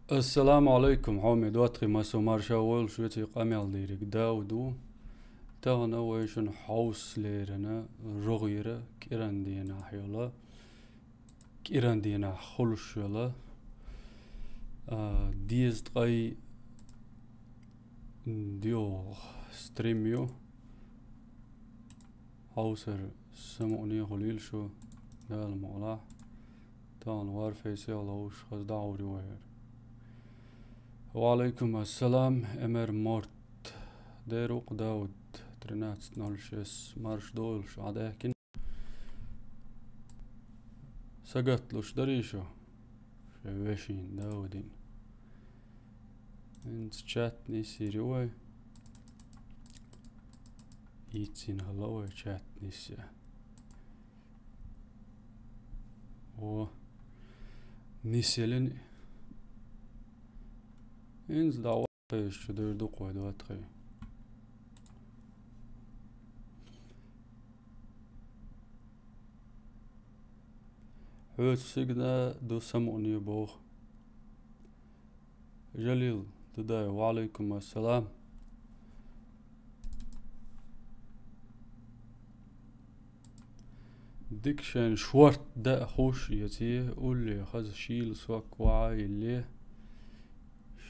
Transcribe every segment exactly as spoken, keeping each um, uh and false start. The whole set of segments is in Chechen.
Ассаламу Ӏалайкум, хьоме доттагӀий, массо марша войла, шуьца къамел дийриг Дауд ву. Тахана вай шуна хьовса лерина рогӀера кӀиран дийнахь йола, кӀиран дийнахь хуьлуш йола, а, дезткъе диъ стрим ю. Хьовсар самукъане хуьлийла шу, Дала мукъалахь. Тахана Warface-ехь ловш хаза дӀагӀур ю вай хӀара. Ва Ӏалайкум ассалам, Эмер Морт. Дера ву-кх Дауд, тринадцать ноль шесть, марша дойла шу, Ӏадаьхкина. Сагатлуш дарий шу? Шайн вешин, Даудин. ХӀинца чат нисйира вай. Йицйина хилла вай чат нисъян. О, нисъеллина. ХӀинца дӀа Кхуьйсучу дер ду-кх вай доттагӀий. Хьоьца сигна ду самукъане боху. Жалил Дудаев, ва Ӏалайкум ассалам. Дика шайн шорта даа хуш яций, улле хаза шийла сок ваӀа йилле,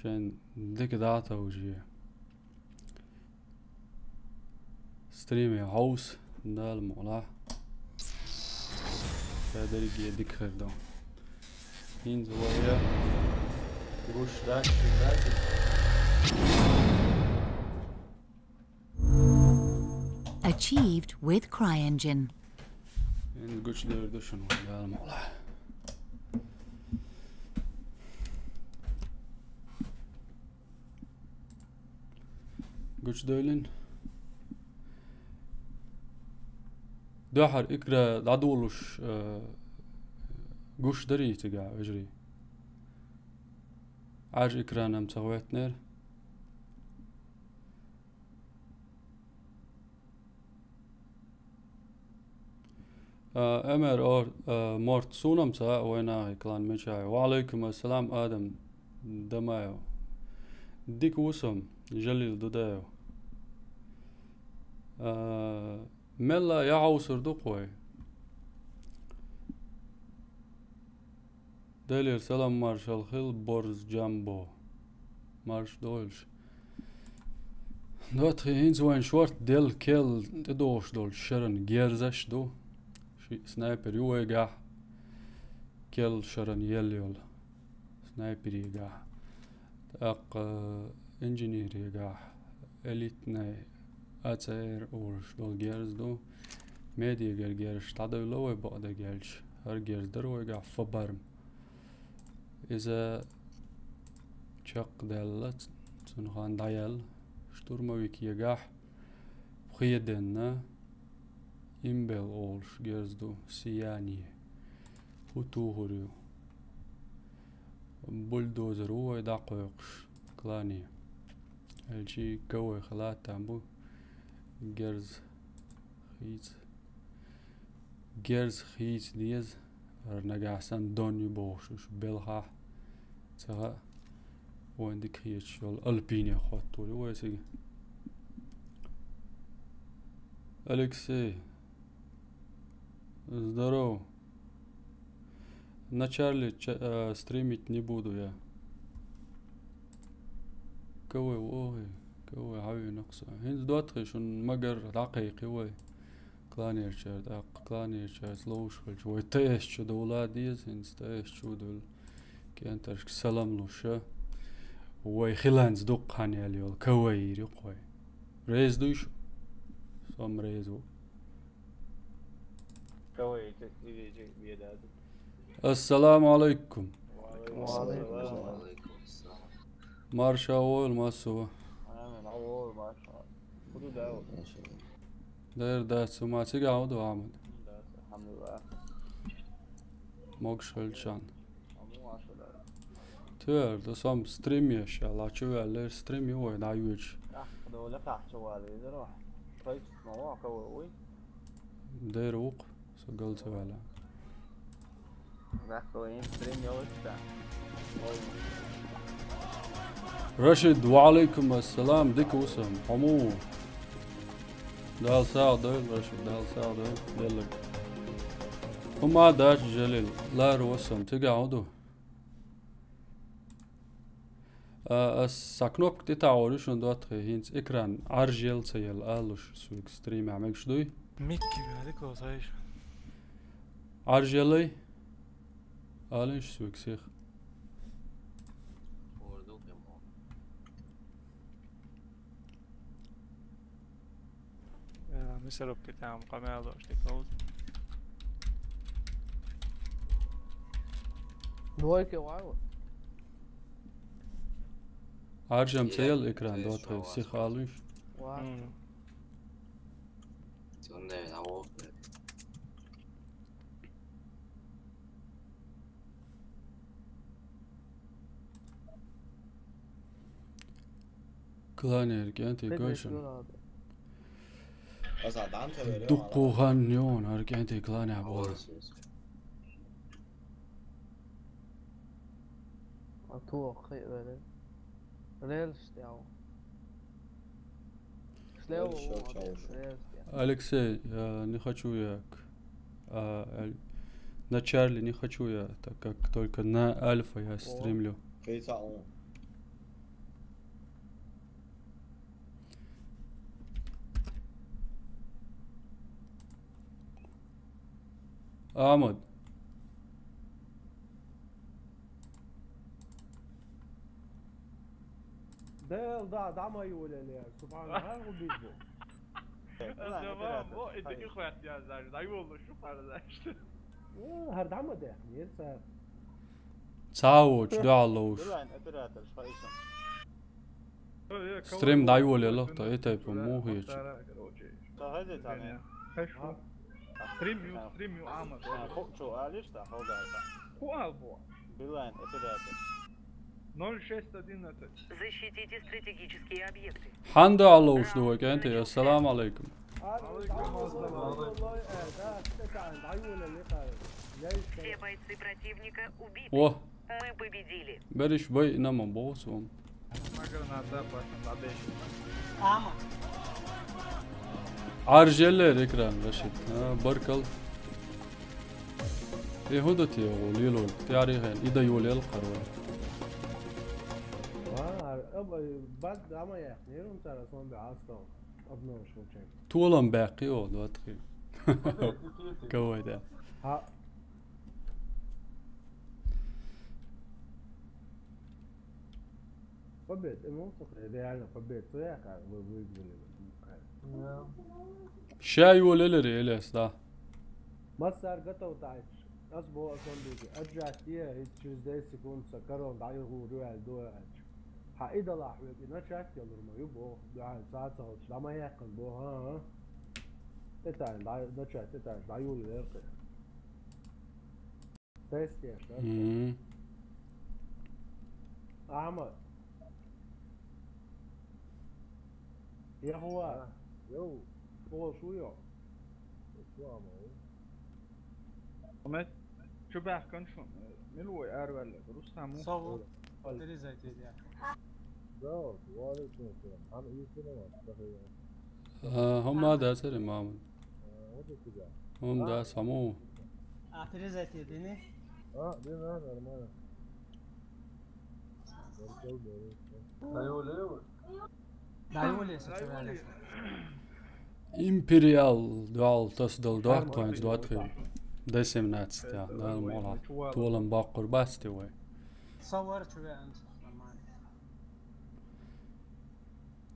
шайн дика дӀа а товжий. Стриме хьовса, Дала мукъалахь. Ша дерриге дика хир ду. ХӀинца вай гуш дац, дац. Achieved with CryEngine. ХӀинца гучудер ду шуна вай, Дала мукъалахь. Гучудойлина. Дуьххьара икра дӀадолуш, э, гуш дарий цигахь, вежарий? Ӏаьржа экран-м ца хӀоьттинера. А, Эмер ор-, а, Морт, суна-м ца хаьа вайн нахе клан мичахь ю. Ва Ӏалайкум ассалам, Адам Дамаев. Дика ву со-м, Жалил Дудаев. А, мелла а хьовсур ду-кх вай. Делера салам маршалла хила, Борз Джамбо. Марша дойла шу. ДоттагӀий, хӀинца вайн шорта делла керла тӀедогӀуш долчу шеран герзаш ду. Ши снайпер ю вайгахь, керла шеран елла йолу снайперегахь. ТӀаккха инженерегахь элитный А Ц Р олуш долу герз ду. Медиагара герзаш дӀадевлла вай бакъдерг аьлча. ХӀара герз дара вайгахь Фабарм. Иза чекхдаьлла, цунах хан дӀаяьлла. Штурмовикегахь пхеденна имбел олуш герз ду, сияние. ХӀу тухур ю? Бульдозер ву вай дӀакхойкхуш, клане. Элчий ка вай хила там бу герз хийца. Герз хийца деза, хӀара нагахь санна дон ю бохуш уьш белхахь, ца хаьа, вайн дика хеташ йолу Альпине хӀоттур ю вай цига. Алексей, здорово. На Чарли ча-, э, стримить не буду я. Кавай, ой, кавай, хьавийнакх со. ХӀинца доттагӀий шуна магар дӀакхайкхи вай. Кланерчара тӀаккха, кланерчаьрца ловш хилча, вай Т С чу довла деза, хӀинца Т С чу довла. КӀентаршка салам луша. Вай хиланца дуккха хан яьлла йолу кавай йийр ю-кх вай. Реза дуй шу? Со-м реза ву. Ассаламу алайкум. Ва алайкум ассалам. Марша войла массо. Амин, войла, марша. Худа даьлла. Дер дац, ма цига хӀун ду, Ахьмад? Дац, алхьамдулиллах. Могуш хилчан. Амин, марша даьлла. Тер, да сом стрим еш, ала чу ваьллер стрим ю вай, дӀа юьйчу. Ахь, дола кахчу вали, дера. Кайс, ма ва, кавай уй. Дер вукх, со гал ца ваьлла. Ваьхка вайн стрим йолуш ца. Ой. Рашид, ва Ӏалайкум ассалам, дика ву сан. Хьо муха ву? Дала сагӀа дойла, Рашид, Дала сагӀа дойла. Деллаг. ХӀума дац, Жалил, лара ва сан, цига хьо ду? А, ас са кнопка тӀе тагӀор ю шуна доттагӀий, хӀинца экран Ӏаржъелла ца елла алалуш суйга стримехь мегаш дуй? Микки, мягӀдик ло, саиш. Ӏаржъеллай? Алинш суйга сих. Э, мисалок китам къамаьл дош тек ловз. Двойка вау. Ӏаржам ца ел экран, доттагӀий, сих алуш. Вау. М. Цунна вау. Кланер кӀентий гойшан. Дуккха хан йон, хӀара кӀентий кланехь болу. А то кхин а вара. Релс тӀехь. Слева вон, релс тӀехь. Алексей, я не хочу я к-, а, аль-, на Чарли не хочу я, так как только на Альфа я стримлю. Кхин цхьаъ вон. Ахьмад. Дел, да, да, ма йолале, субханаллах, убить бу. Аса, ва, ва, иди ихват я, знаешь, да, йолале, шу пара, знаешь. Э, хӀара дӀа ма дехнера цара. Цхьа а воцуш, дуьхьал ловуш. Билайн оператор, шпа исам. Стрим дӀайолаелла, то и тайпа муха хеташ. Ца хезий царна? Хешу. Стрим ю, стрим ю, Ахьмад. Ца ху чу алиш, ца ху дай ца. Ху албо. Билайн оператор. Ноль шесть одиннадцать. Защитите стратегические объекты. Хьан дуьхьал ловуш ду вай кӀентий? Ассаламу Ӏалайкум. Все бойцы противника убиты. О. Мы победили. Берриш байина ма боху суна. Ама. Ӏаржъеллера экран, Рашид. А, баркалла. Э, хӀун ду те гӀо лело? ТӀаьхьарий хен, и дан йолаелла кхара вай. Ва, ар-, ам, ай, бад, ама яхнера, хӀун цара сон бе ӀастагӀа. Обнова шучай. Толам баьккхи оха, доттагӀий. Кавай да. Хьа. Победа, ну, слушай, реально победа. Цо яхар, вы выиграли. Да. Ша йолаелира, Элиас, да. Массар готов дайчу. Ас бо ас ван дуьйцу. Отжать е, и через десять секунд са корона дӀа и гӀур ю аьлла дуьхьа аьлча. Хьан идалахь вега и начать ялур ма ю боху, дуьхьал цаца гӀолчу дӀа ма яьккхина боху, а, а. ТӀетайна дӀа, начать тӀетайна дӀа юлу леркъе. Тестеш, да? Мгм. Ахьмад. Яхуа. А, йоу. Оха шу йо? Шу ама, йоу. Ахьмад, чу баьхкан шу, мила вай араваьлла, Рустам ву? Со ву. Перезайти я. Да, ва алейкум ассалам. Хьан ийсина ма, даха я. А, хӀума дацара, Мамад. А, вот у тебя. ХӀума дац, хьан ма ву? А, перезайти дини? А, дина, нормально. Империал дуьхьал тасадала дохтуьнца доттагӀий. Д семнадцать, я, да, молла. Толам баккхур бац те вай.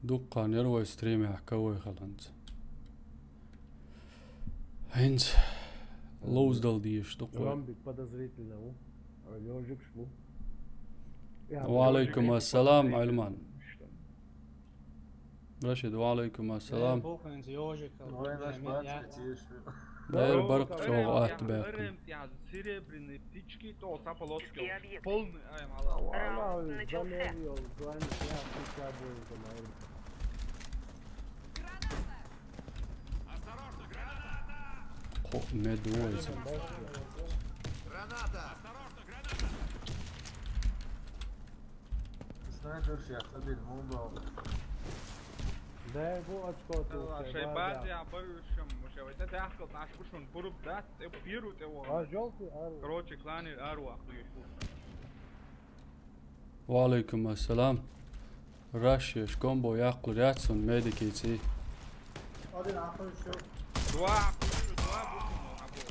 Дуккха хан яра вай стримехь кавай хиланца. ХӀинца ловзадала дезаш ду-кх вай. Ромбик подозрительно ву. А, ёжикаш бу. Ва алейкум ассалам, Ӏилман. Рашид, ва алейкум ассалам. Э, бу хӀинца ёжик. Вай наш бац, тиеш. Дера баркъ чӀогӀа атта баьккхина. Серебряные птички, то са полоски. Полный, ай, мала. Раунд начался. Кхо медвойца. Граната! Дерго очко ту. Шай база я барышам, шай вайта дахкал таш кушун буруб дат, те пиру те вон. А жёлтый ар. Короче, клани арва. Ва алейкум ассалам. Рашеш комбо якълур яцун медикици. Один ахуй шу. Два ахуй, два бухну абу.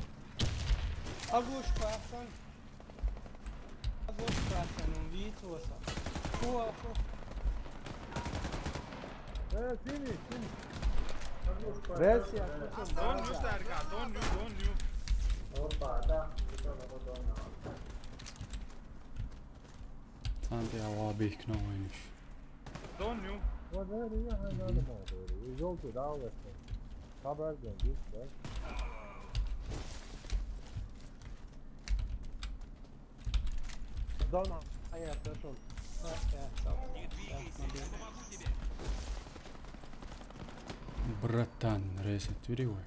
Агуш пасан. Агуш пасан, он вицу васа. Ку, ку. Э, сини, сини. Версия. Don't use that guy, don't use, don't use. Опа, да. Там пе ава бихкна вайниш. Don't you? Вот это я хай надо мало. И жёлтый, да, вот это. Хабар ден, да? Дона, а я пошёл. А, я, сау. Не двигайся, я помогу тебе. Братан, рейс отвери его.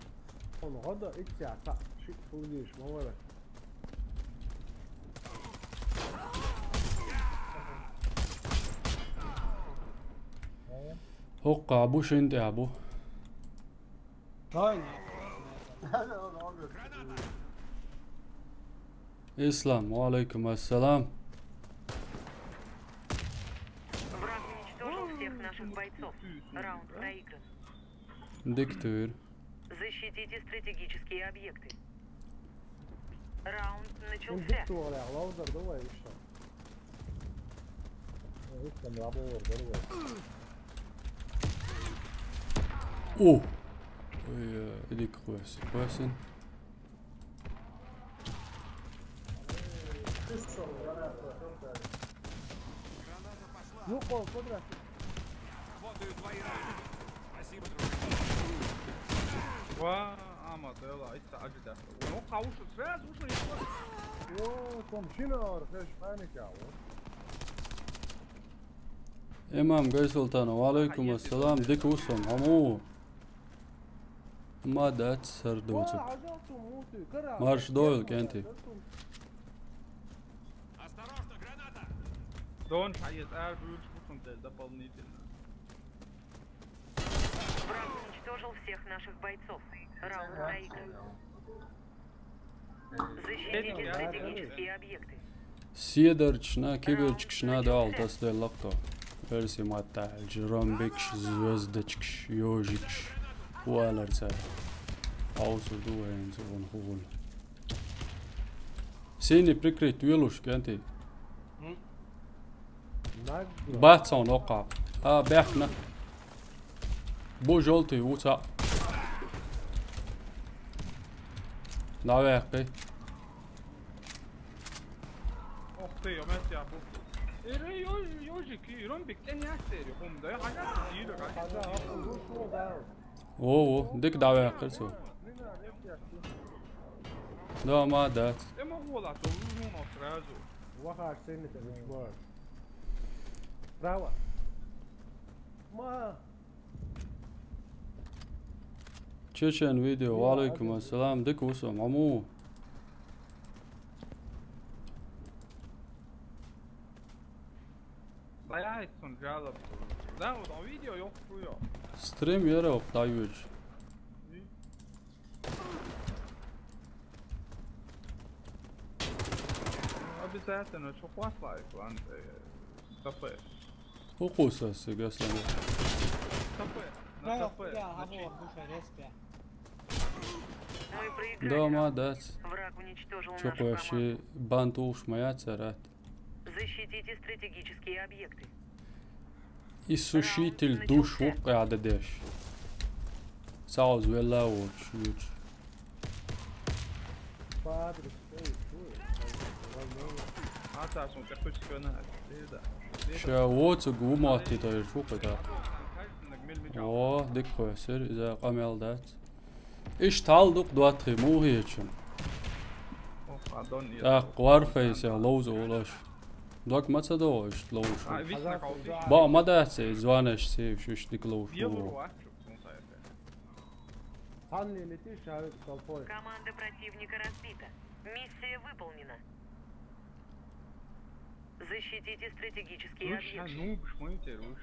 Он года и тя, та, шик, фулгиш, мовара. Хокка абу шинти абу. Ислам, ва алейкум ассалам. Враг уничтожил всех наших бойцов. Раунд проигран. Диктур. Защитите стратегические объекты. Раунд начался. Диктур, я лаузер, давай ещё. Ой, э, иди к Хойсен. Хойсен. Ну, кол, квадрат. Работают твои раны. Спасибо, друг. Ва, ама, дела, айта, аджида. Ну, каушу, сразу ушел, и всё. О, там шина, археш, паника, о. Имам Гайсултанов, ва алейкум ассалам, дик усум, аму. Ма дац сар доцук. Марш дойл, кенти. Осторожно, граната! Дон, а я ар бюльш бутун дополнительно. Враг уничтожил всех наших бойцов. Раунд проигран. Защитите стратегические объекты. Седарчна, киберчкшна дал тас деллакто. Верси матталж, ромбикш, звездочкш, ёжикш. Уаларца. Аусу дуэнс он хугул. Сини прикрыть велуш, кенти. Бац он окъа. А, бяхна. Бу жёлтый уца. Давай, кай. Ох ты, ё-моё, я бу. Эре ё-, ёжик, и ромбик, ты не астери, хум, да, я хагас, и да, хагас. О, о, дик давай, кай, цо. Да, ма дац. Ты могу ла, то, ну, сразу. Вахар, сенни, ты, Право. Ма. Чечен видео, ва алейкум ассалам, дик усум, аму. Баяй сон жалоб. Да, вот он видео ёх хуё. Стрим яра ок даюч. Обязательно, что класс лайк, ладно, э, кафе. Укуса сигаслама. Кафе, на кафе, я, на або, чи- слушай, респе. Мы проиграли. Дома, да. Враг уничтожил нашу команду. Чё, вообще, бантуш моя царат. Защитите стратегические объекты. Иссушитель душ укъяда деш. Сауз велла уч, уч. Ша воцу гумати тайр фукъита. О, диккъо сер, иза къамел дац. Иш талдукъ дуатхи мугьи ечун. Ох, адон ир. Так, Warface я лоуз олаш. Док маца до иш лоуз. А, вишна калфи. Ба, ма дац, званаш се, шиш дик лоуз. Евро, а, чё, ну, та это. Хан не лети, шавит толпой. Команда противника разбита. Миссия выполнена. Защитите стратегические объекты. Нуб шмуйтер уж.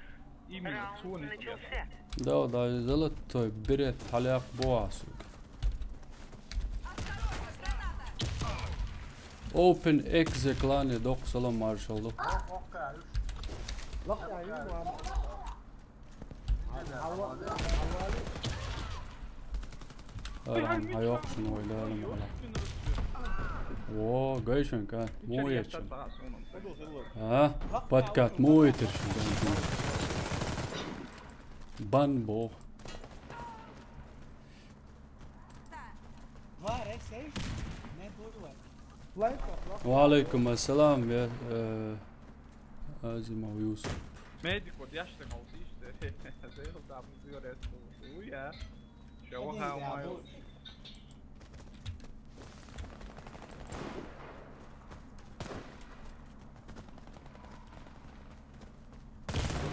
Именно. Раунд цуни начался. Да, да, золотой берет, поляк боас. Open Exe клане док салам маршалло. Арам, айок шун ойларым ала. О, гайшын ка, муечын. А, подкат, муетер шын. Бан бо. Ва алейкум ассалам, я, э, Азимов Юсуп. Медик вот я что-то молчишь, что ли? Заехал там, говорят, что я. Чего хамаю?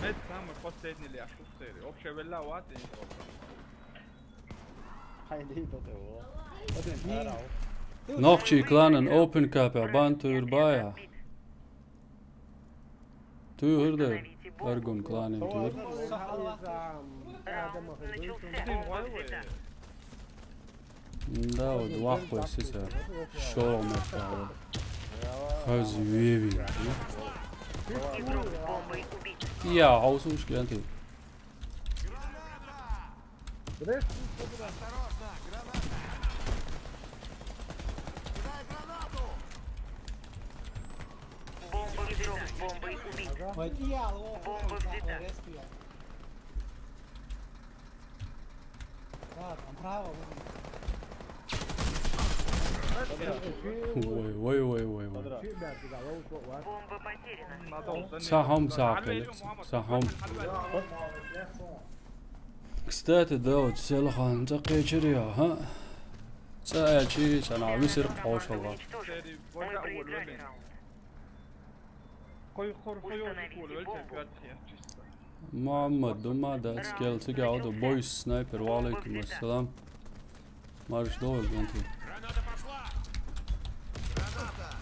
Мед самый последний ляж, что ли? Вообще, велла ват, я не помню. Нохчи кланын open капа бан туйр бая. Туйр да аргун кланын туйр. Да, вот вахпой сиса. Шо мекава. Хаз веви. Я, аусуш генты. Бомба взрыв, бомбой убит. Бомба взята. Ой, ой, ой, ой, ой. Бомба потеряна. Сахам сахам. Сахам. Кстати, да, вот селхан такие чирия, ха? Саячи сана висир пошалга. Мы проиграли раунд. Кой хор хой ой кул өлче кватхи чисто. Муаммад, дума да скел тига оду бойс снайпер, ва алейкум ассалам. Марш довел генти.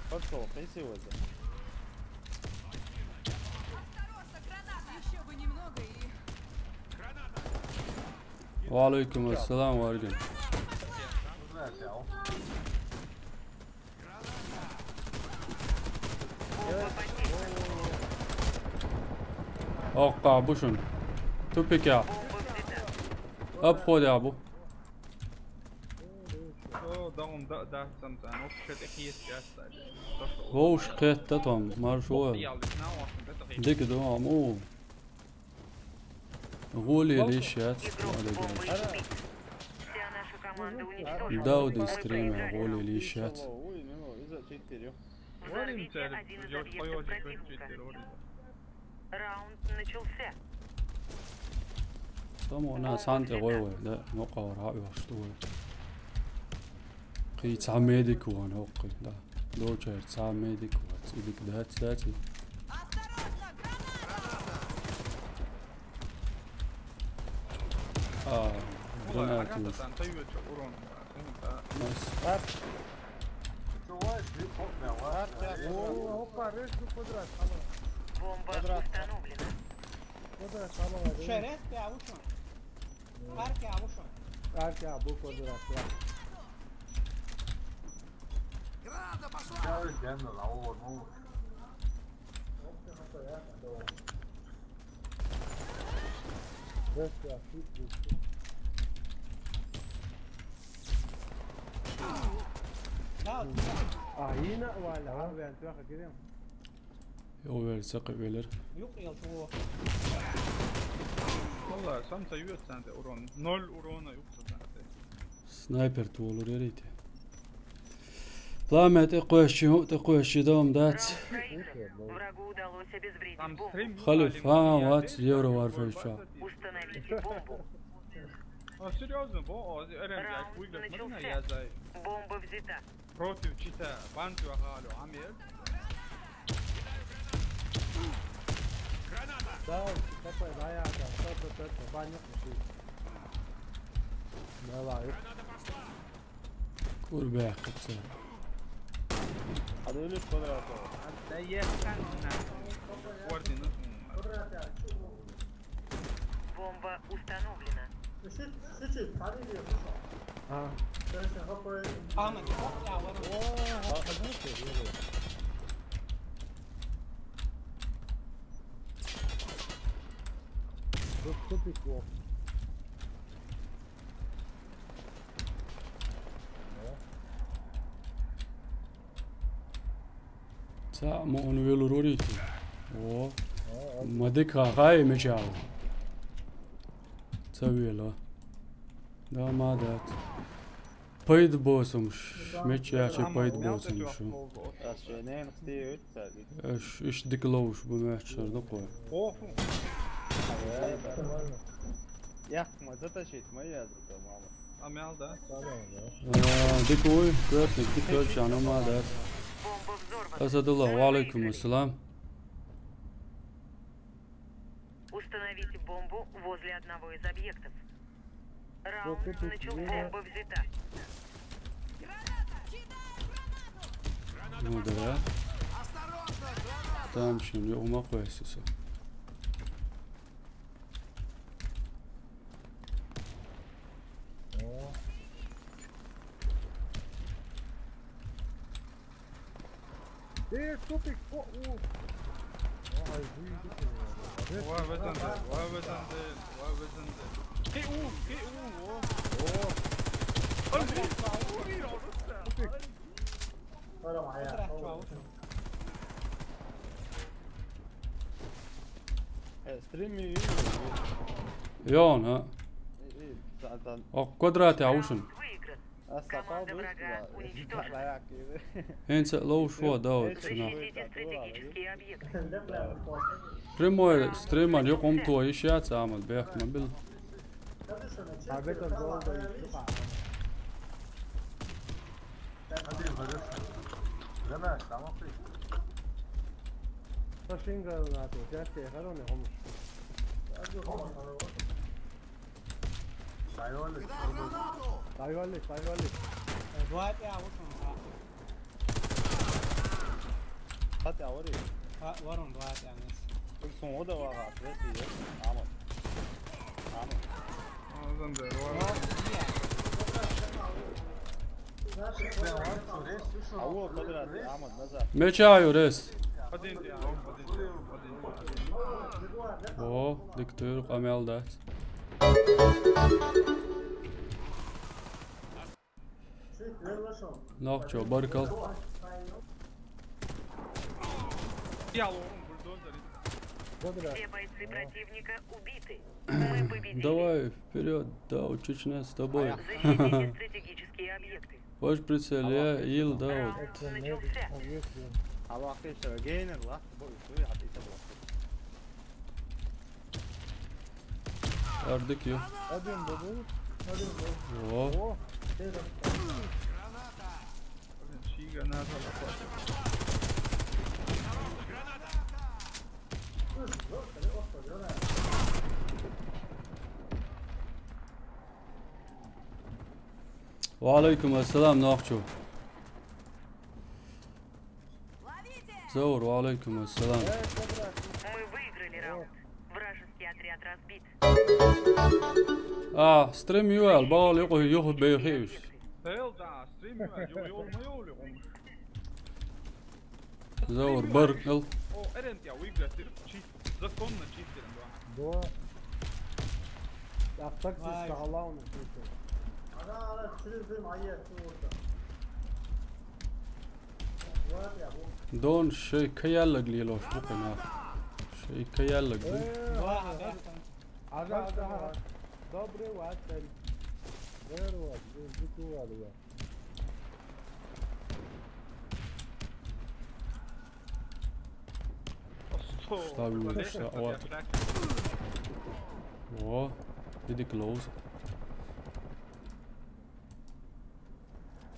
Пошел, пенсии возьми. Осторожно, граната! Еще бы немного и... Ва алейкум ассалам, варгин. Окка, бушун. Тупика. Обходи абу. О, да он да да сам там. Вообще такие сейчас. Воуш кет да там, марш вой. Я лишь на вас, это Дик да аму. Гули лишат. Игрок с бомбой убит. Вся наша команда уничтожена. Дауди Мы стриме проиграли гули раунд. лишат. Взорвите один из объектов противника. Раунд начался. Там у нас анте гой вой, да, ну кавар ха ваш ту вой. Кий ца медик вон окки, да. Дочер ца медик вон, идик да ца ца. А, гранаты уж. Там дают урон. Нас. Чувак, ты помнил, а? О, опа, резко квадрат. Бомба установлена. Квадрат, самого. Шерез пе авушон. Арке авушон. Арке абу квадрат, я. Я ведь реально на улон, ну. Резко ошибки. Да, А, и на валя, а, вен, ты ахакирим. Йо версия кабелер. Юк, я чего? Валла, сам союз сенде урон. Ноль урона юк сенде. Снайпер ту болур ярайды. Пламя, ты квеши, ты квеши дом дать. Раунд проигран. Врагу удалось обезвредить Там бомбу. стрим. Халиф, а, вот, евро Warfare что. Установите бомбу. А серьезно, бо, а, реально, Раунд хуй, начался. Я за. Бомба взята. Против чита, банду ахалю, амир. Да, какой, да, я, да, сто процентов, баня купил. Давай. Курбе кыпсы. Hadi ölür kwadratı. Да я скажу на. Орден. Бомба установлена. А. Ама, не, не, не. Тут тупик лох. Цаӏ ма он велур варий те. О. Ма дика хай меча. Ца вела. Да, ма дац. Пайда боацамаш. Меча чу пайда боацамаш. Аш, иш дика ловш бу меча шар да кхой. Ях, ма затащить, ма я зато, мама. А, дика вуй, коьртниг, дика хилча, ма дац. Асадулла, ва алейкум ассалам. Установите бомбу возле одного из объектов. Раунд начался. Бомба взята. Ну да. Там шин, я ума кхуьссу со. О. Э, тупик, о, о. Ай, выйди ты, наверное. Ва везенде, ва везенде, ва везенде. Кхы у, кхы у, о. О. Ай, тупик. Э, стрими. Йон, а? Э, э, да, да. О, квадрат я ушин. Команда врага уничтожена. Хьенца ловш ва, Дауд, цунах. Защитите стратегические объекты. Прямой стриман юкъ умтуа йиш яц, Ахьмад, бехк ма бил. Дайвалли, дайвалли. Э, дугӏа тӏе а вуцун, а. Хатӏа вари. Ха, варун дугӏа тӏе а нес. Кул сун ода вара, трес и. Аман. Аман. Аман да, вара. Алло, квадрат, Аман, назад. Мечаю, рес. Один, один, один, один. О, диктор, къамел дац. Нохчо, баркал. Все бойцы противника убиты. Мы победили. Давай, вперёд, да, Чечня с тобой. Защитите стратегические объекты. Ваш прицел, я ил, да, вот. Раунд начался. Аллах, ты что, гейнер, ла? Ардык ю. Один был, один был. О. О. Блин, чьи гранаты лопаты? Ва алейкум ассалам, Нохчу. Заур, ва алейкум ассалам. Мы выиграли раунд. Вражеский отряд разбит. А, стрим юал, бал юкъу юху бейхи уж. Сел, да, стрим юал, юал, юал, юал, юал. Заур, баркал. О, эрен я выиграть, чисто, законно чисто, да. Да. Я так здесь Вай. Сагалауна чисто. Ана, ана, через дым, а я, ты вот так. Дон шей каяллаг лелош бу къина. Шей каяллаг бу. Э, Ва, а, а, а, а, а. Добрый ватан. Здорово, здорово. Ставлю, ста-, о. О, иди close.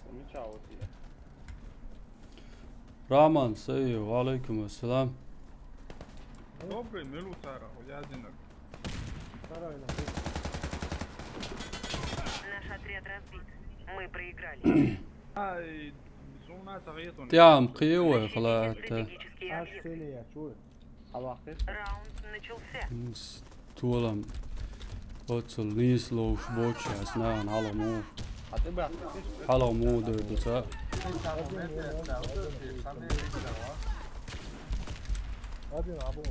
Замечал вот я. Раман, сэй, ва алейкум ассалам. Добрый, милуцара, хуязинок. Наш отряд разбит. Мы проиграли. Ай, ТӀехьа-м кхиъ вай халаьтта. Аш сенеяц вуй? Хьавахкхиш? Раунд начался. М, с-, толам. Оццул нийса ловш боцуш ас нахана хьалха муха. ХьатӀе баьхкича? Хьалха муха дер ду ца. Один, або.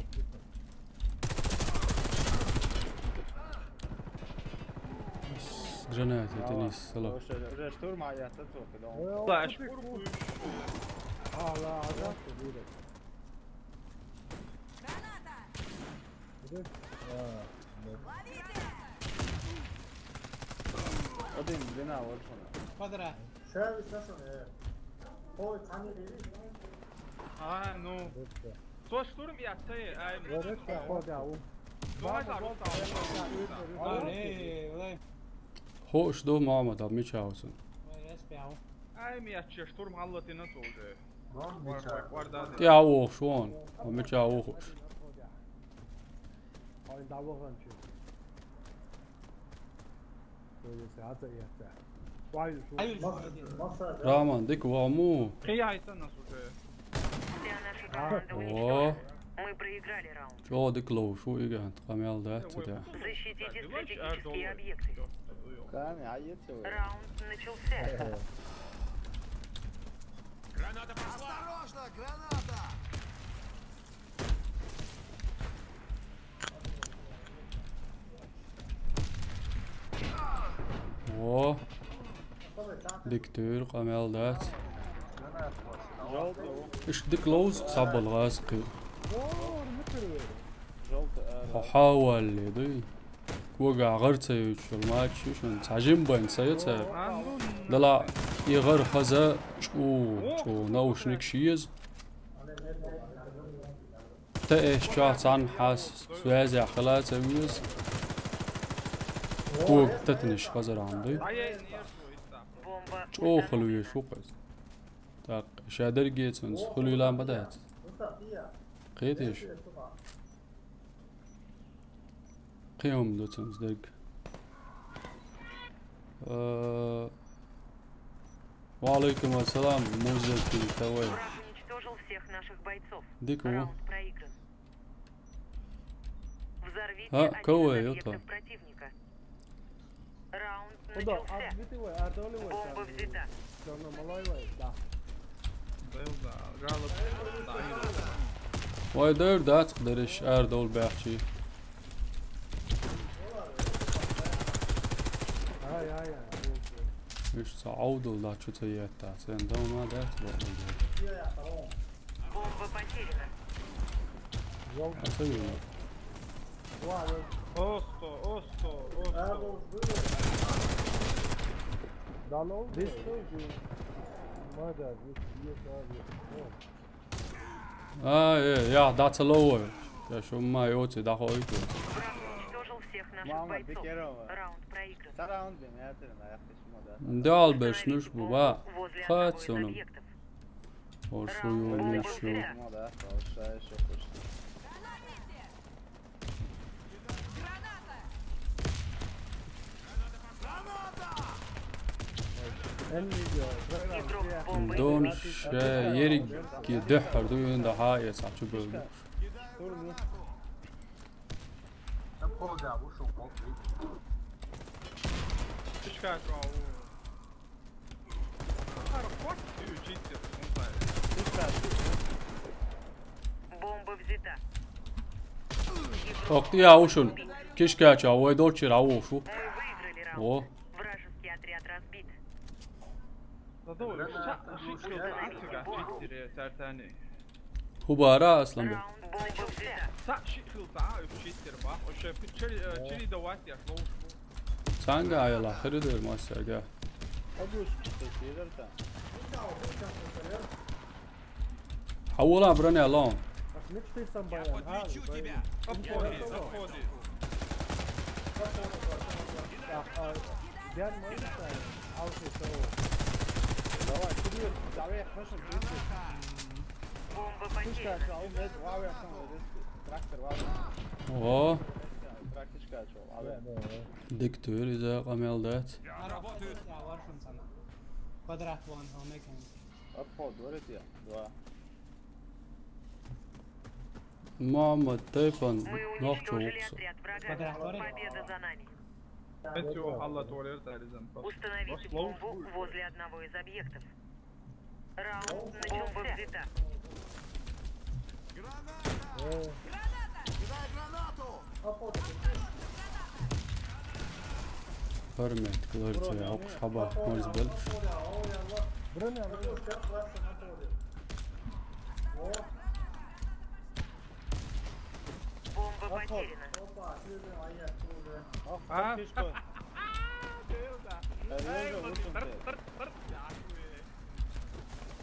Граната, это не сало. Уже штурм, а я тут вот, да. Флэш. А, ла, а, да, что будет? Где? А, нет. Один, длина, вот она. Квадрат. Шави сашон, э. Ой, цани бери. А, ну. Что? Цо штурм яц ца, ай, м. Варе, ца, хода, у. Цо ма зару ца, у. Аре, вай. Хо, что, мама, там меча усан. Вай, я спял. Ай, м, я че штурм халла тина тоже. Вар, вар, вар, да, да. Я охуш вон, а меча охуш. Ай, да, вон чё. Раман, дика вахму. Кхиъ яйтанас уже. Вся наша команда уничтожена. Мы проиграли раунд. ЧӀогӀа дика ловш ву и гӀант, къамел дац цу тӀехь. Защитите стратегические объекты. Ками, а если вы? Раунд начался. Граната пошла! Осторожно, граната! О. Дика туьйра, къамел дац. Иштта дика ловза схьабалгӀа ас кхин. Хьо хьавалле дуй? Когахь гӀар ца йойтуш йолу мача ю шуна. Цхьа жимбан са ю цара. Дала и гӀар хаза чӀу, чӀу наушник ши еза. Т С чохь цхьанхьа связехь хила ца веза. Кога татанаш хазархьама дуй. ЧӀогӀа хила везаш ву кхуза. ТӀаккха ша дерриге цунца хуьлийла ма дац. Кхетий шу? Кхин хӀума ду цунца дерг. Э, Ва алейкум ассалам, Музеки, давай. Враг уничтожил всех наших бойцов. Дика ву. Раунд проигран. Взорвите один из объектов противника. Раунд начался. Бомба взята. Вай девр дац дерриш арадовла баьхчий. Уьш ца Ӏовдал дац, чу ца еттац, вен дов ма дац, боху. Бомба потеряна. Ца вина. Осто, осто, осто. This too, dude. Mother, this, yes, obvious. А, э, я, да, целовой. Я шо ма йоци, да, хой. Враг уничтожил всех наших бойцов. Раунд проигран. Дал беш нуш бу, ба. Хац сону. Оршу ю, нуш ю. Дон ше ерриге дуьххьара ду, юн да хьа эца чу бевлла. Бомба взята. Ох, я ушун. Кишкача, вай долчира ушу. Мы выиграли раунд. О. Вражеский отряд разбит. Хубара, Аслан бе. Цхьаъ шиъ хилла цхьа а уьш читтира бах. Уьш чери, э, чери давать яш ловш бу. Цхьанга а яла хири дер массерга. Хьан вала броня лон? Обходи, обходи. Давай, давай, давай. Бомба потеряна. О. Диктор иза къамел дац. Квадрат вон, он мекан. Обход, говорит я. Два. Мама, тайпан, Мы нахчо уничтожили уксу. Отряд врага. Победа за нами. Эти у Алла туалет аризан. Установите бомбу возле одного из объектов. Раунд начался. Бомба взята. Кидай гранату! Пэрмэт, клэрчэ, окш хаба, мольс бэл. Броня. Бомба потеряна. А?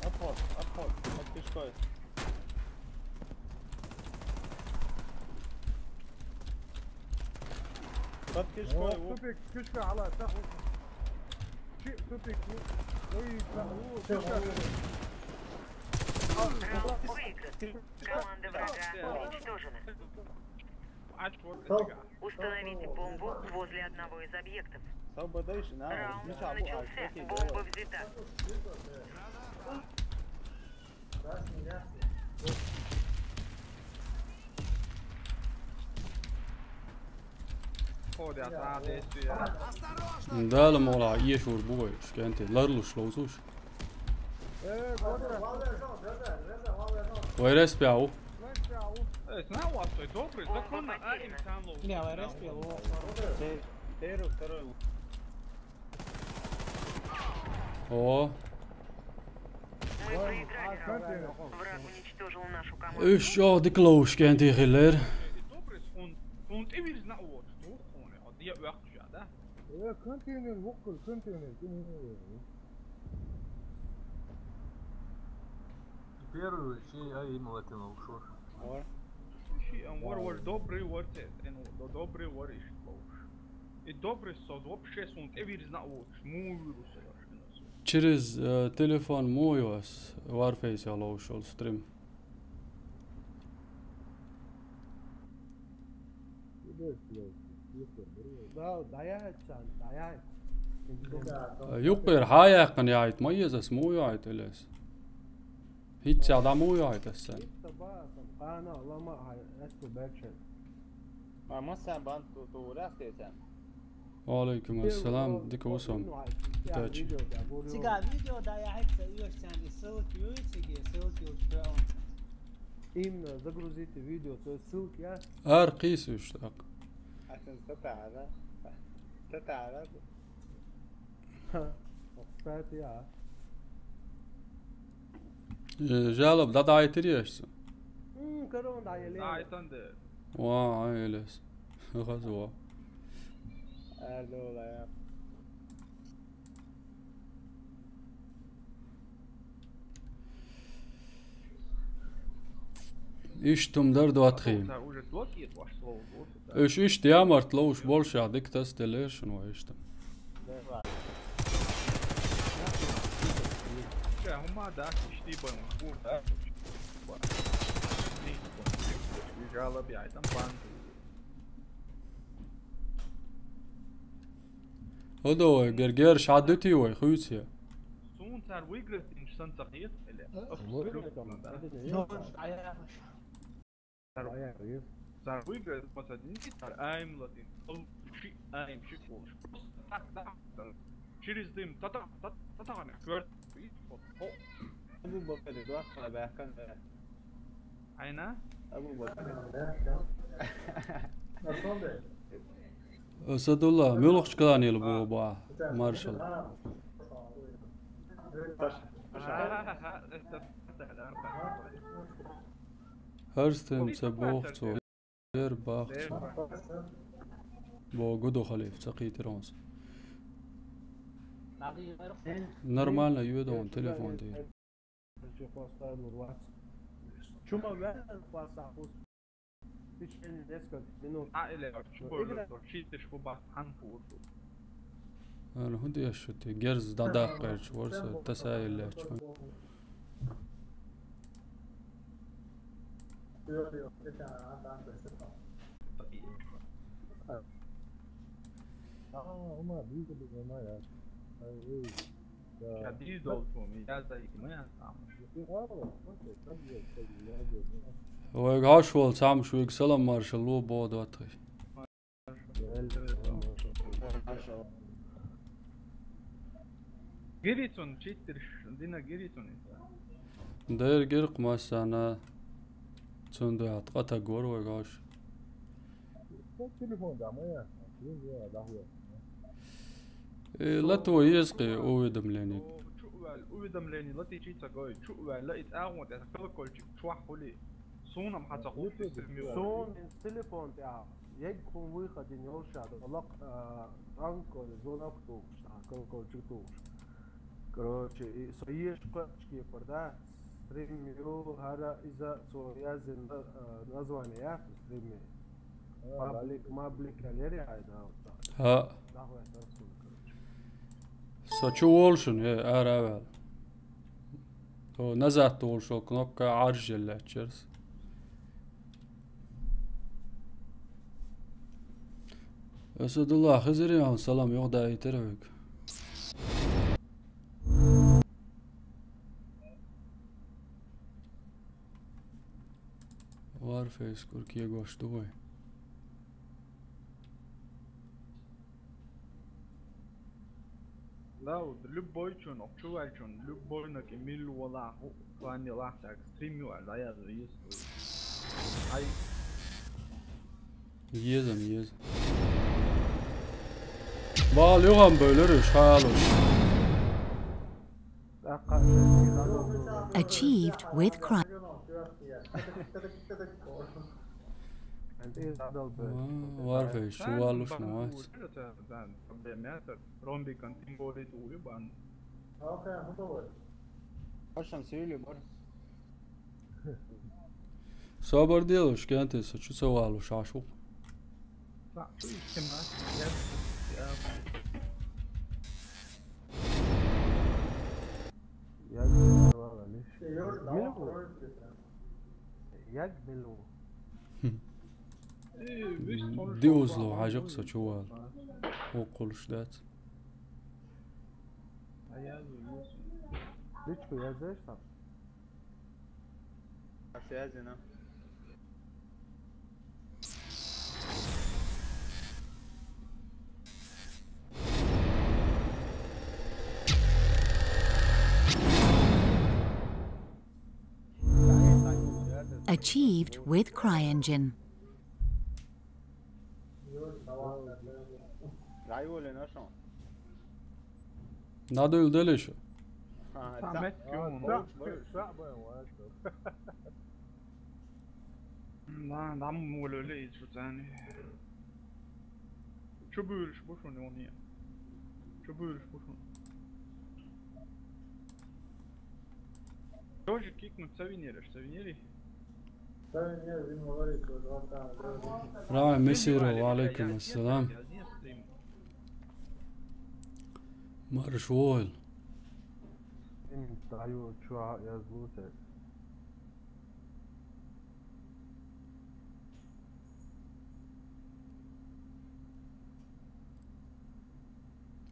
Обход, обход, под кишкой. Под кишкой, О, у- тупик, кишка, ала, так. Чи, тупик, ну, ой, так, ну, кишка. Раунд выигран. Команда врага уничтожена. Установите бомбу возле одного из объектов. Сау бэдэйш, на, Раунд миша, бу, а, начался. окей, Бомба давай. Взята. Ходи, а, действия. Осторожно! Дала мола, иешур бугой, шкенти, ларлуш лоузуш. Э, вот так. Вайрес пяу. Слышь, ау. Эй, знал вас, стой, добрый, законно, а, Потеряно. инсан лоу. Не, вайрес пяу. Первый, второй. О, Мы проиграли раунд. Смотри. Враг уничтожил нашу команду. үш жоо дик лоуш кенти хиллер. Добрый, он, он ты вирзна вот, что он, он я вахча, да? Э, контейнер, воккул, контейнер. Первый чи а именно ты наушур. Ор. Слушай, он вор, вор, добрый вор, те, эн, до-, добрый вор иш лоуш. И добрый со, вообще, он ты вирзна вот, му вирус. Через э, телефон муйос, Warface я лоушол стрим. Да, даяйт сан, даяйт. Юккер хаяаккан яйт, майезас муйайт элес. Хитсяда муйайт эссэн. Саба, сам, хана, лама, ай, эску бэкшен. А, масса бан ту, ту, раз, ты там. Алейкум ассалам, дика усам. Удачи. Цига видео даяйт са, иёш сан, и ссылки, и циги, ссылки успел. Именно загрузите видео, то есть ссылки, а? Ар кис уштак. Атын татара. Татара. Ха, кстати, а. Жалоб да дайтириешсу. М, корона даяли. Айтан де. Ва, элес. Хазва. Эрдолая. Иштум дар дуатхим. Уже блокирует ваш слово. Эш ишт ямарт лоуш больше адик тас телешн ва иштум. Че, ума да, ишти бан, ур да. Жалоб я, там бан. Одо гергер шадути вай хуйси. Сун цар выиграть, инсан цахиет, или? Ну, а я Цар выиграть, посадники, цар айм латин. Ол ши айм ши кулш. Просто так, да. Через дым, та-та, та-та, та-та, кверт. О, Абу Бакр, два хала бэкэн. Айна? Абу Бакр. Асадулла, мюлхч каланил бу ба, маршал. Херстем се бохцо. Бер бахцо. Бо гудо халиф, цакитронс. Нормально, юедон, телефон ты. Чума вен пасахус. В течение нескольких минут. А, или чуборло, чистишь губа, ханку. Ана худи яшути, герз дадак кайч, ворса, таса илляч. А, ума, видели, ума, я. Ай, эй. Ша дийр долчо, ми язда йига ма яц, амма. Вайга хьош волу цхьамма шуьга салам маршалла ло боху доттагӀий. Гири цунна читтирш, дина гири цунна иза. Дера гира-кх массарна, цундела ткъа таг вара вайга хьош. Телефон да ма яц, телефон да хуьйцу. Э, лато еза кхе уведомление. Чу а ваьлла, уведомление латийча а ца гой, чу а ваьлла, и цӀагӀо тӀе колокольчик чохь хуьлий. Суна-м хьан ца хӀутту. Суна иза телефон тӀехь, егг хӀума вуй хадина йолуш а, лакх-, а, танк, звонок тухуш, а, колокольчик тухуш. Короче, и со езаш кхоьллинчу кепара, да, стрим ю, хӀара иза цо яздина, а, название яц цу стриман. Паблик, маблик аьлла яра хьайн, да, вот так. ХӀаъ. ДӀахӀоьттира суна, короче. Со чу волу шуна, э, ара а ваьлла. О, назад волуш волу кнопка Ӏаржъелла лаьттачерс. Асадулла, Хизириан салам юхадаийтира вайга. Warface кура кегош ду вай. Да, вот любой чунах, чу ваьллачунна, любой наг и милла валахь, хӀу, план ялахь, цаьрга стрим ю аьлла, дӀаяза веза. Ай. Еза-м, еза. Бала юхам бевлира уьш, хьалуш. Achieved with crime. Warface, шу валлуш ма вац. Ромбикан тем более тӀулу бан. Ашан сели бар. Собар делаш, кӀентий, со чу ца валуш Ӏаш ву-кх. Мила ву? Яг мила ву? Диъазло хьажа-кх со чу вала. Вукхулуш дац. Личку яздеш сам? Связано. Achieved with CryEngine. Надоел дали ещё? Ага, да. Да, да, мы уволили из Шуцани. Чу буьйлуш бу шуна, юханехьа? Чу буьйлуш бу шуна? Тоже кикнуть ца винераш, ца винери? Ца винер, вин валари, то два там, да. Рами Месиров, ва алейкум ассалам. Марш вол. Им даю чуа язлуте.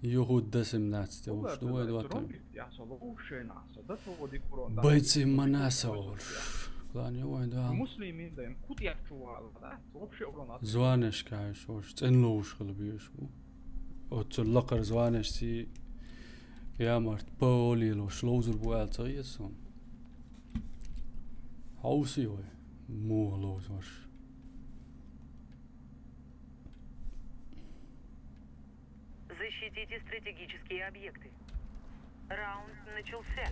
Юхуд дасим нац те уж дуай дуатан. Бойцы манаса олуш. Главное, вайн дуа. Муслимин дайн кут яхчу вала, да? Вообще урон ат. Званеш кайш, ош, цӀен ловуш хила беш бу. Оццул лакхара званеш си ямарт паолелош ловзур бу аьлла ца хета суна. Хьовсий вай, муха ловзуш. Защитите стратегические объекты. Раунд начался.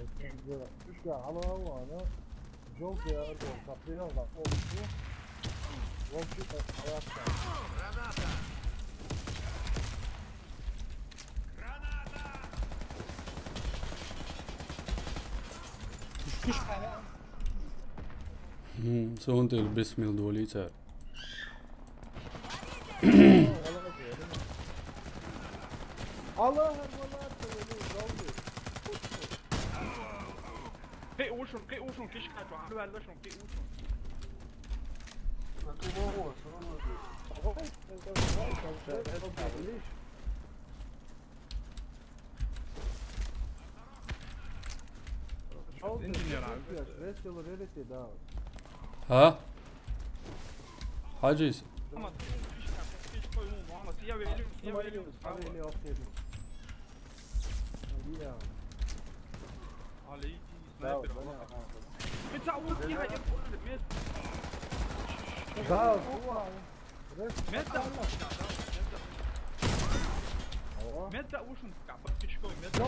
М, сонтел бисмил долийца. Аллах Акбар, аллах. Кхи ушун, кхи ушун, кишка чу, хьан ваьлла шун, кхи ушун. Ой, ой, ой, ой, ой, ой, ой, ой, ой. Inženjera. Veselo, verujte, da. Ha? Hadžis. Ali ja. Ali snajper. Meca uvijek ja. Da, Meca. Meca ušunska, pa piškoj meca.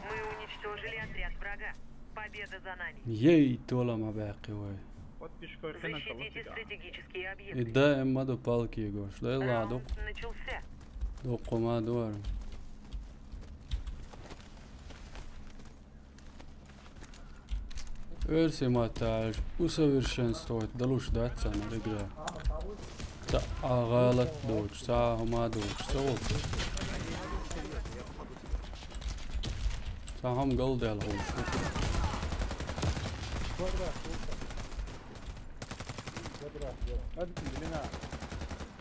Мы уничтожили отряд врага. Победа за нами. Jej, tola ma bēqi vai. Pot piškoj. Защитите стратегические I объекты. da em ma do palki goš, da je lado. Раунд начался. Do koma duvar. Örsi ma taž usavršenstvo, da luš daca na igra. Ca a galat doč, ca homa doč, ca op. Ca ham gal del hoš. Один, блин, а.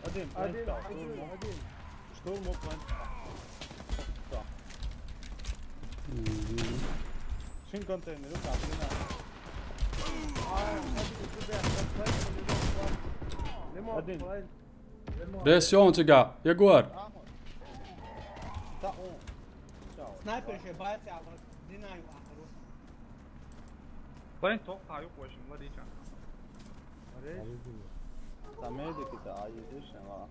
Один, один, один, один. Что он мог план? Да. Шин контейнер, да, блин, а. Один. Res jauns ir gā, Jaguar. Да, он. Чао. Sniper še baci, a zināju, a Rusam. Plēn to kā jokošam, ladīčā. Там медики-то, а едешь, а?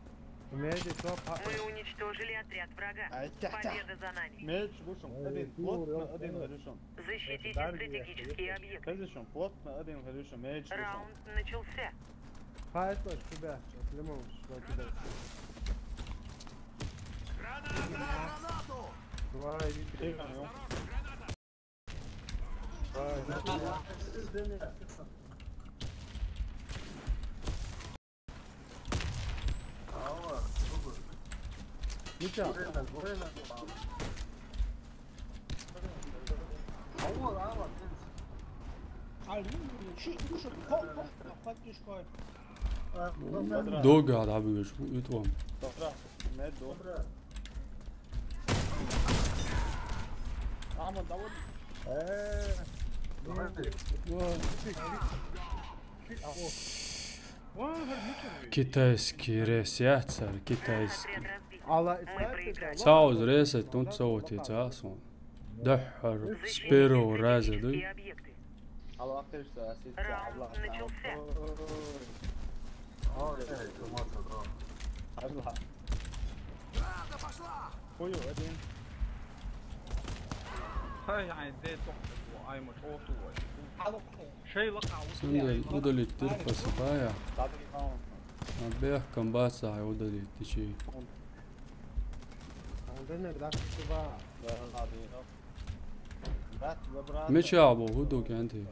Медик, то па- Мы уничтожили отряд врага. Ай, тя, тя. Победа за нами. Медик, слушай, один, плотно, один, говоришь, он. Защитите стратегические объекты. Слышишь, он, плотно, один, говоришь, он, медик, слушай. Раунд начался. Fight, тебя, Лимон, что тебя? Давай, Ты, ну. Митя, Ali, şu, şu, ho, ho, ho, ho, Dogā da bijuši, jutvom. Dobro, med dobro. Ama da vodi. Eee. Вон, гар мучер. Kitajski res, jācer, kitajski. Отряд разбит. Ala Мы проиграли. Cauz reset un caut je cāsun. Dahar spiro raze, duj. Объекты. Ala akter sa sit. Раунд начался. Abla. Koyu, hadi. Hei, ai, de tok. Ai, ma šotu vai. Alo, Šei lakā. Sundel udalit tirpa sapāja. Tabii, tamam. A beh kam bācāja udalit tiči. Onda ne brak, tu va. Bravo, bravo. Brat, brat. Meč jābo, hudu kenti.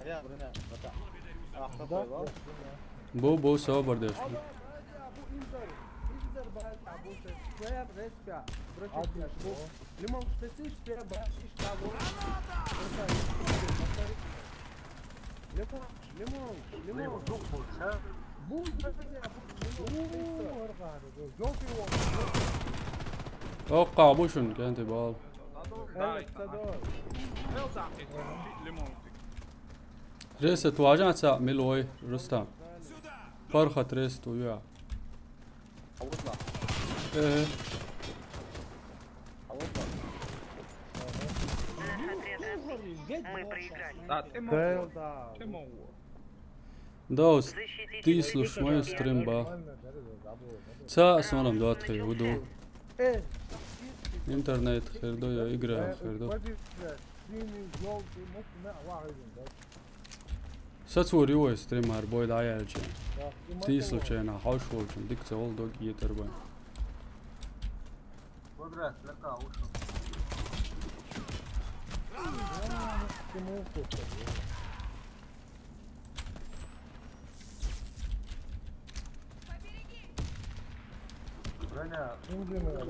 Aja, brine, brata. Ah, Da. kako je, va? Bo, bo, sabardeš. Inzer, Inzer, brat, bu se. Sve respja. Brate, bu. Limon, što si sve, brat, išta, bu. Limon, limon, limon. Bu, brate, bu, limon. Yok, yok. Oqa, bu šun, kenti bal. Evet, Sador. Evo tako, limon. Reset važan ca miloj, Rustam. Parhat reset u ja. Avutla, E, avutla. Наш отряд разбит. Мы проиграли. Da, te mo. Del da. Te mo. Daus, ti slušmoj stream ba. Ca sonam dot he udu. E, Internet herdo ja igra herdo. Hadi, streami, yol, mogu ne, Allah izin, da. Sad svor joj stream ar boj da ja će. Da, ima Ti to. slučajna, hauš volčan, dik ca ol dog jeter boj. Podrat, laka, ušao. Branja, branja,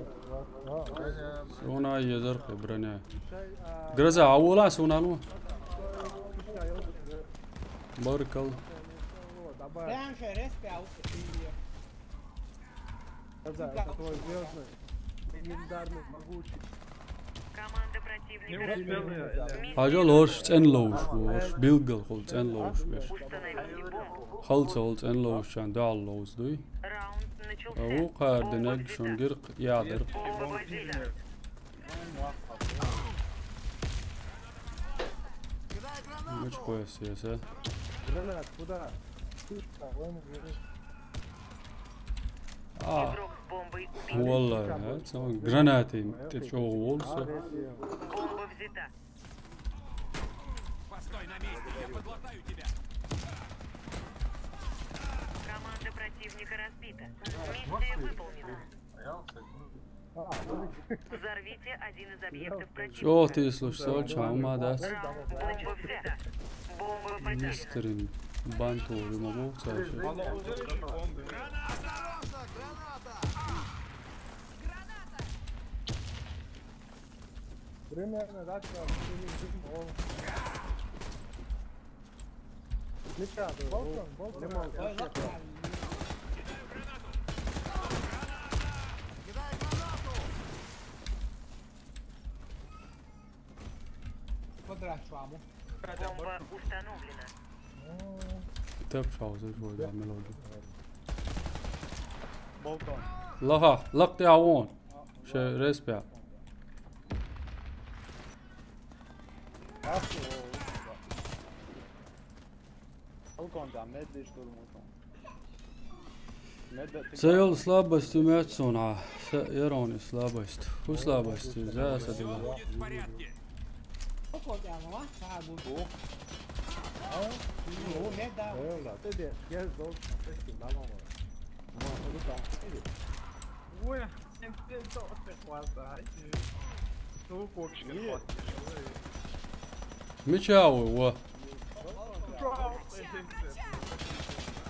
Sona je zarpe, branja. šaj, a, Graza, a ula sona lu? Barkal. da ba, Dejan še respe, a uke ti je. Graza, to je zvezdno, legendarno, mogući. Команда противника. Хьажал, хӀорш цӀена ловш бу, хӀорш билггал хул цӀена ловш беш. Установите бомбу. Халцахула цӀена ловш чан дуьхьал ловза дуй. Раунд начался. А вукхара динарг шун гирк ядар. Бомба возита. Муч хойсеса. Гранат, куда? А, Игрок с бомбой убит. Валлахи, а, цун гранати тӀе чӀогӀа волу со. Бомба взята. Постой на месте, я подлатаю тебя. Команда противника разбита. Миссия выполнена. Взорвите один из объектов противника. ЧӀогӀа тийсалуш со, чам ма дац. Раунд начался. Бомба потеряна. Мистерин бантури ма бу цаьрши. Примерно, да, что? Меча, балкон, балкон. Квадрат шваму. Бомба установлена. Тап шауза шо да мелоди. Балкон. Лаха, лакти авон. Ше респя. Балкон да, медли штурму. Ца йолу слабость ю моьтту суна, сан ярони слабость. ХӀун слабость ю, за аса дила. Ой, Мича ву, ва?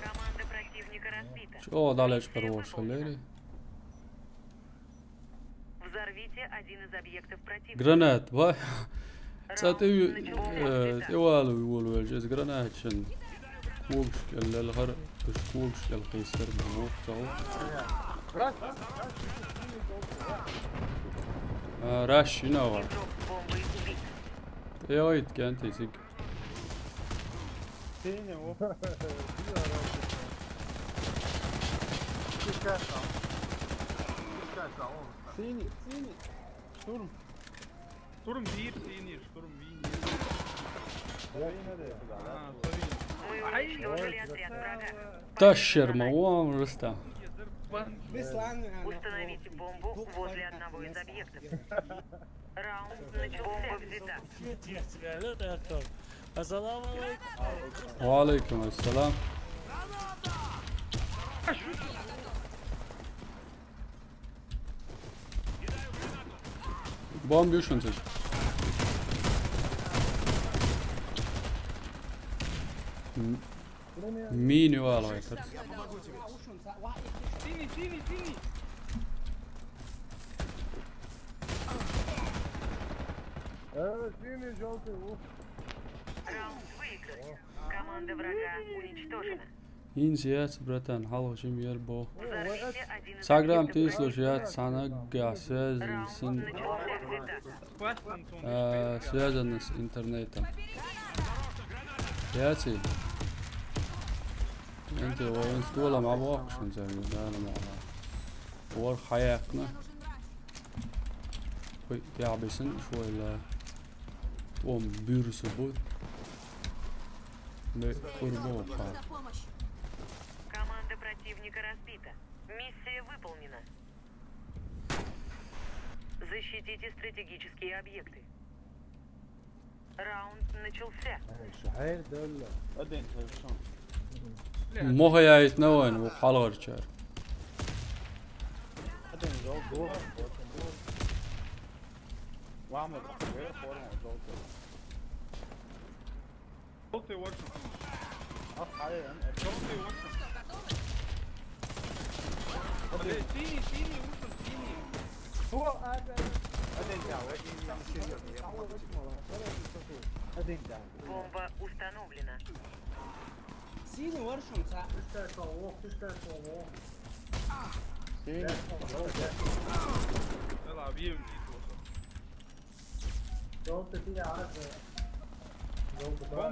Команда противника разбита. ЧӀогӀа дӀалечкъа карош хилари. Взорвите один из объектов противника. Гранат, ва? ЦӀа тӀе, э, тӀе вала волавелча, иза гранатчун когаш кӀел лелхара, уьш когаш кӀел кхийсар бу воккхал. А, раш йина вара. ТӀе йойта кӀентий цига. Синий, о. Синий, синий. Штурм. Штурм вир, синий, штурм вир. А, смотри. Мы уничтожили отряд врага. Ташер ма вон рыста. Установите бомбу возле одного из объектов. Раунд начался. Бомба взята. Ассаламу алейкум. Ва алейкум ассалам. Бомба ю шуна цига. М-, мини вала вайтар. Синий, синий, синий. Э, синий, жёлтый, ух. Раунд выиграли. Команда врага уничтожена. ХӀинца яц, братан, хьалха жима яра бо. Взорвите один из объектов противника. Саграм тийсалуш яц, цхьана гахь связан син, а, связан с интернетом. Яций? Энте вай институтам а бохуш, хӀинца, да, нормально. Вар хьаяккхина. Ой, я бисин шойла. Он бюрсу бу. Бе, курбо ха. Команда противника разбита. Миссия выполнена. Защитите стратегические объекты. Раунд начался. Мохаяйтна вайн ву хьалгӀарчара. Желтый вышел. Желтый вышел. Синий, синий вышел, синий. Бомба установлена. Синий вышел, ца. Синий. Давай, бьем. Бом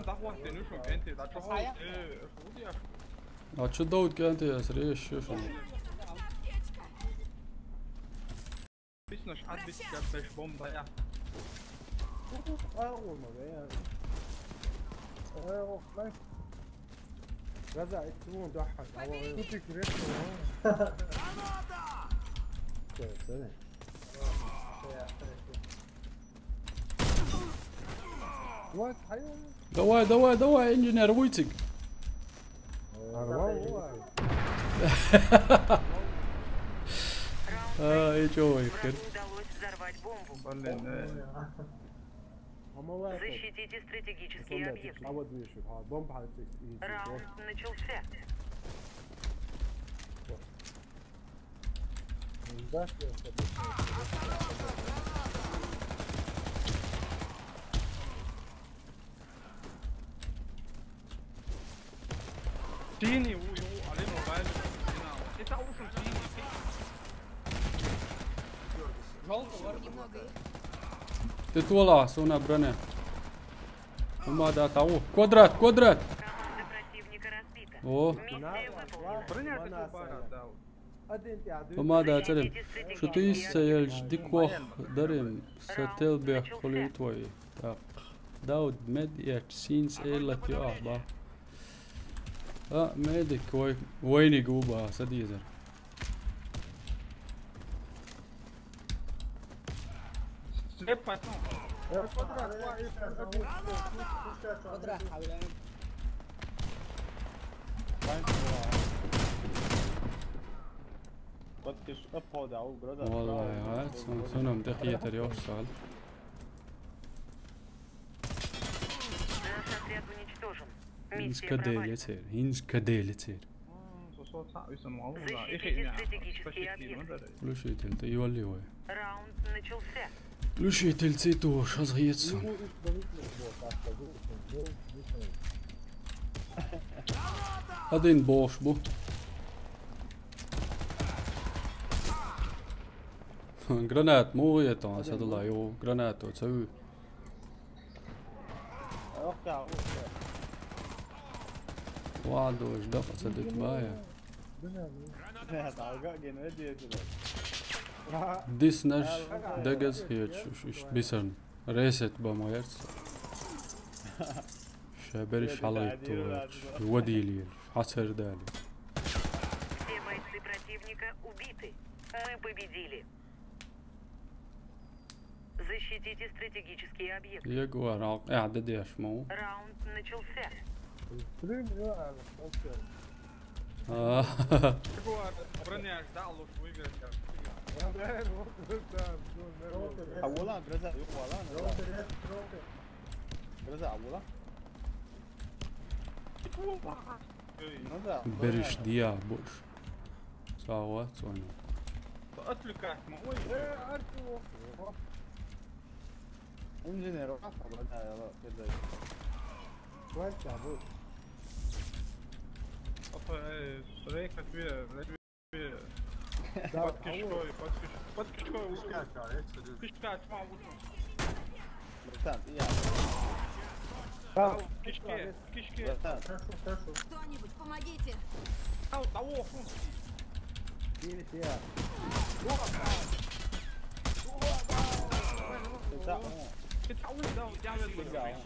дахвахтин ушум кенти, да чё хол, э, худия. А чё Дауд кенти, я среш, чё шо? Писнаш, отбить, как беш бом, да я. Ай, о, ма, я. Ай, о, ма. Газа, это вон, да, ха, давай. Тут их редко, а? Всё, всё. Давай, давай, давай, инженер, вытек. А, и чё, и хер? Удалось взорвать бомбу. Блин, э. Защитите стратегические объекты. Раунд начался. Синий, у, у, алин, у, байли. Синий, у. Это ушел синий. Желтый, желтый. Немного их. Ты тула, суна, броня. Ума да, тау. Квадрат, квадрат. Команда противника разбита. О. Миссия выполнена. Броня, ты тупая, да. Ума да, царем. Что ты из цаяльш диквох дарем, сателбех хули твои. Так. Дауд, мед я синс эйлат ю ахба. А, медик вой, войни губа, садизер. Слеп потом. Квадрат, квадрат, квадрат. Подпиш-, э, подал, браза. Валлай, а, сон-, сонам дехиетер ёхсал. Наш отряд уничтожен. Миссия провалена. Хинз кадели цер, хинз кадели цер. М, со-, со-, са-, уйсан валла. Защитите стратегические объекты. Глушитель, ты ёли вой. Раунд начался. Глушитель циту, шаз гиетсон. Один бош бу. Гранат, мугъетон, садла, ё, гранат, о, цаву. Ох, да, ох, да. Ладно, ждал, пацаны, бая. Да, да, да, ген, ведь это. Дис наш дагаз хет, ш-, ш-, ш-, бисерн. Ресет ба моерц. Шабери шалай туч. Водили. Хацер дали. Все бойцы противника убиты. Мы победили. Защитите стратегические объекты. Ягуар, ал-, э, да деш, мо. Раунд начался. Блин, реально, вообще. А. Ягуар, броня ждал, уж выиграть, как. Да, да, вот, да, да, да. А вала, гроза, ё, вала, гроза. Гроза, а вала. Ну да. Бериш дия буш. Сава цони. Отвлекать, ма, ой. Э, Артём. Инженер, а, да, я, да, передаю. Хватит, а, будет. Опа, э, Рейка, тебе, тебе. Да, под кишкой, под киш-, под кишкой, лучше. Кишка, чма, лучше. Братан, я. Да. Кишке, кишке. Братан. Хорошо, хорошо. Кто-нибудь, помогите! Ау, да, о, фу. Здесь я. Это он. Это он, да, я, я, я.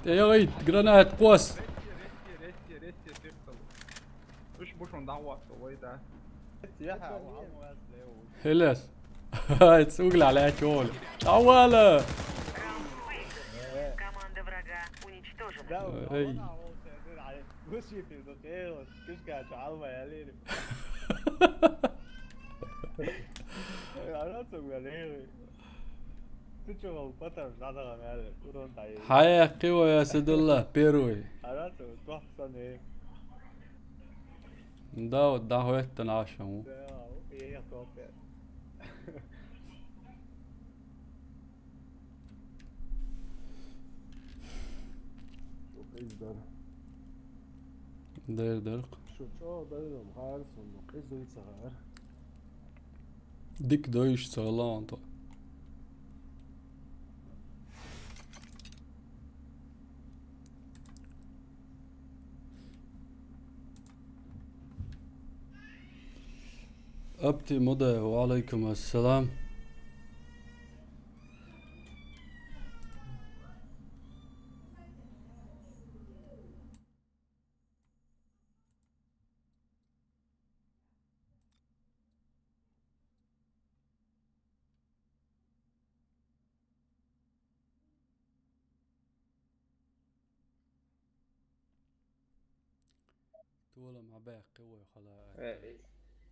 Эй, эй, гранат, пос. Рести, рести, рести, рести. Уж бушон дагъват, вай да. Хелес. Ай, цугла ла чёл. Авала. Команда врага уничтожена. Эй. Хая, кива, я Садулла, первый. Да, вот, да, хуеттан ашаму. Дер, дер. Шо, чо, дер, дер, гар, сон, къиз, дойца, гар. Дика дойш ца гӀалгӀа тхо. Апти Мудаев, ва алейкум ассалам. Толам хьабаьккхи вай хала. Э,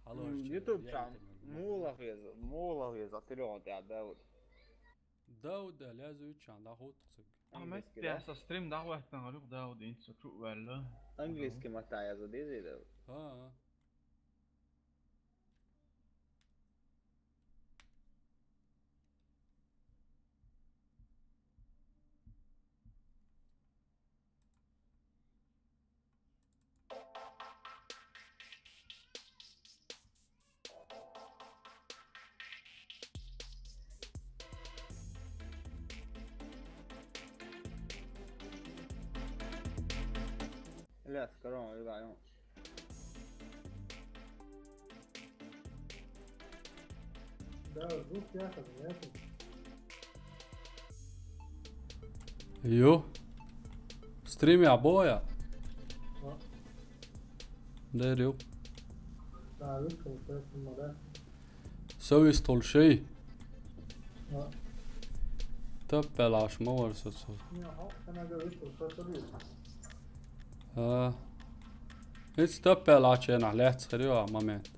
хала м, аш YouTube чан, яйтам мула хеза, мула хеза, телефон тӀа Дауд. Дауд, лязу чан, да хот цуг. Англи Ахмед кида? Пяса стрим дагваттан галук Дауд инца чу валла. Английский мата яза дези Дауд. Ха. Ильяс, корона, ребят, Да, звук ясно, ясно. Ю. Стрим я боя. А. Дерю. Да, вышел, поэтому, да. Совесть толшей. А. Таппелаш мовар соцу. Не, а, она говорит, что совесть. А. Эц таппел ачена лец хрю а момент.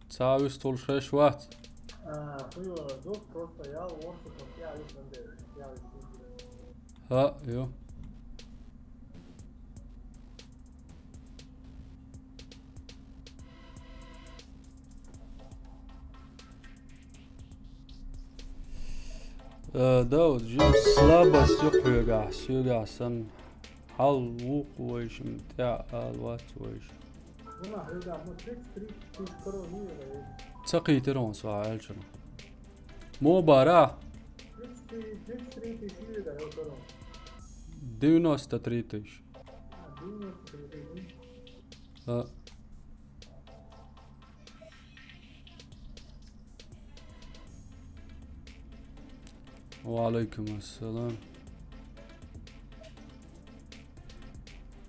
Цавис тул шеш вац. А, хуй, просто я вот, я вот, я вот. Ха, ю. Э, да, вот жим слабость юхуга, сюга сан. Хьал вукх вайшим, тӀа ал вац вайш. Ца кхийтира он со аьлчана. Мо бара? Девяносто три тысячи. А. Ва алейкум ассалам.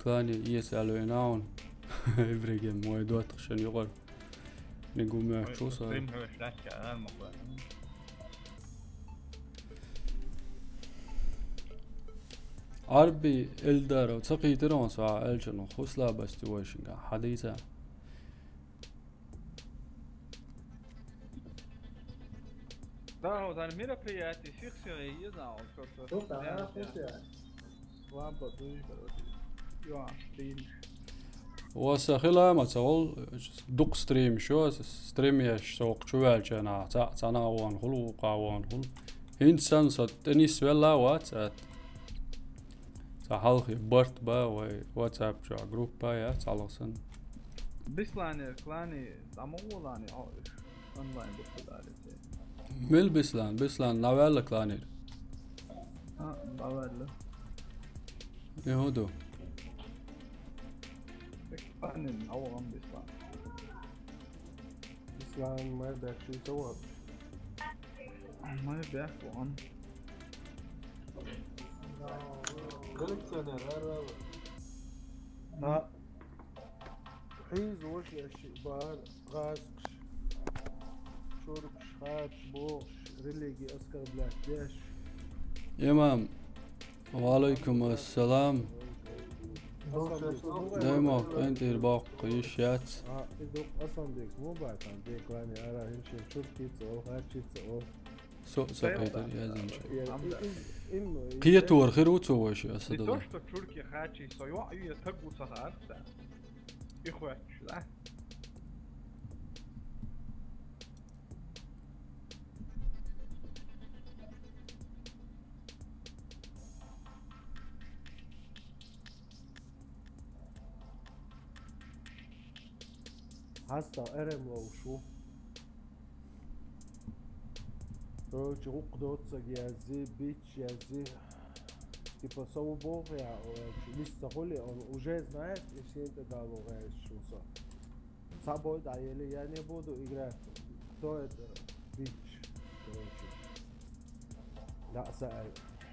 Клани, иес алу инаун. Ибригем мой дот хшен югар. Нигу мя чуса. Стрим хвеш лача, а, мокла. Арби Эльдаров, ца кхийтира он со аьлчана, хуслабасти вайшинга, хьадийца. Да, вот ан мероприятие, сих сих, я знал, что, что. Ну, да, мероприятие. Слабо дуй, короче. Ё, стрим. Васа хила ма ца гӀол дукха стрим шо, стрим еш со чу ваьлчана, ца, ца на вон хул, вукха вон хул. ХӀинца сан со теннис велла вац, ат. Ца хьалхи барт ба вай WhatsApp чу группа я, ца ласан. Бислани, клани, тамогулани, о, онлайн бухталари. Мел Бислан, Бислан, навелла кланир. А, навелла. Ихуду. Кланин, авгам Бислан. Бислан, май бэкши товап. Май бэк вон. Коллекционер, ара. А. Хьийзош яши бахьан гӀазкхаш, чуркаш, хаташ, бохаш, религи оскорблять деш. Имам, ва алейкум ассалам. Даймах, къинтӀера боккха йиш яц. А, и дукха Асанбекс мо баьтан, декъани ара хӀиншин чуркица о, хачица о. Со, со Петр язынча. Кхетор хир ву цо вайши аса дала. Не то, что чурки хачи, со ё, ю, я так гуца харта. И хватит, да? Хьастагъ эрем ловш ву. Короче, гӀуккха доццаг яззи, бич яззи. Типа, со ву боху я, о, вист ца хули, он уже знает, и сен тӀе дало гӀерташ ву со. Цхьа бой дӀаели, я не буду играть. Кто это? Бич. Короче. Да, са ай.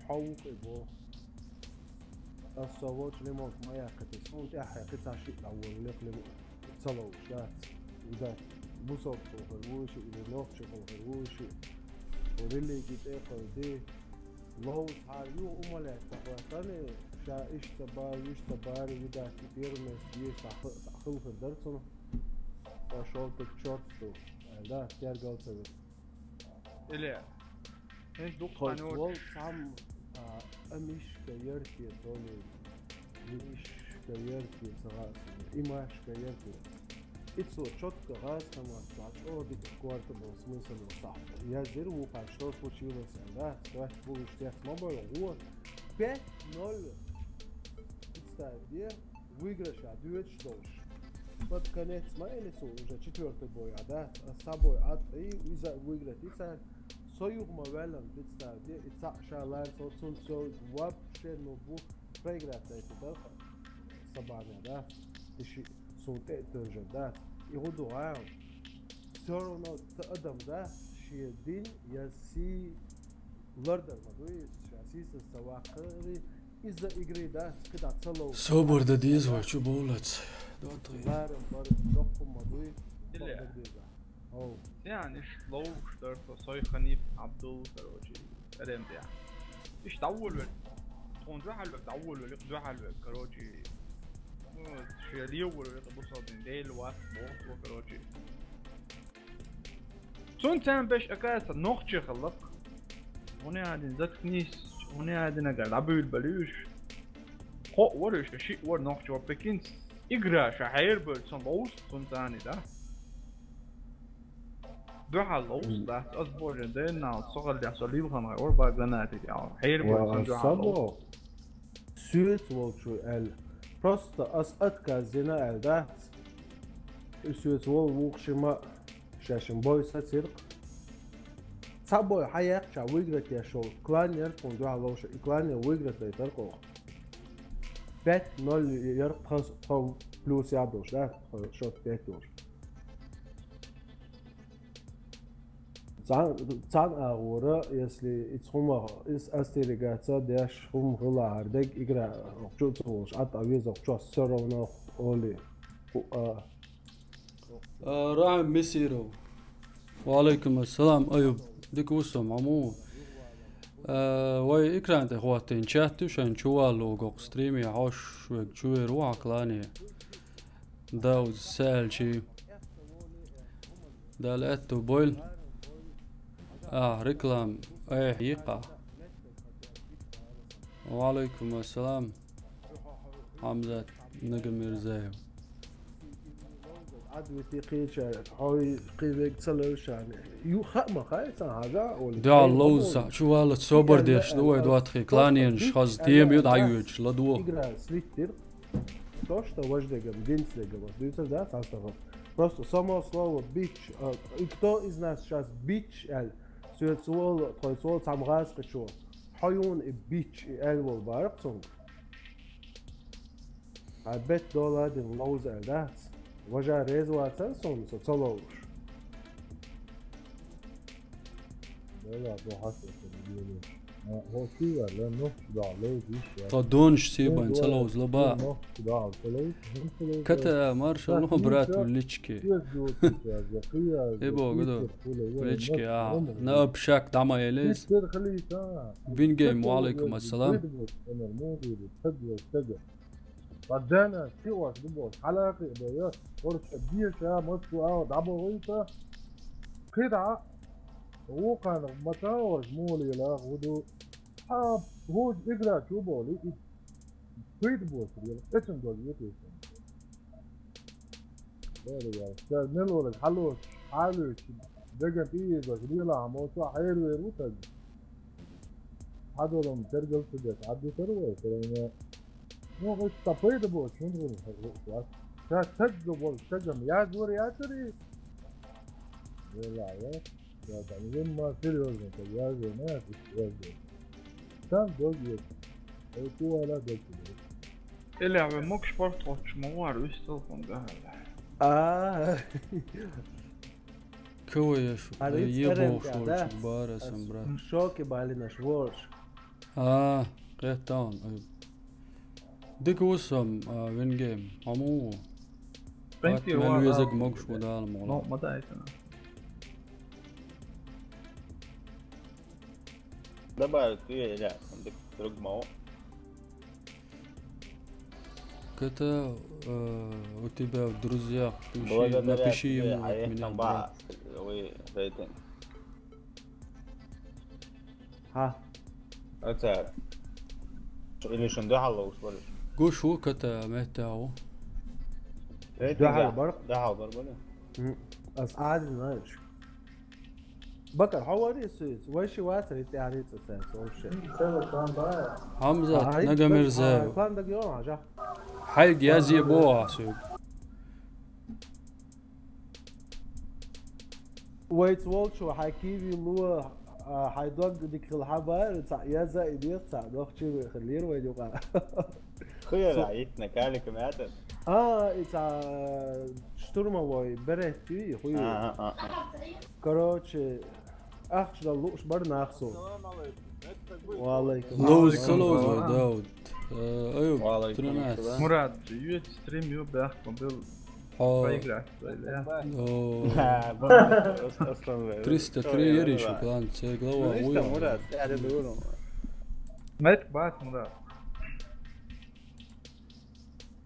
Хьо ву кхы бо. Ас со волчу лимонка ма яьккхи те. Суна тӀаьхьа кхин цхьа шиъ дӀаволу лекха лимон. Ца ловш, дац. Видать, бусалба хир ву шиъ, или нохчи хир ву шиъ. Религи тӀе кхойди. Ловш хьара юха умалаьтта хӀоттани, ша иштта бара, вуьшта бара, видать, и первое место деза, цхьа хи-, цхьа хила хир дара цунна. Пошёл ты к чёрту, аьлла, да, тергал ца вира. Или, хӀинца дукха Тхойца хан йоцуш. Вол цхьамма, а, амишка ярте, то ли мишка ярте, ца хаьа суна, имашка ярте. И цо чётко гӀаз хӀаман цхьа чӀогӀа дика корта бо смысл бо сахь. Яздира вукхара, что случилось, да, цхьаьш булуш цец ма бойла, гӀо. Пять ноль. Представь, де, выигрыша дуьйцуш долуш. Под конец ма эли цо уже четвёртый бой а, да? Ас цхьа бой а тӀе, иза выиграть йицара. Со юха ма ваьллан, представь, де, и цхьаъ ша лара со, цунна всё вообще, ну, бу проиграть дайта дара сан бахьана, да? И шиъ суна тӀе а тевжар, да? И хӀун ду гӀайгӀа? Всё равно ца адам, да? Шен дин я сий лардар ма ду иза, ша сийсаз ца ваккхари, иза игры дац, кхидӀа ца ловш. Собар дан деза вай, чу бовлац. Ларам бар, чоккхум ма дуй, Илья. Бакъдар деза. Оу. Ян иштта ловш дар со, сой Ханиф Абдул, короче, РМД. Иштта дӀаволавелла. Тхуна дуьхьал вега, дӀаволавелла, дуьхьал вега, короче. Ну, шен леволавелла, бусалба дин, Дела вац, боху, короче. Цунна царна беш, оказывается, нохчи хилла-кх. ХӀунда аьлла, заткнись, хӀунда аьлла, нагахь дӀабуьйлабелла уьш. Кхоъ вара уьш, шиъ вара нохчо, прикинь, игра ша хьерабевлла, цунна ловзу, цунна царна, да? Дуьхьал ловзу, Мгм. Дац, ас божа, ден нал, со хилла, со лилхана гӀайвара, бага гранатик, ял. Хьерабевлла, цунна дуьхьал ловзу. Соьца волчу аьлла. Просто ас отказ дина аьлла, дац? И соьца волу вукху шима, шаьшшима бой сациркх. Цхьа бой хьан яьккхича выиграть еш волу кланер, тхуна дуьхьал ловша, и кланер выиграть дайтаркх оха. Пять ноль яркх тхан, тхан плюс я долуш, да? Тхан счёт пять долуш. Цхьан-, цхьана агӀора, если иза хӀума, иза остерегаться деш хӀума хила хьара дег, игра чу ца волуш, атта веза чу всё равно оли. Ху-, а. А, Рахим Месиров. Ва алейкум ассалам, Аюб. Дика ву со, Маму. А, вай экран тӀе хӀоттийна чат ю, шайн чувалло гӀокху стриме хьош вег чувер ву хьан клане. Дауза саьлчи. Дала аьтту бойла. Ахь реклама айхьа йикхахь. Ва алейкум ассалам, Хьамзат Нагамирзаев. Ӏадвити кхеча, хьой кхин вег ца левшани. Ю хаа ма хай сан хьажа, оли. Да, ловза, чувала собар деш ду вай, доттагӀий, кланенаш хаза тема ю дӀайоьдуш, ладогӀа. Игра слиттира. То, что ваш дегам, динц дегам, ас дуьйцур дац, ас тахо. Просто само слово бич, а, и кто из нас сейчас бич, аьлла, соьца волу, тхойца волу цхьамма гӀазкхичо. Хьо юна и бич, и аьлла волу бара-кх цунга. Хьайн бетта дола дина ловза аьлла дац. Важа реза вацара суна, со ца ловлуш. Дела, бо хьасо ца ловлуш. Хьо сий ваьлла, нохчи дӀа ловза йиш яц. Тхо донаш сий бан ца ловза лаба. Нохчи дӀа ца ловза, хӀун ца ловза? Ката маршал, брат, в личке. Э, бо, гудо. В личке, а. На общак дӀа ма елес. Бингейм, ва алейкум ассалам. Ткъа дена ши ош ду бохуш, хьалакхи а бо, я, хӀорш деша, массо а дӀабохуьйту, кхидӀа, вукханах ма ца хӀорш муха лела, хӀу ду, хьан хӀуж игра чу бохули, и кхийтта бохуш лела, эцун доза ву те. Бала ваьлла. Ша мел волаг хьалоцуш, хьалоьцуш, даган тӀеэзош, лелахь моцу а хьеравер ву таг. Хьадолам тергал ца деш, хьаддитар вай, кроме Ну, хоть стопы да было, что он говорит, вот, вот. Сейчас так же был, так же, я говорю, я говорю. Вела, я, я там, ну, ма, серьёзно, так я говорю, ну, я тут серьёзно. Там долго. Это у Алла дальше. Или я могу спорт, вот, чему вар, весь телефон, да. А. Кого я шу? Али Э, ебал церен шорчик, да? Барасан, Ас брат. Шоки бали наш ворш. А, къеттаун. Э, дика вусам, а, вингейм. Аму. Thank Ат you, мен везег Алла. Могуш удал мола. Ну, ма дай это. Добавить, ты, Илья, дик друг мау. Ката, э, у тебя в друзьях, пиши, Благодаря напиши тебе, ему а от я меня, там брат. Ба, вы, рейтинг. Ха. Это, или шунда хала уж болишь. Гушу ката меттау. Рейтинг, да, хала бар. Да, хала бар, болишь. М, ас адил, знаешь. Бакар, хьо вари суйц? Вай ши вацар, итти арицӀа цаьрца вообще. Хьамзат, Ай, Нагамирзаев. Ай, план даг йола, жа. Хьайг яз е бо а суйг. Вайц волчу хьай киви луа, а, хьай дог дикхил хьаба, ца яза и дех, ца дохчи хилир вай юкъа. Хуяра Со- итна калика мятан. А, и ца штурмовой берет ты, хуй. А, а, а, а. Короче, ахча дал луш бар нахсу. Салам алейкум. Ва алейкум. Лоуз, салам, Дауд. Э, Аюб, Ва алейкум тринадцать. Ассалам. Мурат, ю стрим ю бях мобил. Хо. Проиграть, да. О. Ха, ба, Ас-, Аслан, ба. Триста три Ой, ериш ба. План, це глава Ну, видишь, там, уйла. Мурат, я говорю. Мет бас, Мурат.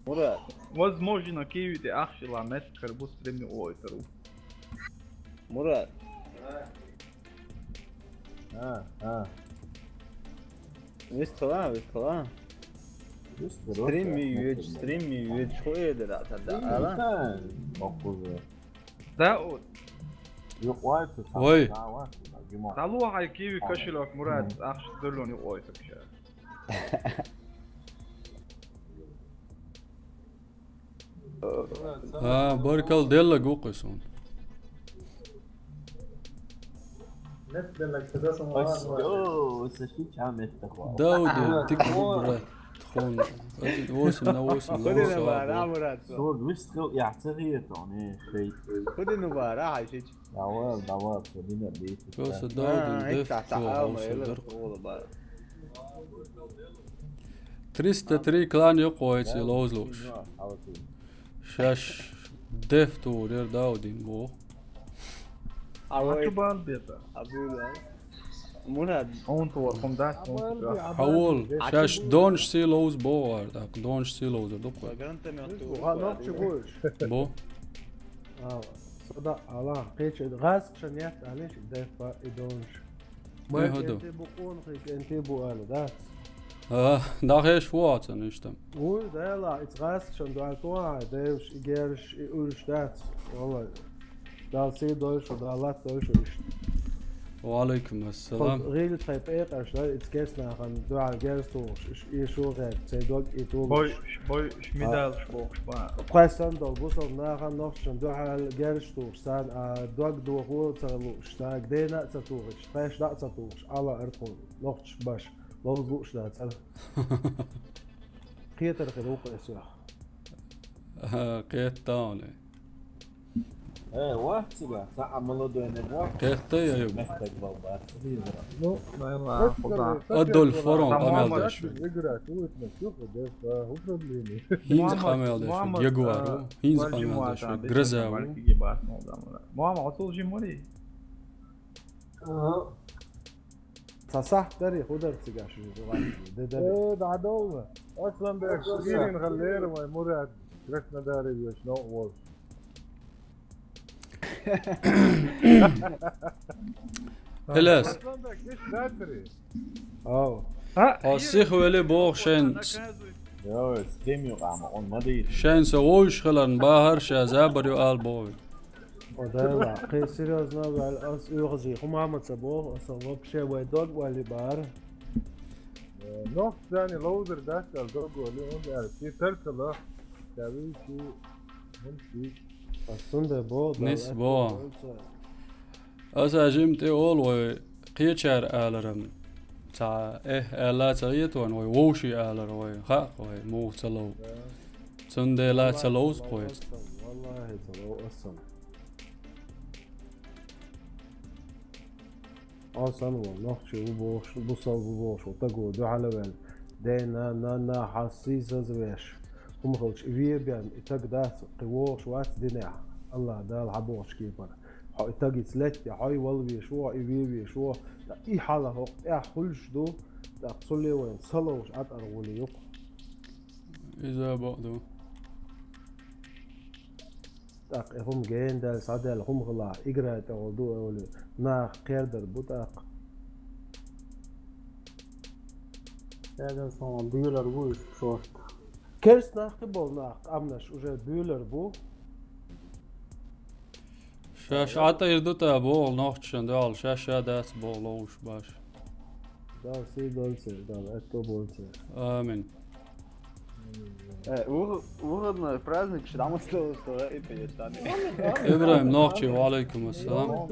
Мурат. Возможно, киви де ахшила мет карбу стримни ой тару. Мурат. А, а. Вистхала, вистхала. Вистхала. Стрим ми юеч, стрим ми юеч, хо е дера та да, ала? Мокуза. Да, о. Ой. Талу хай киви кошелек, Мурат, ахш дулон ой так. А, баркал, делла гукъи сун. Ой, саши чам этта хва. Дауди, тик бу, брат, хун. Один восемь на восемь, на Худи на восемь, бара, ладно. Мурат. Со вистхил, я, цария тони, хей. Худи на бара, хай шич. Давай, давай, Сабина, бейте. Просто А, Дауди, ай, деф, та, та, хо, а, хо, ма, шо, эла, дарк. Ола бара. Триста три клан юкъойци лоузлуш. Шаш деф тур ер Даудин бо. Авай. Ачубан бета. Абула. Мурат. Он тур, хунда, он тур. Хавол, шаш донш си лоуз бо вар, так, донш си лоуз дукъ. Баганта ме тур. Ха, нохчи буш. Бо. Ава. Сада ала, кече, газ кшан ят, алеш, деф, и донш. Э, Май ходу. Кенти бу къон хи, кенти бу ала, да? А, дахеш вуацан иштам. Уй, да ла, иц газ кшан дуал туа, девш, и герш, и урш дац. Валла. Дал си дойш, дал лат дойш, ишт. Ва алейкум ассалам. Гъил тхай пекъаш, да, иц гес нахан, дуал герш тугш, иш, и шу гер, цей дог, и тугш. Бой, ш-, бой, ш-, А. Медаль ш-, бохш, ба. Къайсан дол, бусал нахан, нохчан, дуал герш тугш, сан, а, дог доху, ца луш, ца гдена, ца тугш, тхайш да, ца тугш, ала, артхун, нохч, баш, лоз луш, да, ца. Кхетар хир, уқрес, ях. А, кхетауни. Э, вахтига, са амалу дойне вахт. Кхетта я юг. Мехтаг балба. Ну, наверное, куда? Адольф Форон, Самуа къамел Мар-, дашве. Играть, вот, ну, всё, да, да, управление. Хинз Муаммад, къамел дашве, Муаммад, Ягуару. Э, Хинз Вальчи къамел Муата, дашве, Бесик Грозаву. Мальки Басмол, да, Муаммад, Атул Жимури. Ага. Са сахь дари, худар цигаш жугъан. Де, де, де. Э, да, долла. Аслан бек, Аслан. Ирин Халлер, вай Мурат. Краснодаре веш, но, вот. Хелас. Аслан бек, иш датри. Ау. А, Хо сих вели бох шен. Йо, стрим юкъама, он ма дийр. Шен са ойш хилан бахар ша забар ю ал бой. О, да, ла. Кхе, серьёзно, вал, ас уйгъази, хумама ца бо, аса вообще вай дог вали бар. Нохчий цӀена ловзар дац аьлла доголи, хӀунда аьлча ши тартала, ца вийчи, хӀунда ши. Ас цундела боху, Дала Нис аьтто боху. Болча. Аса жимма тӀе олу вай кхечара аларам. Цхьа, э, аьлла ца гӀетон вай, вовший алар вай, хаьа вай, муха ца лов. Да. Цундела ца ловза кхойца. Валлахи, ца лов ас санна. Хьо санна вон, нохчий ву бохуш, бусалба ву бохуш, ву таго дуьхьал а ваьлла. Дена, нанна, хьан сийсаз веш. ХӀума хилча, и ве бен, и таг дац, кхин вогӀуш вац динехь. Аллах Дала хьан бохучу кепара. Хьо и тагица летте, хьо и вала веш ву, и ве веш ву. ТӀаккха и хьала хӀокху тӀехь хуьлуш ду, тӀаккха цу левайн ца ловш Ӏатар гӀули юкъа. Иза бакъ ду. ТӀаккха и хӀума гена даьлла, схьадаьлла хӀума хилахь, играй тӀехула ду олий, нах кхердар бу тӀаккха. Эган сон буьйлар бу уьш шорта. Керс нах кхин болу нах, къамнаш уже буьйлар бу. Шаьш Ӏатайр ду та боху нохчашна дуьхьал, шаьш ша дац боху ловуш баш. Дала сий долу церан, Дала аьтто болу церан. Амин. Э, выход-, выходной праздник, что там осталось, что, э, и приедет, да? Ибрахим Нохчи, ва алейкум ассалам.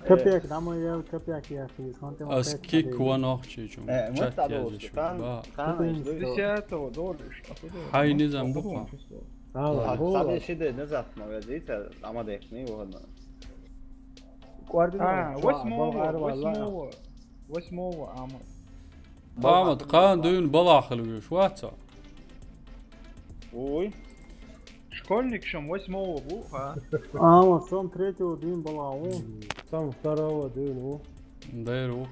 Капек, домой ел, капек я, хи, сон ты Ас кик ва Нохчи чу. Э, мы Чат тогда язычу. Там, Ба. Там, Десятого доллар. Хай низам бу хан. Ала, Ха, бу. Саде шиде назад, но я дивіться, ама дехни, выходной. Квардинал, А, чё, восьмого, болгар вала. Восьмого. Восьмого ама. Амад, кхана дуьйна балахь хила веш вац хьо? Уй. Школьник шам восьмого бу, а? А, вот сам третьего дуьйна балахь ву. Сам второго дуьйна ву. Дайр ву.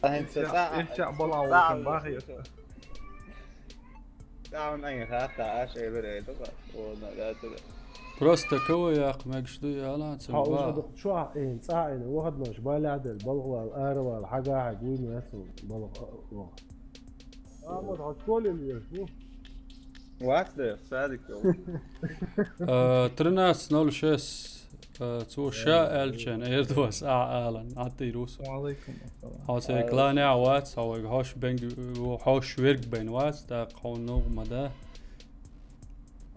А, Ирча, цхьа, Ирча балахь ву, цхьа, шам бахьа. Цхьа, ай, хатта, аш, э, бере, это, вот, на, да, это. Просто кого я мегаш ду, я ла, цу Хьо уж ба. Ду чохь, э, цӀа, э, выходной ш балехь дел, балгӀа вала, ара вала, хьага хьаг вуйна яц ву, балгӀа, а, ву. А, вот, хьо школе леш, ву? Вац де, садик йо. Э, тринадцать ноль шесть, э, цо ша аьлча, эрдос а алан, Ӏатийр ву со. Ва алейкум ассалам. Хьо церан кланехь вац, хьо вайга хьош бенг-, хьош верг бен вац, тӀаккха хьо нугӀ ма да.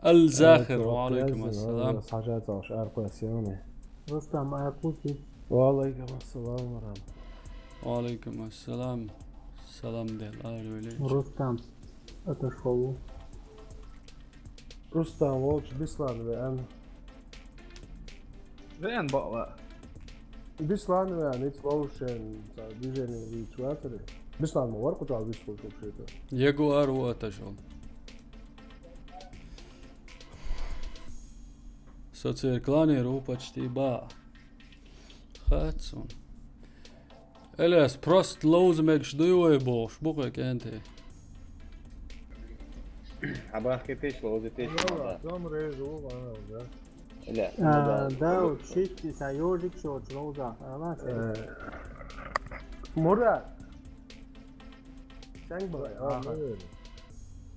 Ал-Захир, ва алейкум ассалам. Сажа цауш аркъа сиёне. Рустам, а пусти. Ва алейкум ассалам ва рахматуллах. Ва алейкум ассалам. Салам дел, ар вели. Рустам, это шоу. Рустам, волчу Бислан веан. Веан бакъла. Бислан веан, ицу вовшен, ца движение вийчу вацари. Бислан ма вар кху чохь вистхуш вообще-то. Ягуар ву аташал. Со церан кланера ву почти ба. Хац вон. Элиас, просто ловза мегаш дуй вай бохуш, бу кхе кӀентий. Хьабахкитиш, ловзитиш, Ала, мада. Сом режу, ана, да. Эля, А, мада. Да, вот шитти са ёжик шо ловза, ала, Э, Мурат. Сенг бай, А, аха. Мурат.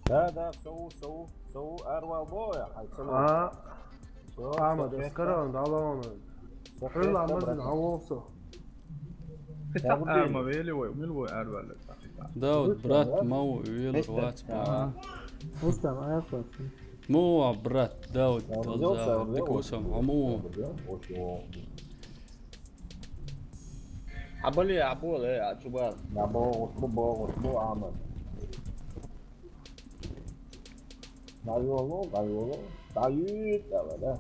Да, да, сов, сов, сов, арвал боя, хай, сов. А, Сов, Амад, сов, эскаран, далон. Сов, Хьула сов, мазин, брат. Хьаволсо. Итак, Ягу арма били. Вели вой, мил вой арвал. Дауд, брат, мау, вели Мистер. Вац, А. ба. Рустам, а я просто. Му, а, брат, Дауд, Я взял, я взял. Дикусом, а му. Очень. Абали, абу, э, а чуба. Я бо, бо, бо, бо, ама. Дайолу, дайолу. Дают, давай, да.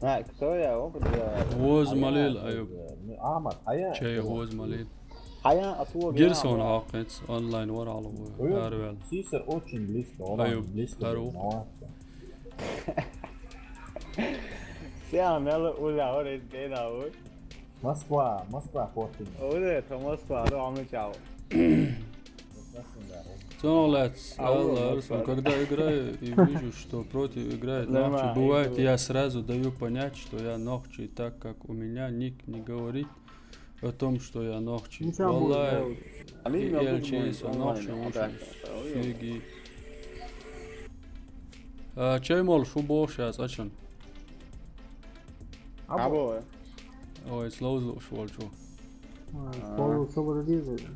А, кто я? О, куда? Воз А я, малил, э, Аюб. Не, Амад, а я. Чей воз малил. А я, а то Гирсон я, хакъец, онлайн вар алгу, Ой, арвел. Сисер очень близко, он Аюб, близко Хару. Дознаваться. Сян, мело, уля, ор, эт, бена, ой. Москва, Москва, Португалия. Ой, это Москва, да, а мы чао. Цонолец, Алло, Алла, Москва. Когда играю и вижу, что против играет Нормально, нохчи, бывает, иду. Я сразу даю понять, что я нохчи, так как у меня ник не говорит о том, что я нохчи. Ну, сам Валлай, будет, да, вот. И Амин, я буду элчи молиться со онлайн, нохчи а муши так, а, ой, ой. Фиги. А, чей мол, шу бо сейчас, а чё? Або. Або. Ой, слоузу шволчу. А, А. Слоузу шволчу.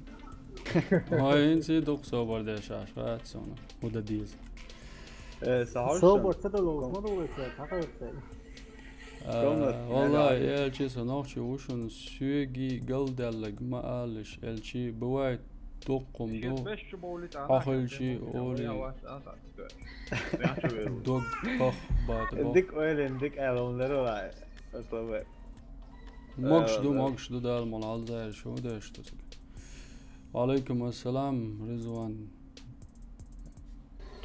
Хьо хӀинца дукха собар деш Ӏаш, хац суна, хӀу дан деза. Э, са хьовш Собар сан? Ца дало, Ком- ма дало, ца хьакхайрца. А, Комнат, валлахӀи, нагахь. Элчи, со нохчи ва шуна, соьги галдаьллаг ма алалаш, Элчи, бывает, дуккхум ду. Шиъ беш чу бовлита, Хьо ана, хилчи, кем оли. Ява, а, так, так. Дог пах бата бо. Дик ойлин, дик аьлла, лера вай. Особо. Могаш ду, Э, да. Могаш ду, Дала мол алзаьр шу деш тусаг. Ва алейкум ассалам, Ризван.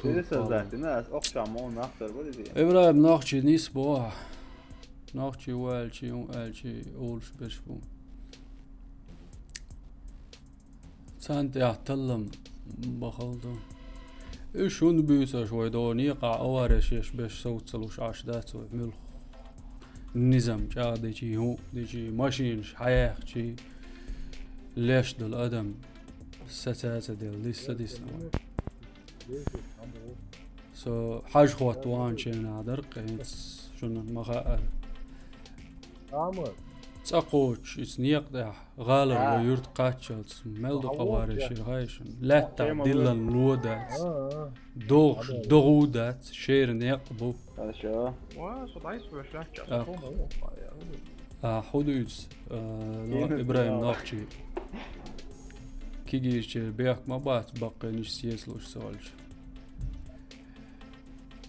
Пересоздать, Турпал. Ина, аз охча мо нахтар буди. ИбрагӀим, нохчи нийса бо. Нохчи валчи, ум алчи, олуш берш бу. Царна тӀехь таллам бахал ду. Уьш хӀунда буьйцуш вай догӀу, некъахь авареш еш беш совцалуш Ӏаш дац вай, муьлхха низам чӀагӀдичи, хӀуъ дичи, машинаш хьаяьхчи, леш долу адам саца ца делла, дисса дисна вай. Со хьажа хӀотта ваханчу хенахь дара, кхин хӀинца шуна ма хаьара. Амма. Цкъа кхочуш, иза некъа тӀехь, гӀалара А. вай юрт кхаччалц, мел ду Ма къа вариш вовча. Ира хьайшина. Лаьттахь Ма диллан ло дац. А, а. ДогӀуш, Ма догӀу дац, шера некъ бу. Хорошо. Ва, со дайс веш лаьттача, А. со ма ву. А, хӀу дуьйцу, а, но, Кина ИбрагӀим динал. Нохчи. Кигийчера бехк ма бац, баккхийнаш сецалуш ца валча.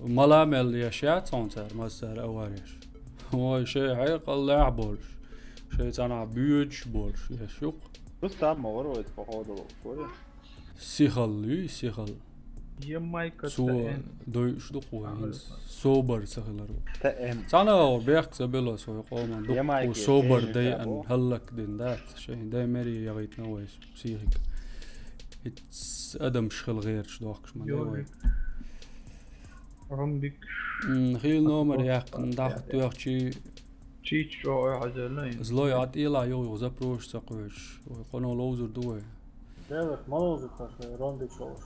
Мала мел еш яц хьуна цара, массара а вареш. Вай шайн хьекъаллехь болуш, шайн цӀанахь боьдуш болуш еш ю-кх. Рустам ма вара вайца, походу, ловш вара. Сихал юй, сихал. Е майка Цо ТМ. Дойуш ду-кх вай хӀинца. Ага. Собар ца хилар ву. ТМ. Цхьана а ву бехк ца бело со вай къоман. Е Дуккха майка собар дай ан хӀаллак дина дац. Шайн дай мери яхийтина вай. Психика. ХӀинца адамаш хила гӀерташ дохкуш ма дай вай. Йой. Ромбик. М, хийла номер яьккхина, дӀахо тоьхчий. Чич чӀогӀа хьазелла ин. Злой, Ӏа тӀела юха-юха запросаш ца кхоьчуш. Вай къоно ловзур ду вай. Делах, ма ловзу тхо, Ромбик шоуш.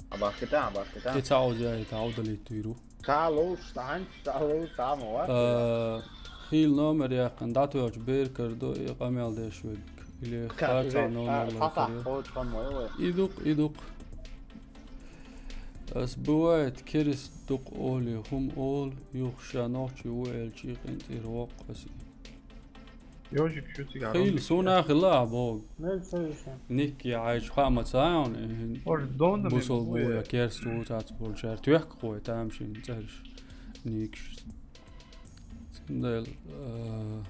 Абахкита, абахкита. И ца оза яй, та удалить туйру. Ца ловш, ца хьанч, ца ловш, ца ма вац. Э, хийла номер яьккхина, дӀатоьхча бер карадо, и къамел деш верг. Или Ка-, хаца номер ло каре. И дукъ, и дукъ. Ас бывает, керист дукъ олий, хӀума олу, юха ша нохчи ву аьлча, и къинтӀера воккху ас и. Йожик шу цигахь Хийла, Ромбик суна хилла а боху. Мел ца виша. Никки Ӏайчу хаа ма ца хьуна, и Ож донна бусал мел бу я вуя. Керст ву цац болчара. Тоьхка кхой тамашийна цӀераш, никаш. Цундела, а,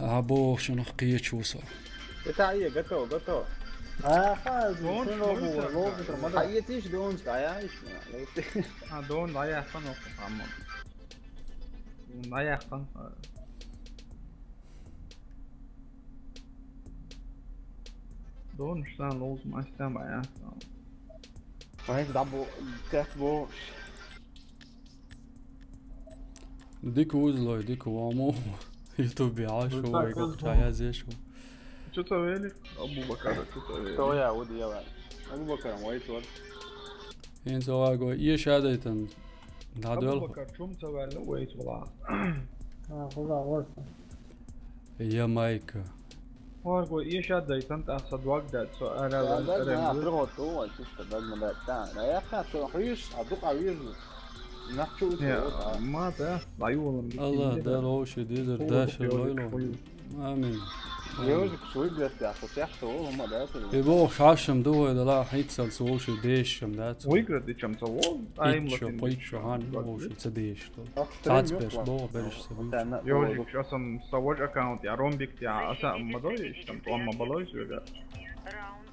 А боху шуна кхечу со. Это ие, готово, готово. Аха, Дон, шуна лову, шуна лову, шуна А, лову. Е тиш дон, а я иш. А, дон, а я хан, амма. А я хан. Дон, шуна лову, мастам, а я. Ай, да бу, как бу. Дика вузлой, дика вамо. Ютубе Ӏаш Ну, ву, так, вай как гахча бу. Язъеш ву. Чу ца вели? Абу-Бакар, чу ца вели? Кто я, вот я, вай. Абу-Бакар, мой твор. ХӀинца ваго, эша дайтан. ДӀадоьлху. Абу-Бакар, чум ца ваьлла, вай твола. А, хӀула, вот. Ямайка. Варго эша дайтан, тӀаккха сан дог даьд, со ара Да, ваьлла, да, ара да, ваьлла. Приготовил, чисто, да, да, да. Да, я как, что, хуиш, а дука вижу. Нах чу Не, уцу, а. Ма, да, даю валам. Алла, да, лоуши, дизер, Хуй, да, хуй, шер, хуй, лой, лой. Хуй. Амин. Ёжик, шуй, блядь, да, что, тяжко, о, ма, да, ты. И бо, шашам, ду, вай, да, ла, хицал, сулши, дешам, да, цу. Выиграть, и чем-то, о, а им Итчо, латин, пойчо, хан, латин. Лоуши, ца деш, что. Ах, Тац стрим беш, ёк, бо, береш, ца бу. Ладно, Чёжик, ладно. Сейчас он с того же аккаунта, я Ромбик, я, а сам, мадой, там, он мабалой, сюда. Раунд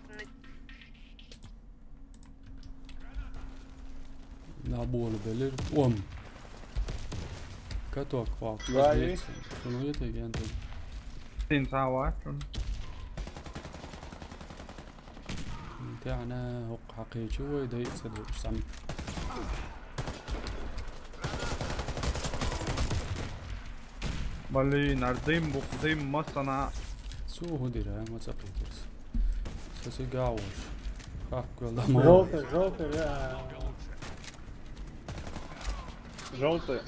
на На болу белир. Ом. Каток пак. Вай. Шуну ете генде. Син сава, шун. Тяна хок хакичу вай дай цаду сам. Блин, ардым, букдым, масана. Су худира, ма цапитирс. Соси гауш. Как квел да мо. Желтый, желтый, да. Желтый.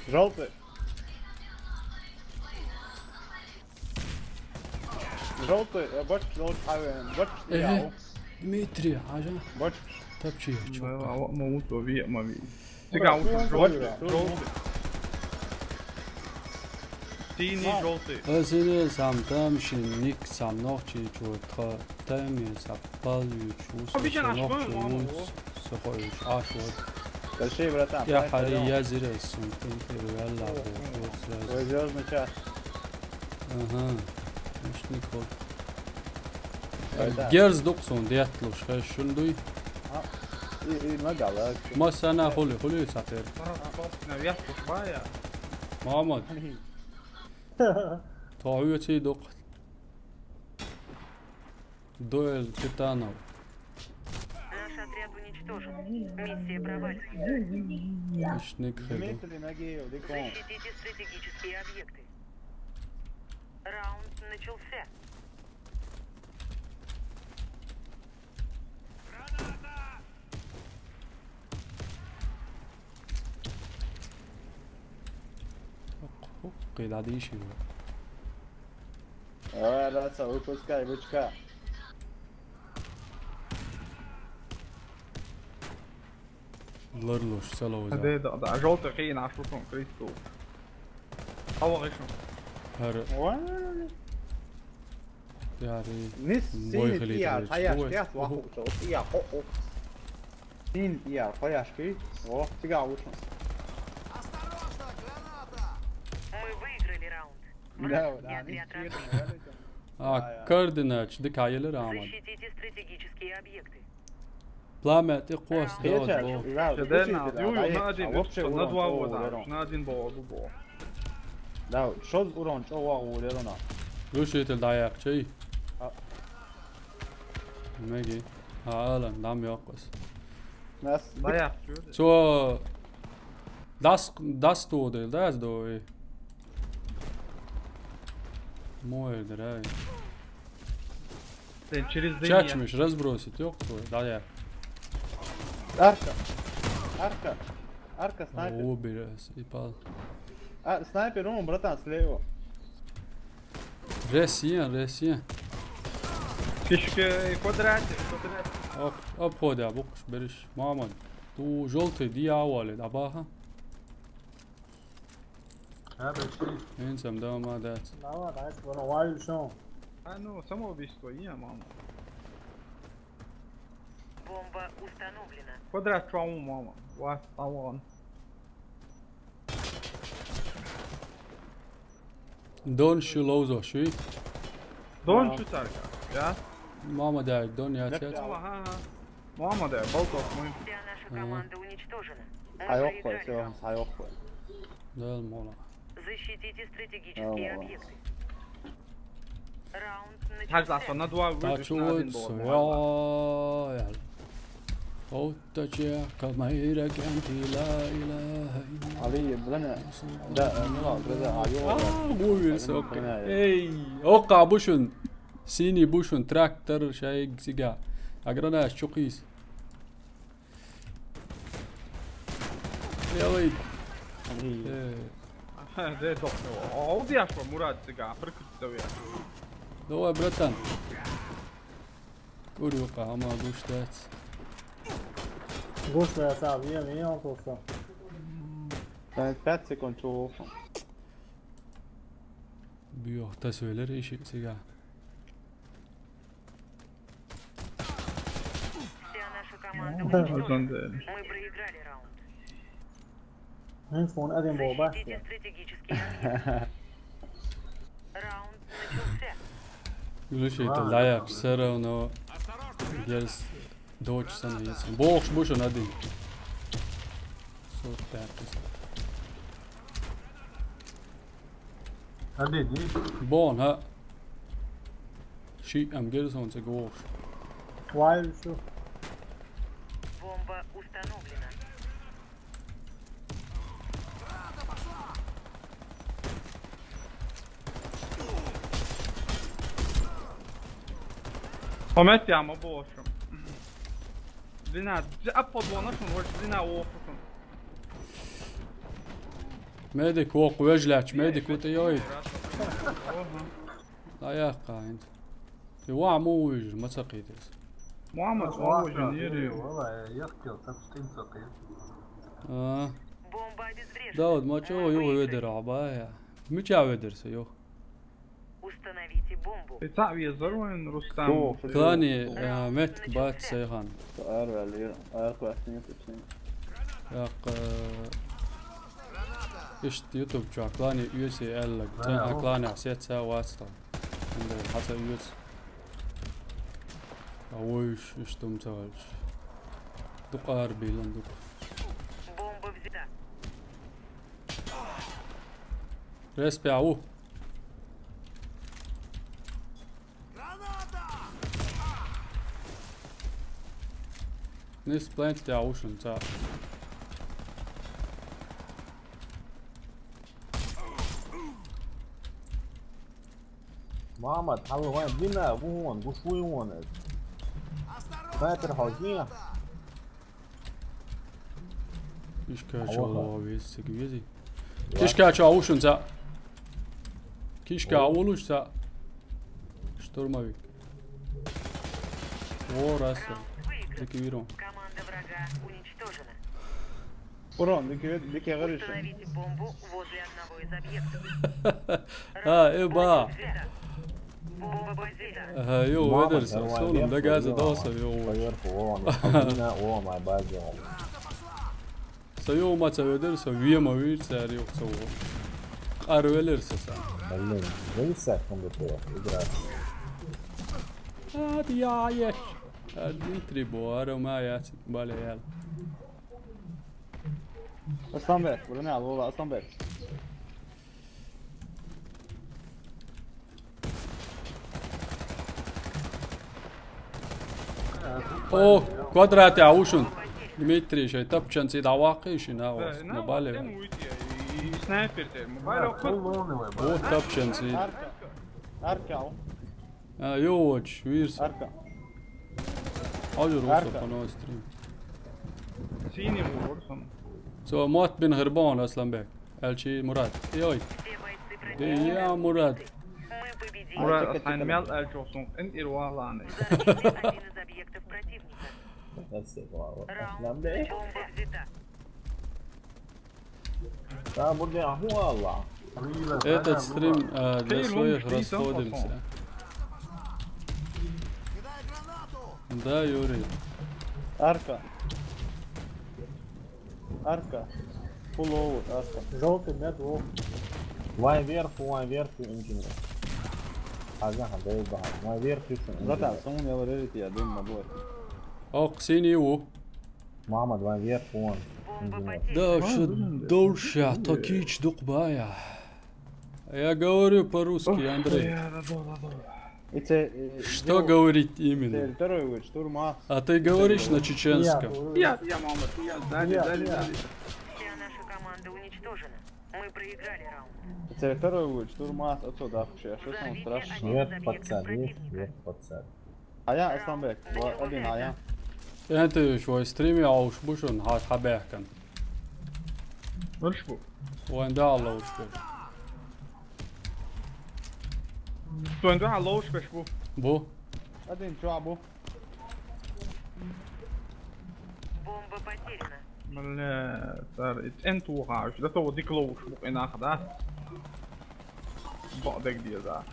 Желтый. Желтый, э, бочка, желтый, а, э, бочка, Э, я, Дмитрий, хьажа. Бочка. Тапчи, чё? Ма, ма, ма, ма, ма, ма. Циган, уж желтый, желтый. Синий, желтый. Э, синий, сам там, ши ник, сам нох, чи, чё, тха, там, и сам пал, ю, чё, Обычно сам нох, наш чё, мама, ю, о. Сухой, аш, вот. Большие врата, я поэтому хари, я зира, сум, там, первый, Аллах, О, вот, о. Вот, сразу. Твой звёздный час. Ага. Мишник, вот. Герз дукъ сун детталуш, хӀай шун дуй? А, и, и ма гала. Ма сана хули, хули сатер. Наверх кушбая. Мамад. Тоюци дукъ. Дуэль титанов. Наш отряд уничтожен. Миссия провалена. Мишник хеду. Дмитрий Нагиев, дикон. Защитите стратегические объекты. Раунд начался. Къилади ши. Давай, Раца, выпускай бычка. Ларлуш, салауза. Да, да, да. Желтый хрен, а что там, Кристо? Ава гишун. Хар. Ой. Яри. Нис бой сини хили тия, тая, тия, ваху, тия, хо, хо. Сини тия, хаяшки. О, тига вушун. Осторожно, граната! Мы выиграли раунд. Да, да, отряд разбит. А, координат, дикайли раунд. Защитите стратегические объекты. Пламя, ты кос, Раунд. Да, вот, Печать, бо. Да, Чё, да, слушай, на, да, ю, да, на я один, вообще что, на урон, два о, года, урон. На один бо, бо, бо. Да, что за урон, что ва, урон, а? Глушитель, да, я, чей? А. Меги. А, Алан, дам ёкос. Нас. Да, я, чё ты? Цо дас, дас туды, да, сдои. Мой, драй. Блин, через дым я. Чачмиш, разбросить, ёб твою, да, я. Арка. Арка. Арка, снайпер. О, убери, съебал. А, снайпер, он, братан, слева. Ресия, ресия. Фишки, квадрате, квадрате. Оп, обходя, букш, бериш, мамон. Ту желтый дьявол, да, баха. Эн сам дома, да. Давай, давай, вон, вай, шо. А, ну, самоубийство, я, мама. Бомба установлена. Квадрат, чё, мама? Ва, а вон. Дон шу лоузо, шу? Дон шу тарка, я? Мама, да, дон я. Ага, ага. Мама, да, болтов мы. Вся наша команда уничтожена. Мы проиграли раунд. Ай, охуй, всё, ай, охуй. Да, мола. Защитите стратегические объекты. Раунд начался. Хаж ласо на два. Та выйдешь, чё на один вот, бо. Всё, я, я. Оттача, камайра, кянти, ла, илаха, илла. Али, блин, да, ну ладно, да, а, ё, а, да. Гуви, сука. Эй, ока бушун. Синий бушун, трактор, шайг, сига. Аграна, чукис. Левый. Али. Э. Аха, де дохнул. О, удяшва, Мурат, сига, прикрытый я. Давай, братан. Курю, ама гуштать. Гуштать, а, я, я, он просто. Там пять секунд, чё, в общем. Бьё, та сюэлэр иши сига. Вся наша команда уничтожена. Мы проиграли раунд. Эн фон один бо, ба. Защитите стратегические объекты. Раунд начался. Глушитель, да, я всё равно. Есть дочь становится. Бог, бушун один. Сорок пять. Один, один. Бон, ха. Ши, ам герсон це гош. Вай, всё. Бомба установлена. Помет яма бошум. Длина, а подвона шум, вот длина охотом. Медик вокху вежлач, медик ву тӀе йой. ДӀаяккха хӀинца. И ваӀ ма вуьйжа, ма ца кхийдес. Мухаммад, вовжа нери. Вала, яхкел, так что им ца кхийд. А. Бомба обезврежена. Дауд, ма чӀо, юха ведар хьо бая. Мича ведар со, юха? Установите бомбу. И цхьаъ везар вайн, Рустам. Клани, э, метка бац сайхан. Арвали, арквас нет, нет. Як, э, ишт YouTube чуа клани уьси эллаг. Цхьа клани сеца васта. Инде хаса уьс. А войш ишт ум цагалш. Дукъар билан дук. Бомба взята. Респи ау. Нис плент тя ушун ца. Мама, талган дина, вон, гушуй вон. Снайпер хозин. Кишка чо ловис, сиг визи. Кишка чо аушун ца. Кишка аулуш ца. Штурмовик. О, раз. Дикий вирон. Команда врага уничтожена. Урон, дикий, дикий горишь. Установите бомбу возле одного из объектов. А, э, ба. Бомба взята. Ага, йо, Мама, ведерса, давай, солум, вверх, да газа вверх. Доса, йо. Поверху, вон, вон, вон, моя база. Са йо, маца ведерса, вема вирца, ари йо, са во. Къар велерса са. Блин, вылез, секунду, игра. Ад, я, еш. Ад, Дмитрий, бо, аро, ма, я, бале, я. Асланбек, бураны ал, ола, Асланбек. О, квадрат я ушун. Дмитрий, шай тапчан си давакы шина. Э, ос, на, мобайле. Тем уйти, и, и снайпер те, мобайле. О, тапчан си. Арка. Арка, ал. А, йо, воч, вирс. Арка. Алю руса. Арка. По новой стрим. Синий вор, сам. Со, мот бин хербон, Асланбек. Элчи Мурат. Йой. Де я Мурат. Мурат, асан мел элчи олсун. Эн ирваланы. Асланбек. Да, бурдя аху Аллах. Этот стрим, э, для своих расходимся. Да, Юрий. Арка. Арка. Пуловый арка. Желтый мед лох. Вайн вверх, вайн вверх, инженер. Ага, да, да. Вайн вверх, инженер. Братан, самому я варили, я думаю, бой. Ок, синий у. Мама, два вверх, вон. Инженер. Да, что дольше, то кич дукбая. Я говорю по-русски, Андрей. Что говорить именно? Второй вид, штурма. А ты говоришь на чеченском? Я, я, мама, я, дали, дали, дали. Вся наша команда уничтожена. Мы проиграли раунд. Це второй вид, штурма, отсюда, вообще, что там страшно? Нет, пацаны, нет, пацаны. Ая, Асланбек, один ая. Энтуш, вай стриме ауш бушун, ха, хабехкан. Варш бу. Вайн да лоуш бу. Вайн да лоуш беш бу. Бу. Один чуа бу. Бомба потеряна. Бля, сар, ит энту хаш, да то дик лоуш бу, энах да. Ба дег дия да.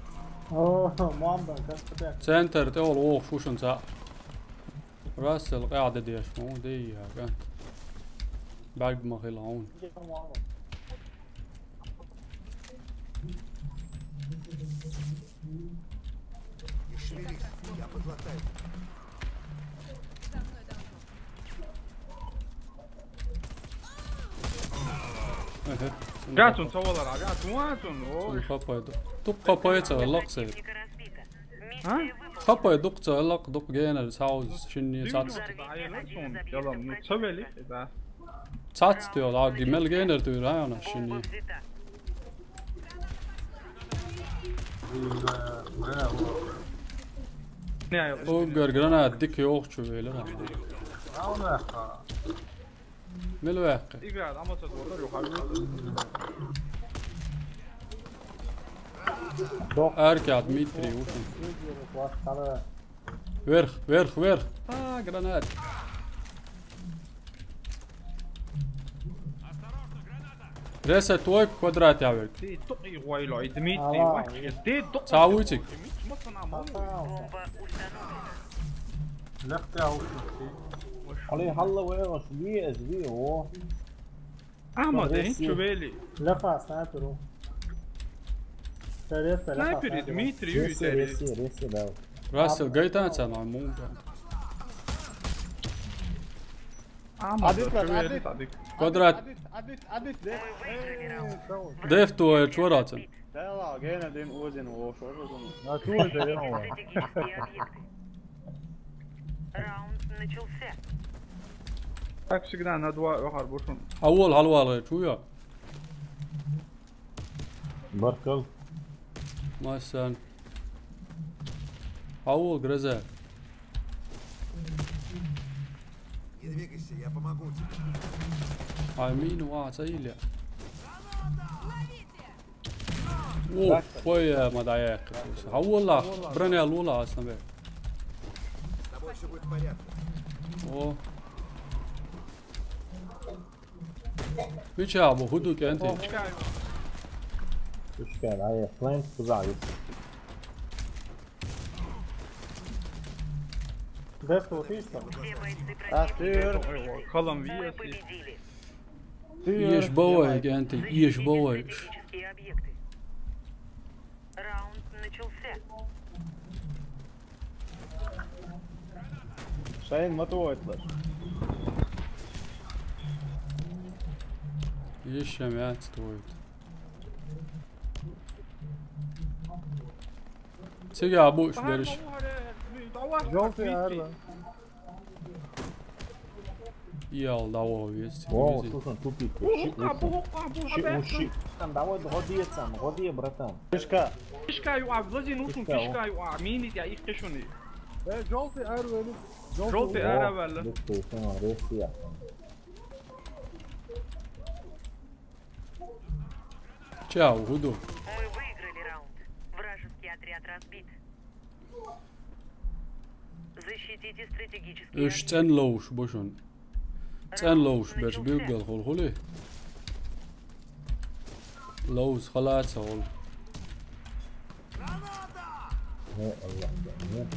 О, мамба, как так? Центр, те ол ох, фушун ца. Рассел, къяда деш, мо, де я, га. Балг ма хилаун. Не шевелись, я подлатаю. Гатун, савалар, гатун, гатун, о. Хапайду. Туп хапайца, лаксай. А? Хапай дукца, лак дук генер, сауз, шинни, сац. Яла, ну, цавели, да. Цац тюл, а, гимел генер тюл, а, она, шинни. Угар гранат, дик ёх чу велер. Мила ваьккхи? Игра, а ма ца двордар, юха. Дох. Аркад, Дмитрий, уши. Вверх, вверх, вверх. А, гранат. Ресет, твой квадрат я вверх. Ты тукъи гъвайлай, Дмитрий, ала. Вахи, ты тукъи. Цавуйтик. Дмитрий, ма ца на ма. Лехте аушнахти. Али халла вегаш, ви эз ви, о. Ахмад, Ресси. Хинчу вели. Леха снайперу. Снайпер, Дмитрий, Ресси, Ресси, Ресси, да. Расил, гайтан ца на мунга. Ахмад, Адит, хинчу вели, Адит. Садик. Квадрат. Адит, Адит, Адит, Адит, Деф. Э, шоу. Деф то, э, чворацин. Да ладно, гена дин узин, о, шо, шо, шо. А чё это, я думаю? Стратегические объекты. Раунд начался. Как всегда, на два, охар бушун. Авол, халвал, чуя. Баркал. Масан. Авол, гроза. Не двигайся, я помогу тебе. Амин, ва, ца или. О, хой, э, ма даяхи. Ха, валла, броня лула аслан бе. С тобой всё будет в порядке. О. Вича бу худу кенти. Пушка, ай, фланк кузави. Деф то тиста. А, ты. Колумбия. Еш бавай, кенти, еш бавай. Раунд начался. Шаин, мотовой флеш. Еш мяч твой. Цига абуш бериш. Жёлтый арба. Ял, давай, весь. О, слушай, тупик. Уши, уши. Уши, уши. Там, давай, годи там, годи, братан. Фишка. Фишка ю а, влази нушун, фишка ю а, минит я их кешуни. Э, жёлтый ар вели. Жёлтый ар вели. Лукто, сама, Россия. Чао, худу. Мы выиграли раунд. Вражеский отряд разбит. Защитите стратегические объекты. Уьш цӀен ловш бу шун. ЦӀен ловш берш билгал хул хули. Ловш халаца хул. О, Аллах, да, нет.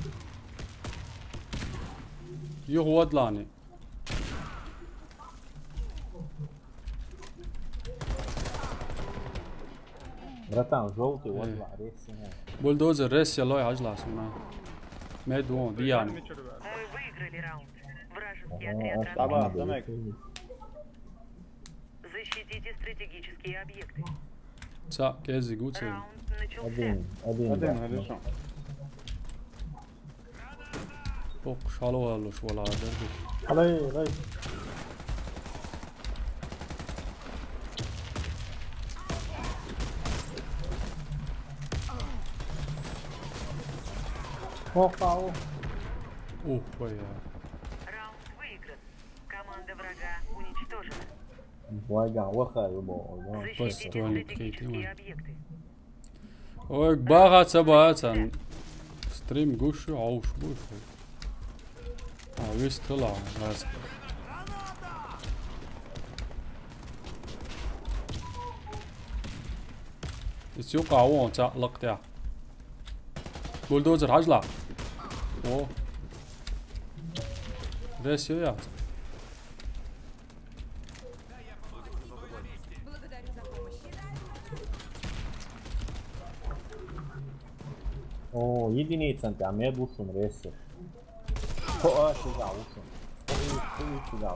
Юх вадлани. Братан, жёлтый, вот, э, ва, ресси, не. Бульдозер, ресси, лой, хажлас, муна. Мед вон, диян. Мы выиграли раунд. Вражеский отряд разбит. Ага, ага, ага. Защитите стратегические объекты. Ца, кези гуци. Раунд начался. Один, один, один, да, хорошо. Ох, шалвалуш вала дерди. Алай, алай. Ох, ау. Ух, бля. Раунд выигран. Команда врага уничтожена. Вайган, вахай, бо, вайган. Защитите стратегические объекты. Ой, багаца, багаца. Стрим гушу, ауш бушу. А, вис тыла, раз. Ис юка, о, ца, лактя. Бульдозер, хажла. О. Ресси я. О, единица, а мне душун ресси. О, а, сюда, лучше. О, и, и сюда.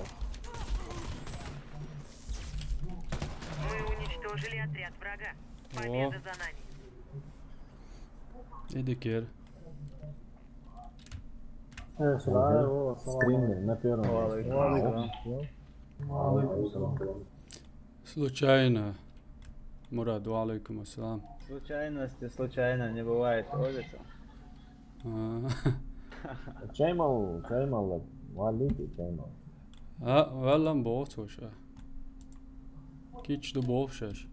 Мы уничтожили отряд врага. О. Победа за нами. Иди кер. Э, сюда, о, салам алейкум. Стример на первом месте. Ва алейкум салам. Ва алейкум салам. Случайно. Мурад, ва алейкум ассалам. Случайности случайно не бывает, овец. А. Чаймал, чаймал, валики, чаймал. А, валлам боху цо ша. Кийча ду боху шаьш.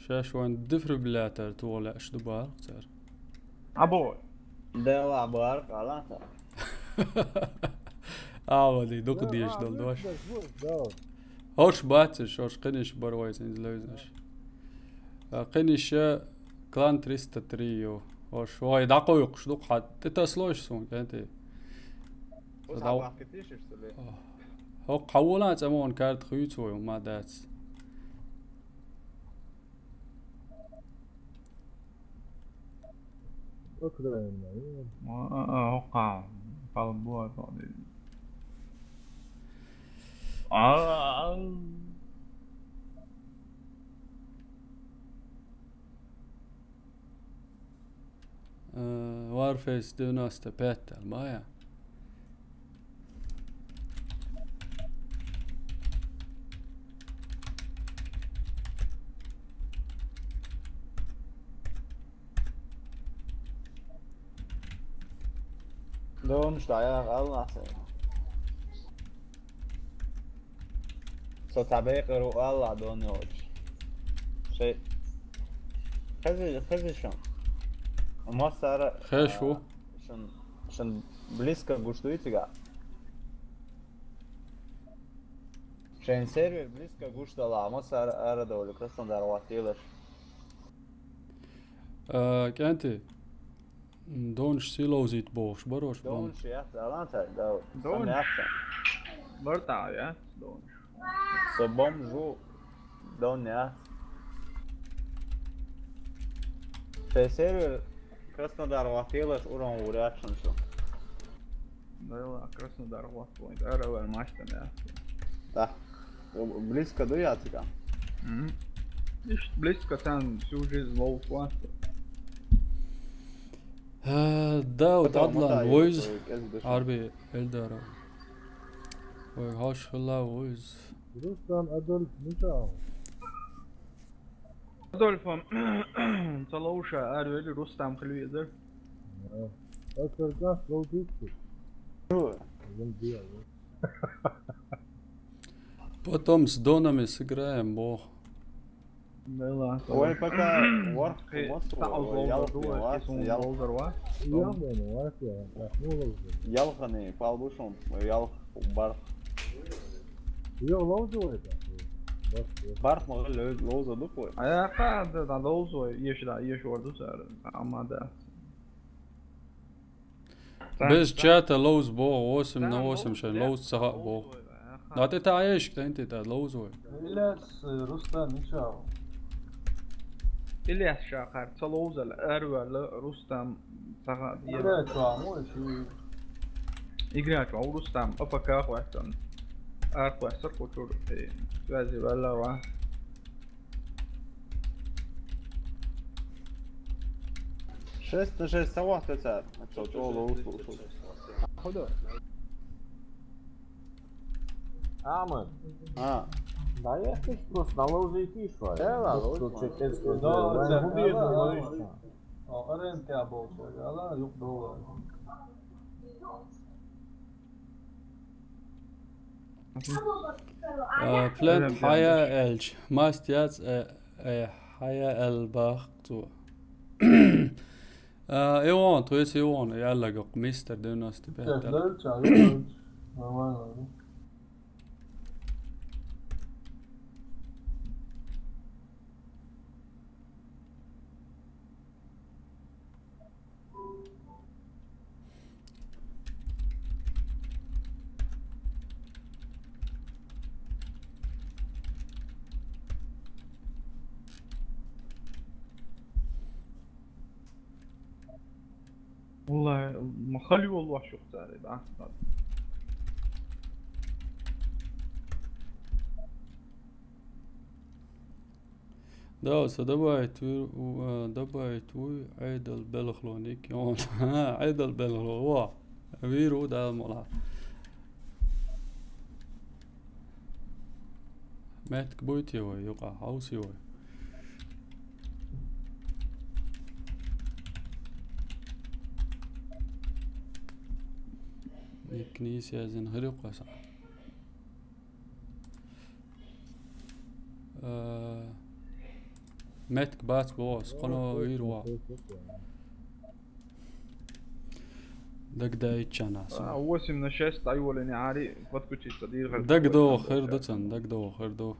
Шаьш вайн дефибриллятор тоха лаьаш ду бахара цара. Або. Дела бар къалата. Авади, дукха деш долу дош. Хош бацаш, хош кхиниш бар вай цинза левзаш. А, кхиниша клан триста три ю. Хош, вай дакъойкъуш ду хьа, тӀетаслойш суна, кӀанти. Хьо хьаволан цӀа мон карта хуьйцу вай, ма дац. Окрема, э. А, а, а, хӀокху палбо а тоъ деза. А, а, а. Э, Warface девяносто пять, ма я. Донуш дӀаяха, Аллахьа. Со цхьа бекъар ву Аллахь дон йолчу. Шей. Хези, хези шун. Массара, хеш ву. А, шун, шун близко гуш дуй цигахь? Шайн сервер близко гуш далахь, массара арадовлу Краснодар ваттийлаш. А, кӀанти, донуш сий ловзийта бохуш барош бан. Донуш яц, Алан цай, да. Донуш. Сан яц. Бартахь яц донуш. Со бомж ву, дон яц. Шайн сервер Краснодар ваттийлаш уран вуряцшан шу. Дела, Краснодар ваттийлаш, ара вер маштан яц. Да. Близко ду яцика? Мгм. Ишт близко сан всю жизнь лов вац. А, да, вот Адлан войз. Арби Эльдара. Ой, хаш хила войз. Рустам Адольф Мишал. Адольфом ца ловша арвели Рустам хила везар. Да. Эсэргас ловдуьйту. Потом с донами сыграем, бо. Дела. Ой, пока ворх, хи, мосту, таал ой, ловзар ду, ялх, ой, ялх, хи, сун ялх. Ловзар ва? Ялх, ялх, ялх, ну, ловзар. Ялхани, палбушун, ялх, барх. Йо, ловзар ва это. Барх. Барх ма ло-, ловзар ду, ой. А я ка, да, да, ловзар ва, еш, да, еш ворду сар, амма да. Без чата ловз бо, восемь на восемь шайн ловз ца хаьа бо. Да, тӀе та аешка, тӀе тӀе та ловз вой. Ильяс, э, Рустам, ничего. Ильяс шахар, ца ловзал, арвала, Рустам, ца хаьа. Играч ва, мой ши. Играч ва, Рустам, А Ф К хвастан. Ар хвастар кучур, э, связи вала ва. Шесть на шесть, савахта ца, ца чоло услышал. Ходу. А, мы. А. Да, я здесь просто на лоузе и тишу, а. Да, я ладно, тут вот чекинский. Да, да, да, да. О, рынке оболча, да, да, юг доллар. Э, Плент хьая элч, маст яц, э, э, хьая эл бахк цо. Э, Иван, тхуьйца Иван, яллага мистер девяносто пять. Сейчас, да, чай, нормально, да? Валлай, ма хали валлахь шух цари, да? Да, со добавить ву-, у, а, добавить вуй Айдал Белхло ник, он. Айдал Белхло, во. Виру да мола. Меттиг буй те вай, юкъа, хьовсий вай. Книз язин хири къоса. Э, метк бац бос, къоно вир ва. Дагдаичана. А, восемь на шесть айволени ари, подключиться дир хер. Дагдо хер доцан, дагдо хер до.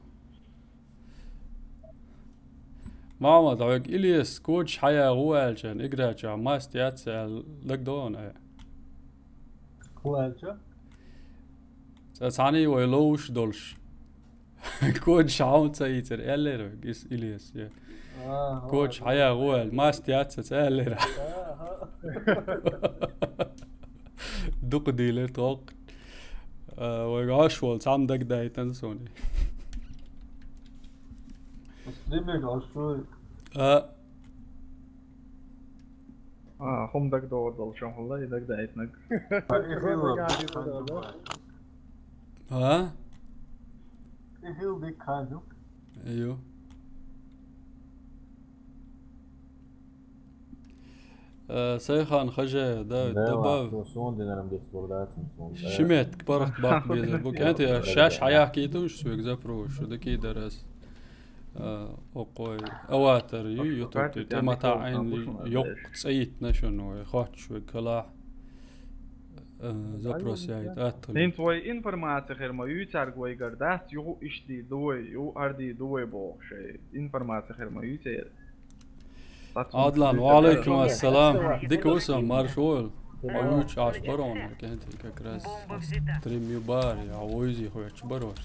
Мама, давай, Ильяс, коч хая гуалчан, играча, маст яца, дагдо на. Кулача? Цани вай лоуш долш. Коч шаун цаицер, эллер, гис Ильяс, я. А, Коч хая гуал, маст яца, эллер. Аха. Дук дилер ток. А, вай гаш вол, сам дагдайтан сони. Стриминг ашуй. А, А, хум дагдо долчон, валлахи, дагдайтнаг. А? Ихил дик ханю. Аю. Э, Сайхан хаже, да, Да, добав. Сон динарам бес бурдатин сон. Шимет, барах бак безер. Бу кенте шаш хаяк идуш, свек запрошу, да кидарас. Э, окой. Аватар ю, ютуб, те мата айн ёк цаит нашон, ой, хоч, свек кала. Э, запрос яйт, атл. Ин твой информация херма ю царгвай гардац, ю ишди дуй, ю арди дуй бохше. Информация херма ю цер. Адлан, ва алейкум ассалам. Дик усам, маршал. Аюч аш барон, кенти как раз. Стрим ю бар, я ойзи хоч барош.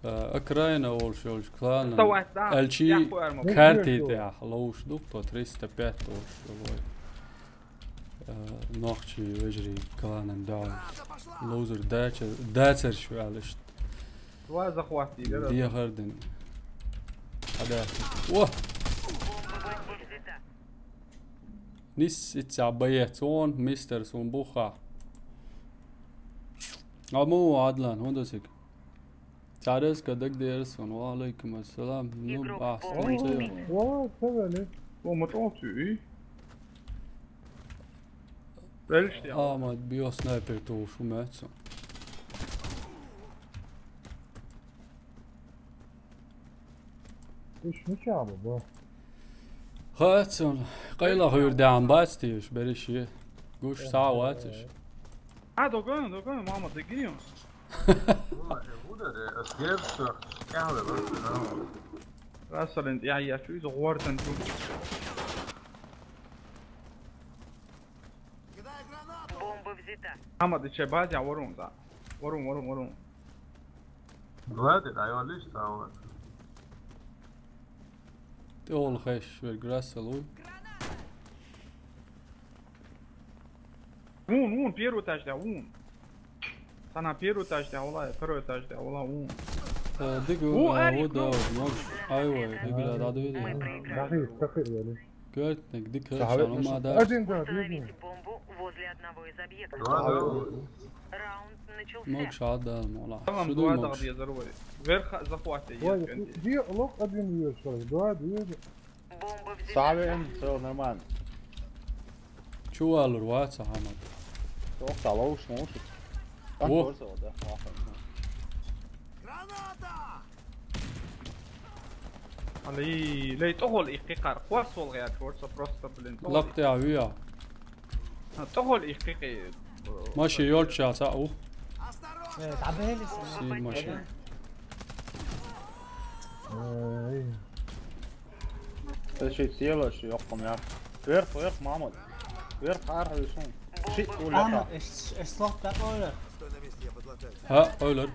Э, Окраина олш, олш клан. Альчи карти те, лоуш дук, то триста пять олш, олой. Э, нохчи вежри кланан дал. Лоузер дача, дачер швалишт. Два захват игра. Дия хардин. Ада. О! Нис итца боец, он мистер сун буха. Аму Адлан, он досик. Царес кадак дерсон, ва алейкум ассалам. Ну, Игрок бахс, полностью тунце. Вау, севели. О, мотон тюи. Рельш я. А, мат био снайпер то ушу мецо. Иш мича бу, бу. Хацун, къайла хуйр дам бац тиш, бериши. Гуш саватиш. А, догон, догон, мама, дегион. Вай, ударе, асгерсо, кяле, ну. Расален, я, я, чуй, за гварден, чуй. Бомба взята. Мама, ты че, базя, ворун, да. Ворун, ворун, ворун. Глади, да, я лишь там. Ты ол хэш, вер грасса луй. Вон, вон, первый этаж, да, вон. Сана первый этаж, да, вала, второй этаж, да, вала, вон. Э, дик, О, э, Арик, вот, да, ну. Вот, мог, ай, ой, дик, да, да, да, да. Мы проиграли. Нахи, нахи, я не. Кёртник, дик, Шахавет шану, нашел. Ма, да. Один, да, один. Установите бомбу возле одного из объектов. Два, два. Раунд начался. Мог шат, да, мола. Там Шуду два мог. Дагъ дезер вай. Верх захватьте, Вай, есть, где? Лок один вешал, два, две. Бомба взята. Саве эн, всё нормально. Чувалур, ваца хамат. Тох, талоуш, мошит. О. Там тоже, да, ахар. Граната! Али, лей, тохол их кикар. Хвас вол гя, корса просто, блин, тохол. Лапте авиа. А, тохол их кики. Маши ёлча, са, у. Осторожно! Э, табели. Син маши. Эй. Ты чё делаешь, ёпта, мя? Вверх, вверх, мама. Вверх, арха, висун. Ши, улета. Ам, эс, эс лох да ойлар. Ха, ойлар.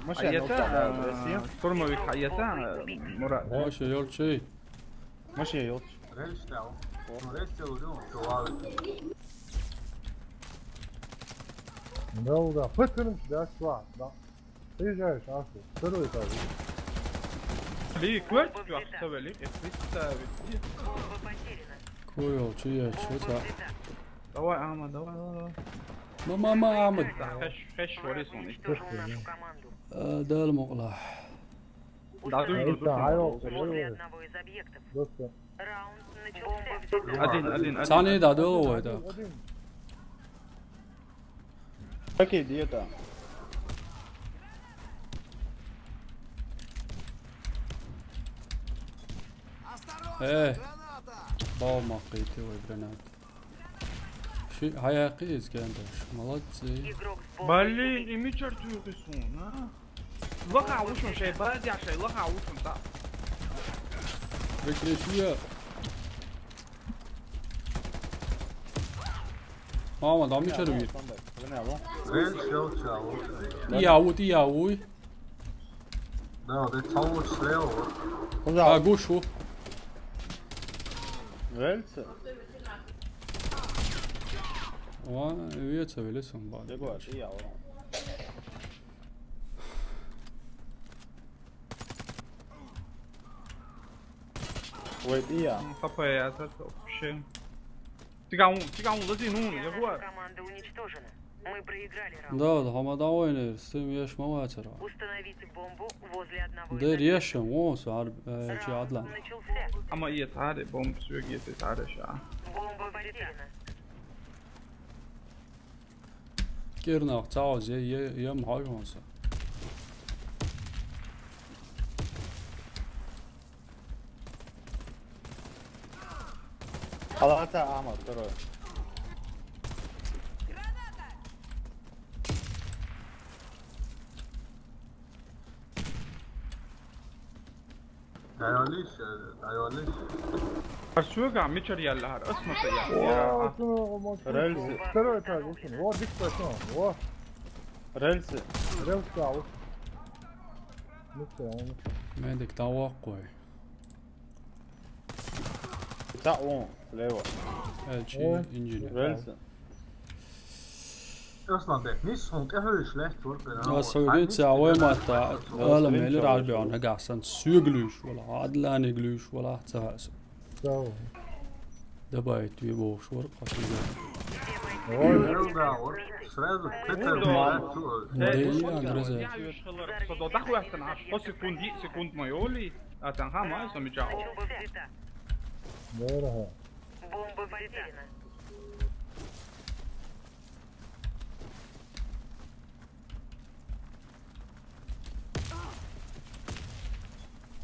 Машина, Аята, ну, да, а, штурмовик, аята, Мурат. Маша, ёлчи. Маша, ёлч. Рельстал. Рельстал, ну, шувал. Да, да. Пытаемся, да, шла, да. Приезжаешь, Ашу. Второй этаж. Ли, кварт, кварт, ставили, представили. Бомба потеряна. Куйол, чуя, чуя. Давай, Ама, давай, давай, давай. Ну, мама, Ама. Да, хэш, хэш, вари сони. Уничтожил нашу команду. Э, дал мукъла. Да, дуй, дуй, дуй. Возле одного из объектов. Раунд начался. Один, один, один. Сани да, да, да. Один. Как идея-то? Э, бал маккъийти вай гранат. Ши хьаяьккхи иза кенташ. Молодцы. Блин, и мичара туьйхи суна, а? Лаха вушун шай, бадя шай, лаха вушун та. Прикрытие. Мама, дам мичара вир. Рельс щелчал. Я вот, я уй. Да, вот это салон слева. А, гушу. Рельсы? Ван, вица велесан бан. Дебаш, я вот. Wait, я. М, П П я тут вообще. Циган, циган, лази, ну, я говорю. Команда уничтожена. Мы проиграли раунд. Да, да, хьама да вайнер, сим еш ма вацара. Установите бомбу возле одного из Дер объектов. Ешем, о, су ар, э, чи Раунд адлан. Начался. Ама иет аре, бомб сюг иет аре ша. Бомба потеряна. Кирнах, цао, зе, е, ем, хай, ванса. Халата, Ахмат, второй. Дайвалиш, дайвалиш. Арсуга мичар яллар, асмата я. Вау, вау. Рельсы. Второй этаж, вот он. Вот, дик стой, вот. Рельсы. Рельсы, а вот. Ну всё, он. Медик, таваккой. Та он, слева. Элчи, Ой. Инженер. Рельсы. Асланбек, мис хӀун тӀехьуьйш лаьттар вара. Ас хӀу гин ца вай матта, ала мели рарбион, хӀагахсан суьглуьйш вала, адлани глуьйш вала, ца хаса. Чао. Дабайт ви бохуш вара, къасига. Ой, да, вот, сразу прицел. Да, и Андреза. Со до дахвастан аш, по секунде, и секунд моёли, а там хама, со мичао. Дера. Бомба потеряна.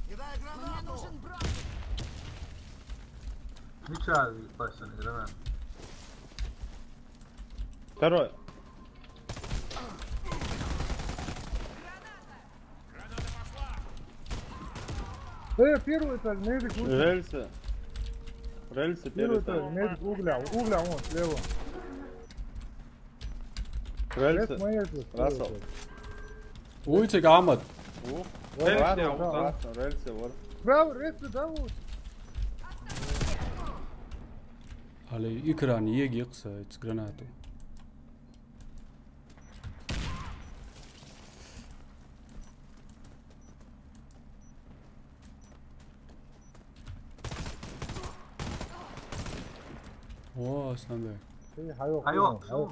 Кидай гранату! Мне нужен бронзовый. Меча, пацаны, гранат. Второй. Э, первый этаж, медик вышел. Рельсы. Рельсы, первый этаж. Первый этаж, медик, угля, угля, вон, слева. Рельсы. Рельсы мои же, Расал. Первый этаж. Уйти, Гамад. У? Вот, Рельсы, да, да, да. Рельсы, вот. Браво, рельсы, да, вот. Али, экран, еги, кса, эц гранату. О, Асланбек. Эй, хайок, хайок, хайок.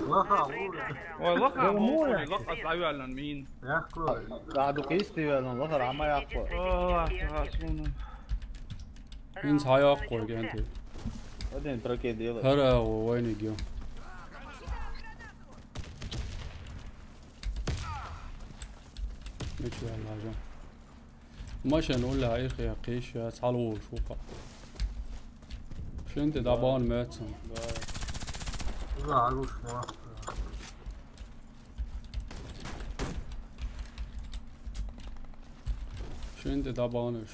Лаха, ура. Ой, лаха, Ой, муй. Лаха, завялан мин. Яхку. Да, ду кис тивялан, лаха, рама яхку. О, лаха, суна. Ин хайок кой генти. Один трагедия. Хара, о, вайни гё. Ничего, ладно. Машин ула их я киш, я цалу шука. Шин те дабан мецен. Да, руш ма. Шин те дабануш.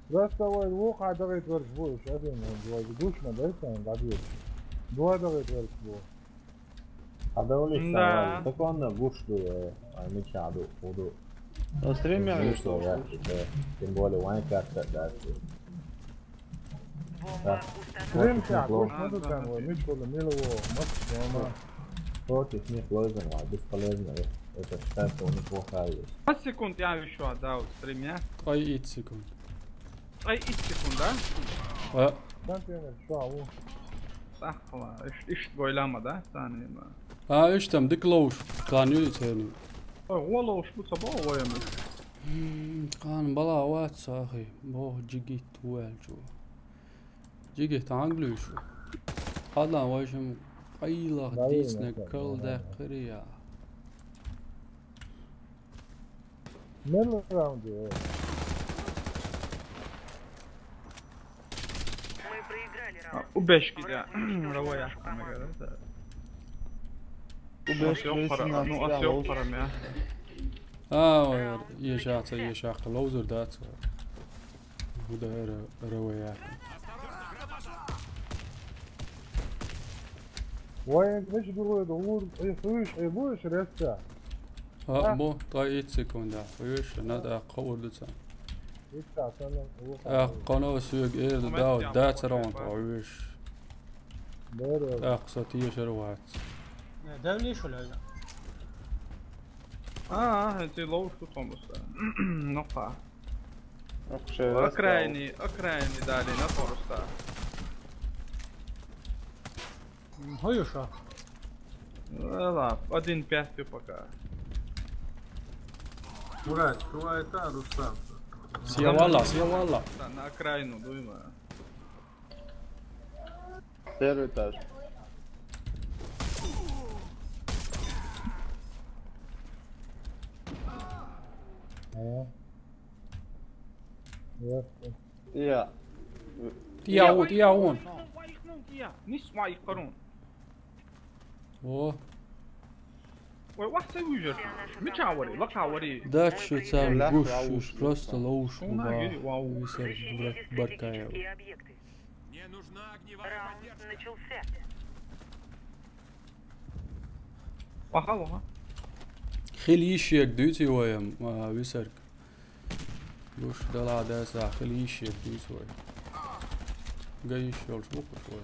Просто вай вокхо дагӀийта верш бу уьш, афин, вай гуш ма дай сан, дагӀийта. Дуа дагӀийта верш бу. А да улица, да. Так он гуш ду, э, а мича ду, уду. Ну, стример, что, да, тем более, вайн как-то, да. Стрим ся, гуш ма ду сан, вай, мичкола, мило, мас, дома. Против них лозунг, а, бесполезно, э, это считается у них плохая вещь. Пять секунд я ещё отдал стрим, я? Ай, ит секунд. Ай, ит секунд, да? А. Сан тенер, что, ау? Сахла, иш, иш гойлама, да? Сан ема. А, иш там, дик лоуш, сан юли цени. Ой, гӀо ловш бу ца боху вай ма. М, кхана бала вац, ахи, боху, джигит ву аьлла чу. Джигит Ӏанглуьйш ву. Хьадан вайшим къайлах дийцинарг карладаьккхира я. Мел раунд ю? Мы проиграли раунд. А, убежки, да. Равая, наверное, да. Убежки, ну, а всё, пора. А, ой, ешаца, ешака, ловзур дац. Гуда ра-, равая. Вай, меш дуруй да, ур, э, хуйш, э, будеш, реста? А, бу, ткъа итт секунда. Хуйш, надо хавур дуца. Итт секунда. А, кхана суьг эр да, дац раунд, хуйш. Бара. Так, со тешар вац. Не, давле шо лайда. А, а, эти ловушку томуста. Ну-ка. Окрайный, окрайный дали на просто. М, хуйша. Ну, ладно, один пять пока. Мурат, открывай та, Рустам. Сиявала, сиявала. Да, на окраину, думаю. Первый этаж. Э. Ясно. Я. Я, вот, я он. Нисмай карун. О. Ой, вахта уйжар. Мича вари, лака вари. Да, чё там гуш, уж просто ловушку, ба. Висер, брат, баркаев. Мне нужна огневая поддержка. Ваха, ваха. Хил ишек дуьйцу вайм, а, висарг. Гуш дала даса, хил ишек дуьйцу вай. Га иш йолуш бу кху вай.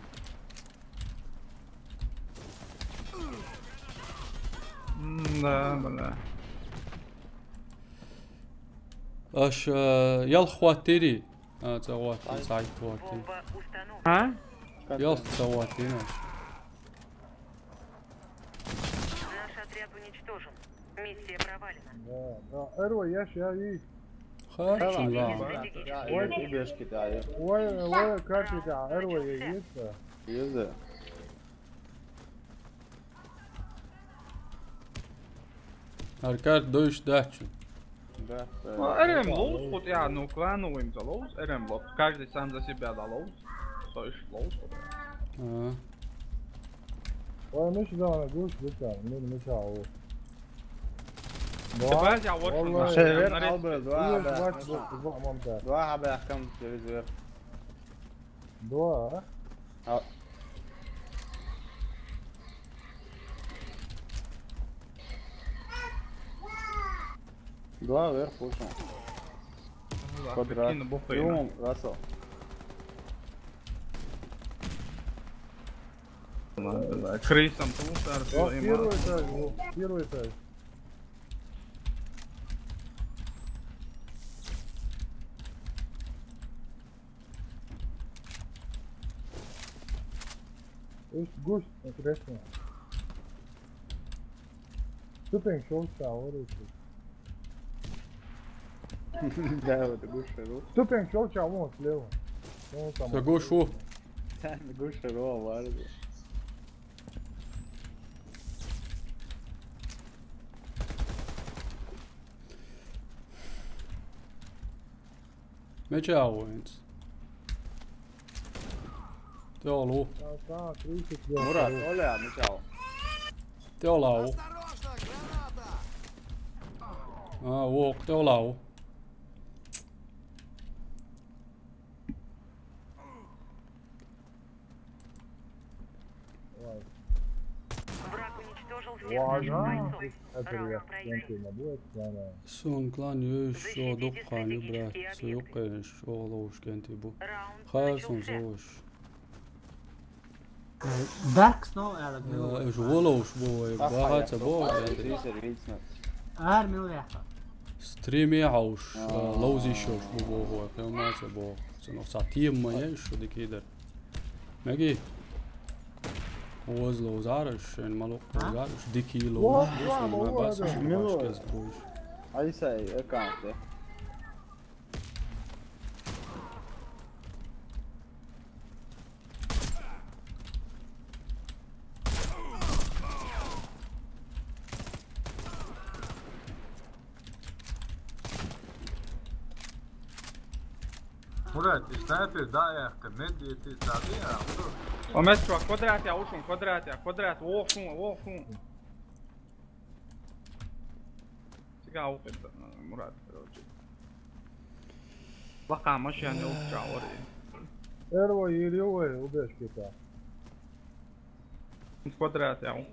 М, да, бля. Аш, а, ялх хваттири. А, ца хватти, ца хватти. А? Ялх ца хваттина аш. Наш отряд уничтожен. Миссия провалена. Да, да. Эрва, я ща и. Хорошо, да. Ой, убежки, да, я. Ой, ой, как это? Эрва, я есть, да? Есть, да. Аркар дойш дачу. Да, да. Ну, эр-м лоуз, хоть я, ну, клановый ца лоуз, эр-м лоуз. Каждый сам за себя да лоуз. Со иш лоуз, хоть я. А. Ой, мы сюда на гусь, вы там, мы, мы чего? Давай, я вот. Шевер, албы, два, да. Два, да, кам, телевизор. Два. А. Два вверх ушёл. Квадрат. Юм, Рассел. Крысом тумсар. О, первый этаж, о, первый этаж. Усть гусь, интересно. Ступень шёл, чего, да, вот гусь шёл. Ступень шёл, чего, вон слева. Вон там. Всё, гусь шёл. Гусь шёл, ладно. Меча воинс. Тёлу. Мурат, Оля, меча. Тёлау. А, вок, тёлау. Враг уничтожил всех наших бойцов. Ладно. Это я кенти не будет, ладно. Сун клан юш шо дукхан ю, брат. Су юкъен шо лоуш кенти бу. Хар сун зош. Дарк снова аьлла, мила вай. Уж воловш бу вай, бахаца бу. Ар мила яха. Стриме хьауш, ловзиш йолуш бу боху вай, кхелмаца боху. Цунах ца тема ма яй, шу дикидар. Меги. Оза ловзар уж, шен ма лукъ ловзар уж, дикий ловзар уж, шен ма бас уж, ма башка из куш. Ай сай, эканте. Murat, снайпер, да, я, меди, ты, да, я, что? О, мет чувак, квадрат, я ушум, квадрат, я, квадрат, охум, охум. Циган ухет, Мурат, короче. Баха машина не ухча, ори. Эрва, Ирьёвый, убежки-то. Квадрат, я.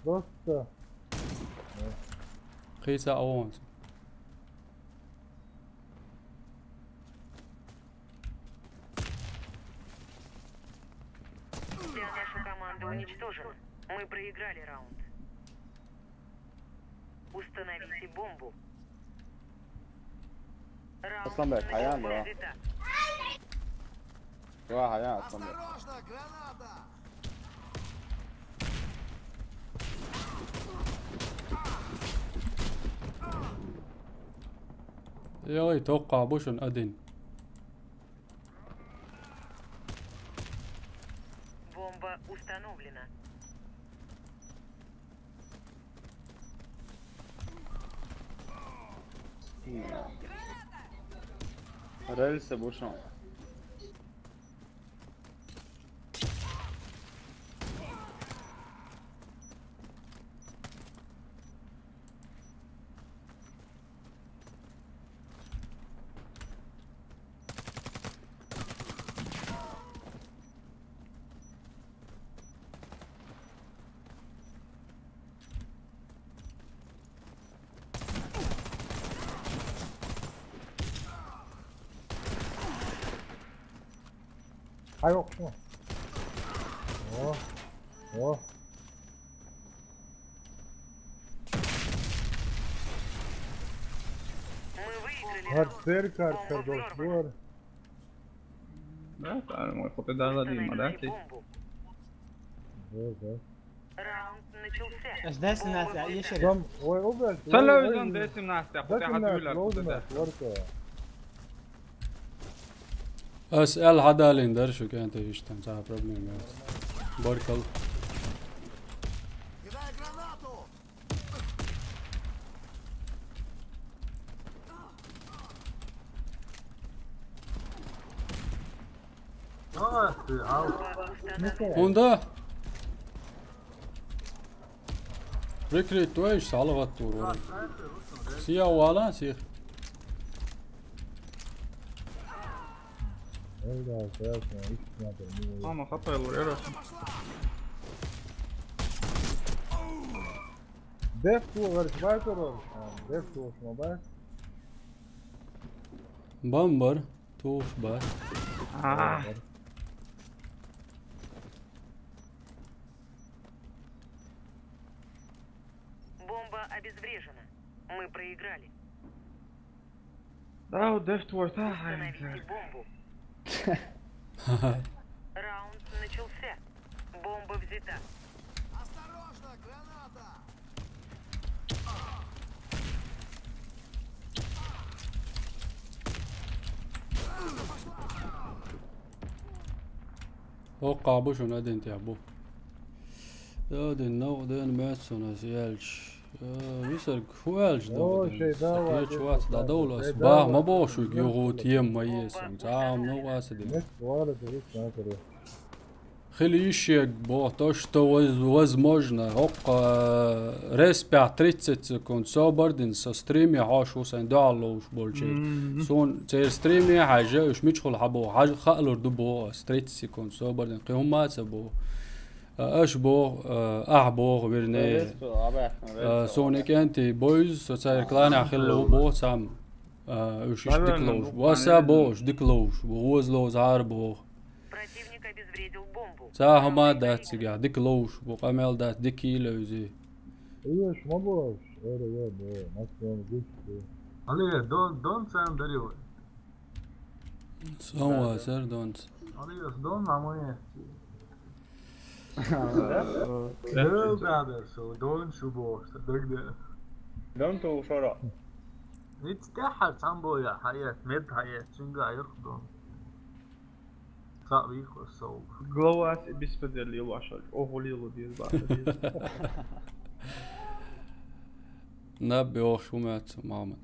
Просто. Хиса аванс. Вся наша команда уничтожена. Мы проиграли раунд. Установите бомбу. Раунд Асланбек, начался. Аян, да. Взята. Ваха, я, Асланбек. Осторожно, граната! Йой, тоққа бушун один. Бомба установлена. Рельсы бушун. Ай, окшо. О, о. Мы выиграли. Гар раунд. Бомба взорвана. Бер кар кардошлар. Да, там, ой, хоть и даже один, да, ты? Установите бомбу. Да, да. Раунд начался. Эс десять на Бомба взята. Ещё раз. Там, ой, убер, Салам, ой, ой. Десять на, хоть и Десять на, один, лоудинг, да. Ворка. Ас ал хьадалин дар шу кӀанта иштан, ца проблема яц. Баркал. Кидай гранату! Ах ты, ау. Унда. Прикрыть, то есть, салгат тур. Сия вала, сих. Ой, да, сейчас, ну, их смотрим, ну, Мама, хапай, лур, я раз. Деф ту, говорит, вайтер, а, деф ту, шмабай. Бамбар, туш бар. А. Бомба обезврежена. Мы проиграли. Да, вот деф ту, а, Установите бомбу. Раунд начался. Бомба взята. Осторожно, граната! О, къабу шуна ден тя бу. Да, ден нав, ден мет сона сиялч. Э, висар хуялч да. О, ден. Шей да, Сахлеч ва, вац да, да, давлас. Ба, ма бо шу, югу тем ма ес. Сам ну вац ден. Нет, вара, да, вац, на, кара. Хили ишек бо, то, что воз-, возможно. Ок, э, респя тридцать секунд. Собардин со стриме хаш Хусайн дуаллош болчей. Мгм. Сон цер стриме хажа, уж мичхул хабо, хаж хаалур ду бо, с тридцать секунд. Собардин, кихумаца бо. Э, аш бо, э, ах бо, вернее. Респи, абе, э, респи, Соник абе. Энти бойз, со цер клана хиллу бо, сам. Э, уж иш Баран диклош. Васа бо, уж диклош. Бо, воз лоз хар бо. Противник обезвредил бомбу. Ца хама дац цига, дик ловш, бу къамел дац, дик илевзи. Ие, шума бош, эре, е, бо, максимум дик, бо. Али, дон, дон цан дарио. Сон ва сер донц. Алиас дон намоне. Да, да, со дон шубо, что догде. Дон ту шоро. Ит тахар самбоя, хая, мед хая, чинга айр дон. Са вихо со. Главас и беспредел лило ашаль. Ого, лило диез ба. На бео шумят, Мамад.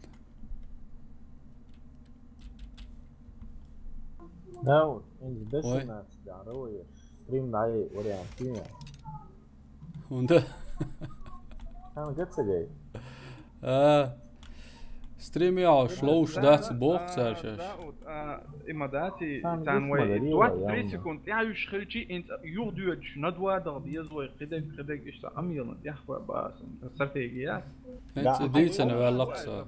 Да, вот, из Ой. Бесенас, да, рой. Стрим на ей вариант, не? Унда. Там где-то. А, стрим ял, шлоуш дац бох царшаш. Има дати, тан вай. Двадцать три секунд. Я уж хилчи инт юрдуч, на два дал, я звой, хидек, хидек, ишта, амилан, я хва басом. Стратегия. Хенц дицен веллакса.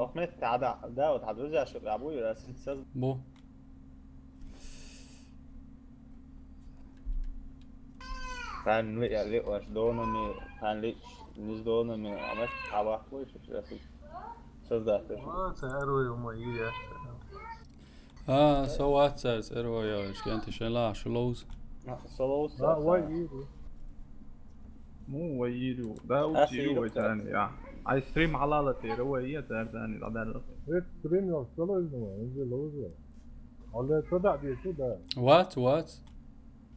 Ахмед, да, да, вот, а друзья, что я буду, раз сейчас. Бу. Хан ли, я ли, ваш донами, хан ли, низ донами, а мы хавах лой, что сейчас. Создать. А, царой умой, я. А, со ватсар, царой, я, шкенти шен ла, шулоуз. А, солоуз. А, вай, и. Му вай, и. Да, а, учи, вай, тани, я. Ай стрим алала тера, вай, я, тар, тани, да, да. Эт стрим, я, солоуз, ну, инже лоуз. Оле, что да, бе, что да. What, what?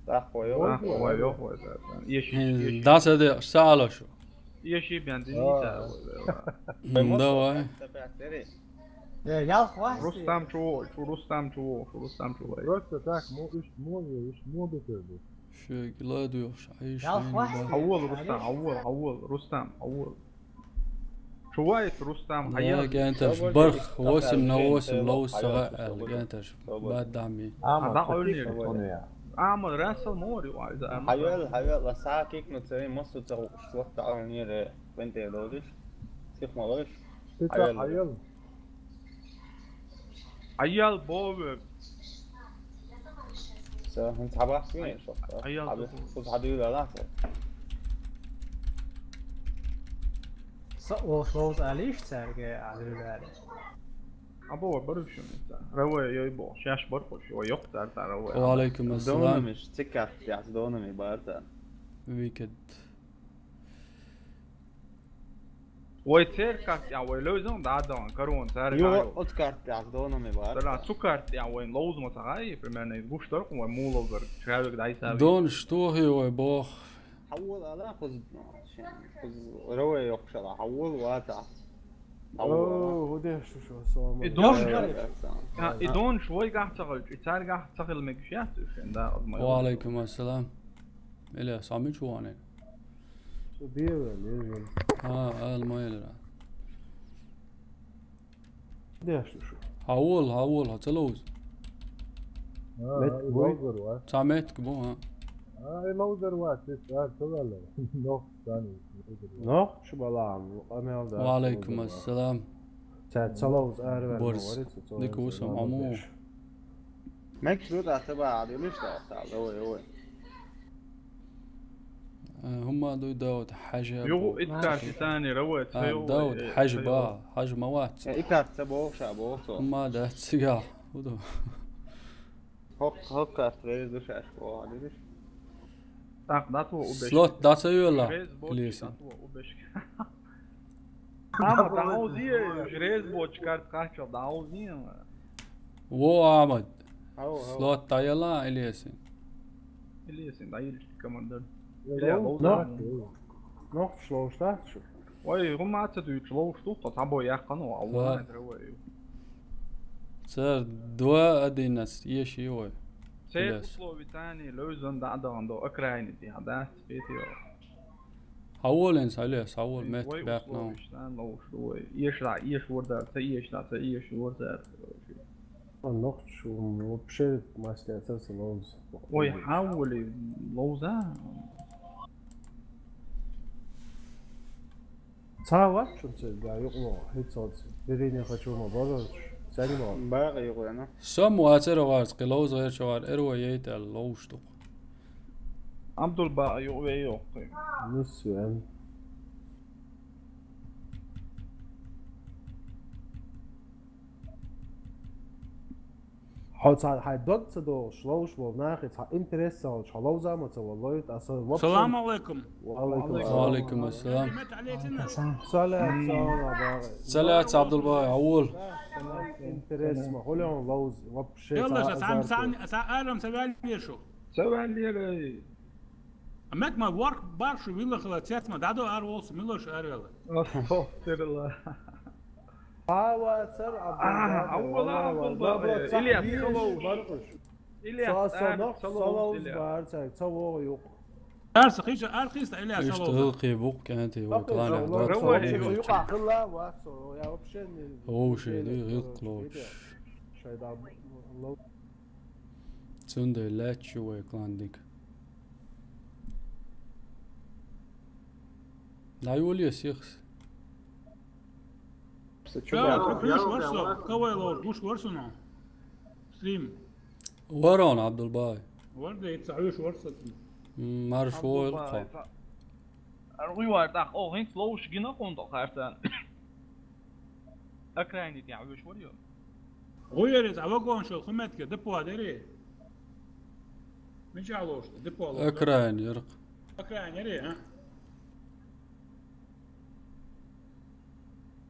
Да, хуёво. Да, хуёво, хуёво, да, да. Еши, еши. Да, саде, сало шо. Еши бян дини. А. Сало, да. Давай. Э, я хвастаю. Рустам чего, чё Рустам чего, чё Рустам чего. Просто так, мо-, иш-, мо-, иш-, мо-, бетербу. Шо, гиладу, иш-, иш-, Ял иш-, хвастаю. Авол, Рустам, авол, авол, Рустам, авол. Чуваев Рустам, я хаял. Генташ барх восемь на восемь лоуз сага ал, генташ. Бад дами. А, да, ойнир. Ама Расал мори, а, да, ама. Хаял, хаял, ла сакик, ну, цей, мосу, цей, шлот, да, ойнир, бенте, додиш. Сих малыш. Хаял. Хаял. Аял бове. Всё, он табах не шо. Аял. Хаб-, бове. Худ хадуй ла ла. Са, о, шоуз алиш царге алюлари. Або баруш юм ита. Раве йой бо. Шаш бар хош, о, ёк, тар, тар, раве. Ва алейкум ассалам. Донамиш, цикат, я, донами, барта. Wicked. Вай церкак, я, вай лёзон, да, да, корон, царга. Ё, оцкарт, я, донами бар. Да, цукарт, я, вай лоуз ма цагай, примерно, из гуштор, вай муловгар, человек дай сави. Дон, что хи, вай бог? Хавул ала, хуз, хуз, рове ёкшала, хавул вата. О, худеш, шо, салам алейкум. И дон, а, и дон, швой гах цагал, и цар гах цагал мегшят, шен, да, от моего. Ва алейкум ассалам. Иле, сами чуване. Су биеве, биеве. А, ал моелера. Деш шу. Хавул, хавул, ха, ца лоуз. А, мет а, бу? Лоузер ва. Ца мет бу, а? А, и лоузер ва, сис, а, ца вале. Нох, сани, лоузер ва. Нох, шу балам, амел да. Ва алейкум ассалам. Ца, ца лоуз, арвер, борз. Дик усам, аму. Мек шу да, ца ба, адилиш да, ца, ой, ой. Э, хӀума дуй Дауд Хьажа. Югу бу. Иткар шитани равет, а, ца югу, Дауд э, Хьажа ца ба, югу. Хьажа ма вац. Э, икар ца бохша, бохсо. ХӀума да цига. Уду. Хок, хок кар трез душаш бо, адидиш. Так, да ту убеш. Слот да ца юла, Илиси. Ама даузи, жрез боч карт качал, даузи. Во, Ахмад. Ау, ау. Слот даяла, Илиасин. Илиасин, да, Илиасин командир. Илия, Илия, лоу, лоу, да. Нох шлоуш, да? Ой, хӀума ца дуй шлоуш, тух, та табо яхкану, а, ва, ва, древой. Цер два одиннадцать, еши, ой. Цер Илиас. Условитани, лоузон да, да, до окраины, ти, да, спетио. Хьаволен, Илиас, хьавол, мет, вай бяхна. Условиштан лоуш, вай. Еш ла, еш ворда, ца еш ла, ца еш ворда. А нохчу вообще масляца лоуз. Ой, хьаволи лоуза. Ца вачун ца, да, юкъмо, хит соц. Берене хочу ма бозоч. Сани ма. Бага юкъяна. Сом вацер варц, къи лоуз гъер чогъар, эр ва ейт ал лоуш тук. Абдул ба юкъве юкъи. Мисвен. Хьо цхьа хьай дог ца догӀуш, ловш волу нахе цхьа интерес ца хилча, хьо ловза ма ца воллой, аса вообще. Салам алейкум. Ва алейкум салам. Ва алейкум ассалам. Салам, салам, Абдулбай. Салам, Абдулбай, авул. Интерес ма, хӀули хьуна ловз, вообще. Делла цхьа сан, азарт сан, сан арам ца ваьллера шу. Ца ваьллера. Мек ма ворх баршу вилла хила цец ма, дадо ар волсу, милош ар вела. Астагфирулла. Авацар, а, Абдулбай, аввала, вала, Абдулбай, добро, Ильяс, вийш салов. Баркуш. Ильяс, со, со ар нох, салов, салов Ильяс. Бар, цай, ца вогӀу юкъ. Арса хиша, ар хиста, Ильяс, иштта салов. Хилкхи букъ кӀанти вой, клана, рава, двадцать, рава, юкъа хилла, вацо, я вообще не, вообще не, не, хилкх лоч. Шайда, ло- Цундела лаьтташ ю вай клан дика. ДӀайолае сихс. Ца чу баьлла. Гуш вара со, кавай ловр, гуш вара со но. Стрим. Варон, Абдулбай. Вар де, ца хьуьш вар со. М, марш войла кхо. Абдулбай, ца-, ар гӀуй вар тӀаккха, о, хӀинца ловш гина хӀунда харцан. Окрайни тӀехь вуьш вара ю? ГӀуйяр иза, а вагон шел хӀун метке, депо дери? Мича лош, депо лош? Окрайни яркъ. Окрайни яри, а?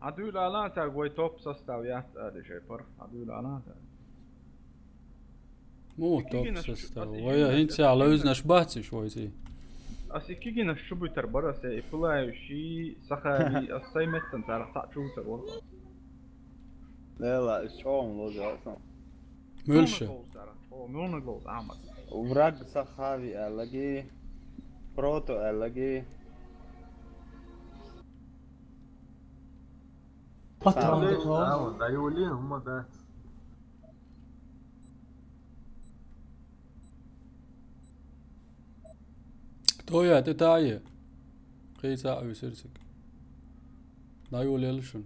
Хьан дуьйла ала цаьрга вай топ состав яц аьлла шай парх? Хьан дуьйла ала цаьрга? Муха топ состав? Вай хӀинца а левзинарш бац уьш вайций? Ас и кигинаш чу буьтар бара аса, и Пылаевши, Сахави, ас сайн меттан царах цхьаъ чу вуьтар вара. Лела, уьш чӀогӀа лоза аса. Муьлша? Муьлнаг ловза, Ахьмад. Враг Сахави аьллаги, Прото аьллаги. Патрон. Даюли, хӀума дац. Кто я? ТӀе тае. Кхийца а висира цига. ДӀайолаелла шуна.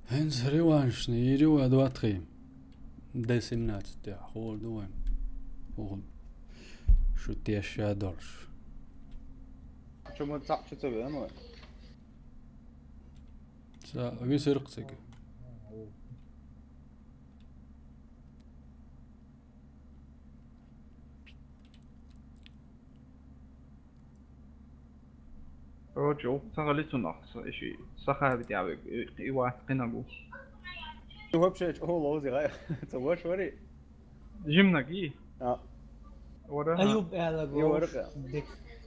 ХӀинца реваншна йийр ю вай, доттагӀий. Д семнадцать тӀехь хӀора ду вайн. ХӀун. Шу тешша долуш. Чу ма цхьаъ чу ца веана вай? Ца висира-кх цига. Короче, укх ца гӀали цунах, со иши Сахави тӀехь вег, и, и вац кхинагу. Вообще чӀогӀа ловзи гӀай. Ца ваша вари? Жимнаги? А. Вара? Аюб аьлла гов. И вара-кх. Дик.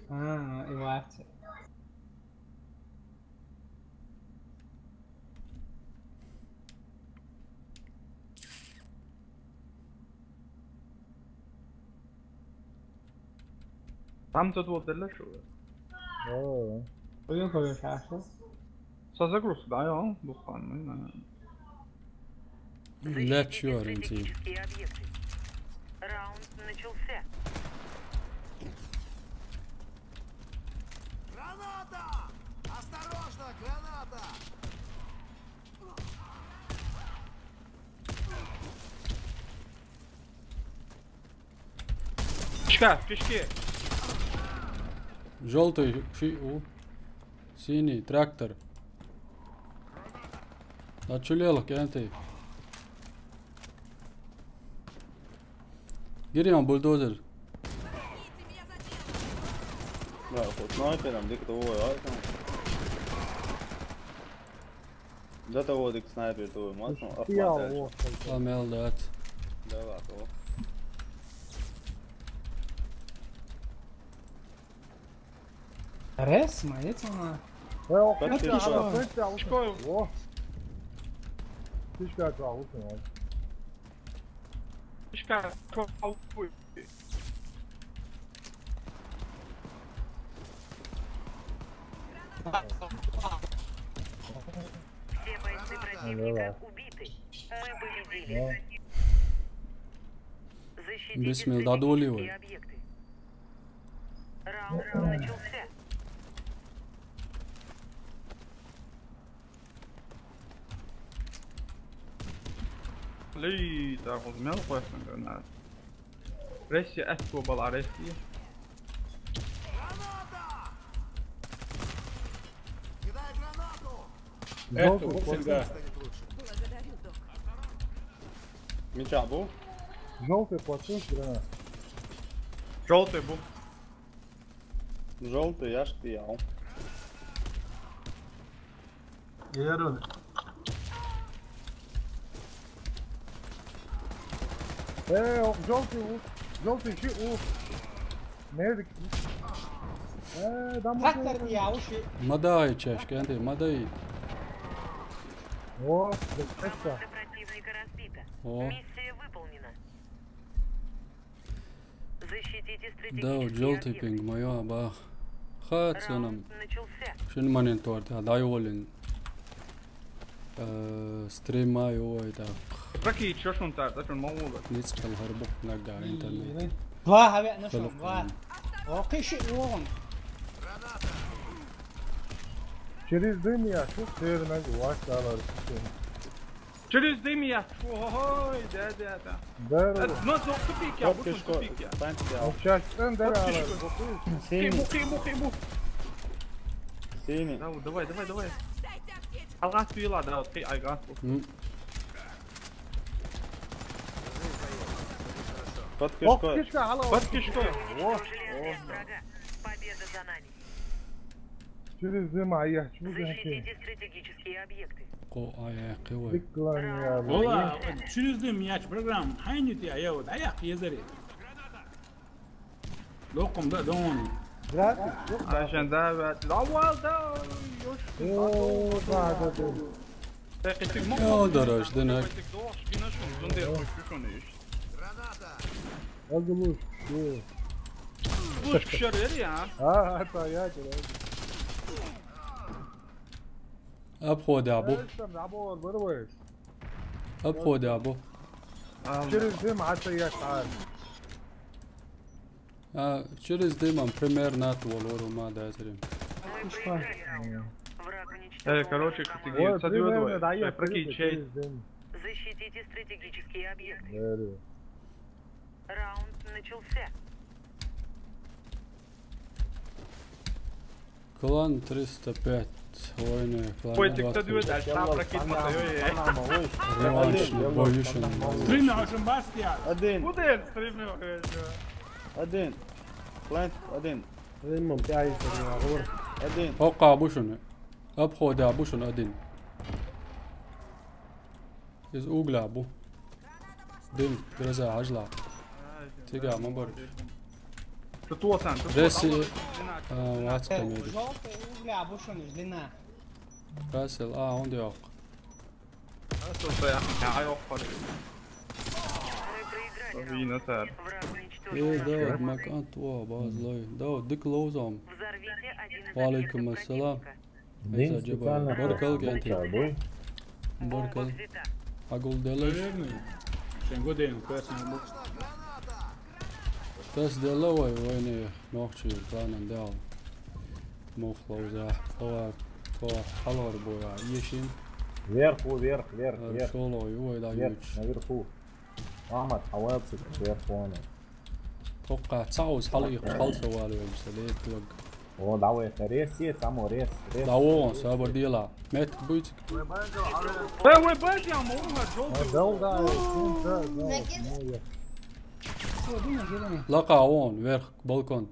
А, и вац. Там тут вот дальше. О. Пойдём, пойдём, хорошо. Со загрузка, да, я, буквально, наверное. Лечу ориентир. Раунд начался. Граната! Осторожно, граната! Пишка, пишки. Желтый, ши у. Синий, трактор. А чу лелах, кӀанти? Гириан бульдозер. Да, хоть снайпером, дик того, а там. До того дик снайпер твой, мат, ну, ахматаешь. Ламел дат. Да ладно. Рес, моя тема. Э, о, как ты чё? О. Фишка, чё, а вот он. Фишка, чё, а вот он. Все бойцы противника убиты. Мы победили. Защитите стратегические объекты. Раунд начался. Лей, тархуз мел хвастан гранат. Ресси атко бала Ресси. Граната! Кидай гранату! Жёлтый, вот сюда. Благодарю, док. Мичахь бу? Жовтый платье, гранат. Жовтый бу. Жовтый, я ж пиял. Ерун. Э, жовтый у. Жовтый чи у. Медик. Э, дам. Хаттар я уши. Мадай чашка, анте, мадай. О, это. Команда противника разбита. О. Миссия выполнена. Защитите стратегические объекты. Да, жовтый пинг моё, бах. Хацанам. Раунд начался. Шин монитор, да, дай волин. Э, стримаю, ой, так. Какие, чё ж он так, да, чё он мало, да? Ницкал харбук нага интернет. Два, авиа, ну что, два. О, кыши, он. Через дым я, что ты на вас, да, ладно. Через дым я. Ой, да, да, да. Да, э, да. Ну, ну, тупик я, вот он тупик я. Сейчас, э, да, да, да. Синий. Киму, киму, киму. Синий. Да, давай, давай, давай. Алгас пила, да, вот ты айгас. М. Под кишкой. Под кишкой. О, о, да. Победа за нами. Через дым, а я чего? Защитите стратегические объекты. Ко ая кывы. Вала, через дым мяч программа. Хайнити ая вот, ая езари. Локом да дон. Град? Ашан да, да, вал да, ёшкин. О, да, да, да. Так, этих мог. Ёлдорож, да, на. Этих дол, шкина шун, зундер, шун, шун, иш. Граната. Азы луч, ё. Луч кишер вери, а? А, это я, да. Обхода бу. Обхода бу. Через дым, а то я. А, через дым, примерно, от Валору ма дазрим. Э, короче, кстати, ой, садёт, примерно, давай. Да, я прикинь, через дым. Защитите стратегические объекты. Раунд начался. Клан триста пять. Войны, клан. Ой, ты кто двадцать. Две дальше, а, прокид мотаю, э. Реванш, бой ещё. Стримим, очень бастия. Один. Куда я стримил, короче? Один. Плент, один. Один. Хока бушуны. Обхода бушуны один. Из угля бу. Дым, гроза, ажла. Тига, мабар. Ты туасан, ты туасан. Жеси, а, вац камери. Жёлтый угля, бушуны, длина. Касел, а, он дёк. А, слушай, я, я, я, Вина, сэр. Э, да, Макан, туа, базлой. Да, дык лоузом. Ва алейкум ассалам. Дым специально. Баркал, Генти. Баркал. Агул делаш. Шенго ден, квест не бу. Тас дела вай, вайны нохчи планын дел. Мух лоуза. Кова, кова, халор боя. Ешин. Вверх, вверх, вверх, вверх. Шоло, вай да. Вверх, юч. Наверху. Ахмад, хьаваьлцӀа, вверху. Хоккха цхьа уз хьала иккхаш, хьалсавала везаш, ца ле, тог. О, давай, рез, е, цамо, рез, рез. Даво, сабар дела. Метк буйцик. Э, вай, бать, я могу на жёлтый. А, дал, да, да, да, да, ну, я. Лака вон, вверх, балкон.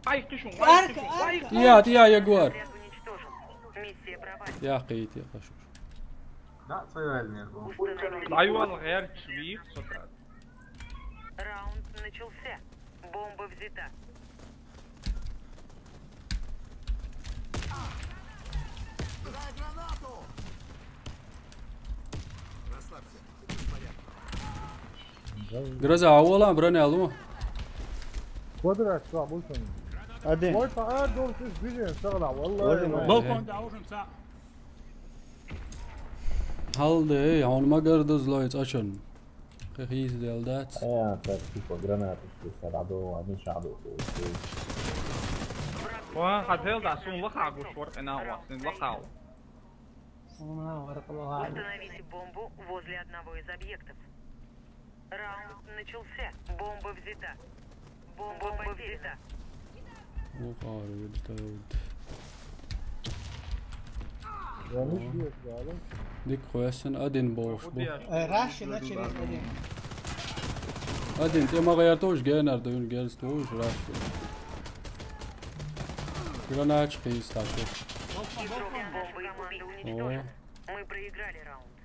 Ай, ты шо, ай, ты шо, ай. Я, я, Ягуар. Я, кайт, я, кашуш. Да, цель не был. Ай, вон, гэр, швих, что-то. Раунд начался. Бомба взята. Расслабься. Гроза, а вон броня алу. Квадрат, что, обычно? Один. Ой, по, а, дом, ты сбежишь, что, да, валлахи. Балкон, да, уже, ца. Халды, он магар да злой, ца чон. Хихиз делдат. Э, так, типа, гранаты, что садо, они шадо, то есть. Ва, хател да, сун лаха гуш вар, ина ва, сун лаха. Сун лаха вар, лаха. Установите бомбу возле одного из объектов. Раунд начался. Бомба взята. Бомба взята. О, хари, это вот. Dik khoessin, один boş bu. Э, Rush начали один. Один, te ma gayar toş gener de ün gels toş Rush. Granat çıkıyor istaşı. Бомбы и команда уничтожена. Мы проиграли раунд.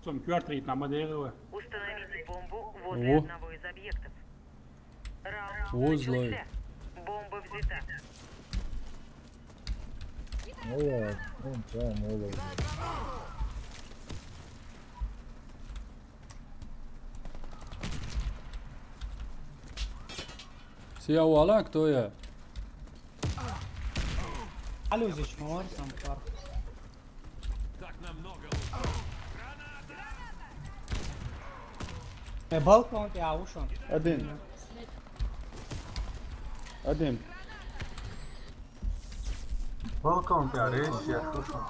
Son kör trade nama değeri var. Установите бомбу возле одного из объектов. Раунд начался. Бомба взята. Olay, tamam, tamam, olay. Siyah olan кто я? Алло, здесь мой сам пар. Э, балкон, я ушёл. Один. Один. Балкон, я рейс, я ушёл.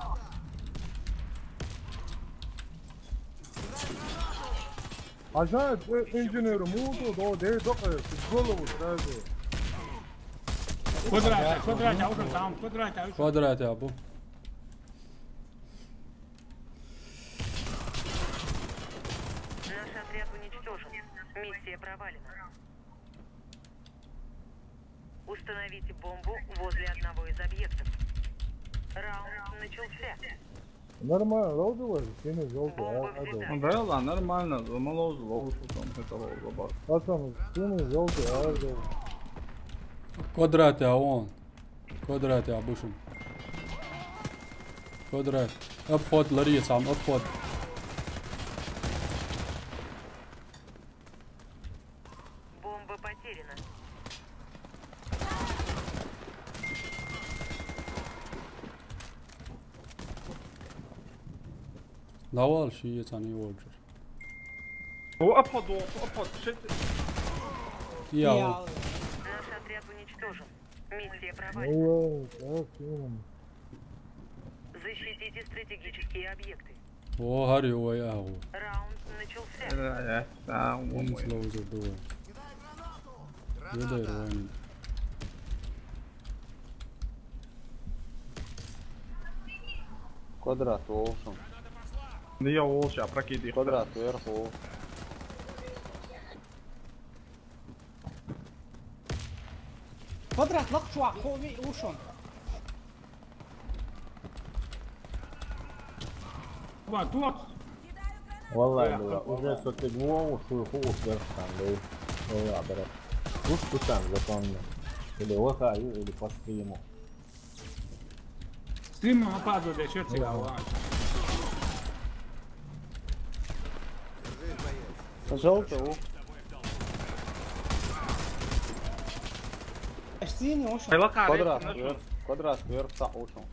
Acayip, e, injiniyorum oldu, o değil, bak, e, gol olmuş, geldi. Квадрат, квадрат, я ушёл, там, квадрат, я ушёл. Квадрат, я был. Наш отряд уничтожен. Миссия провалена. Установите бомбу возле одного из объектов. Раунд начался. Нормально, лоуды var, seni yolda. Бомба взята. Да ладно, нормально, замолоз, лоуд, там, это лоуд, бабак. Пацан, seni yolda, ağır yolda. Квадрат, я он. Квадрат, я бушим. Квадрат. Обход, лари, сам, обход. Бомба потеряна. Давай, ши, я не волчер. О, обход, о, обход, ши. Я. Наш отряд уничтожен. Миссия провалена. Ой, так, м. Защитите стратегические объекты. О, har yo, ой, а, о. Раунд начался. Да, я, да, он мой. Slow the door. Кидай гранату! Кидай, граната! Рванет. Квадрат, олшын. Да я олша, прокиди. Квадрат, вверху. Квадрат, лак чуак, хови, ушон. Ва, туат. Валлай, бля, уже сотыгвоу, шуйху, ух, берстан, да. Валлай, брат. Уж путан, законно. Или вахаю, или по стриму. Стрим опаздывает, я черт тебя, ладно. Желтый, ух. Почти не ушел. Квадрат, вверх, квадрат, вверх, так, ушел.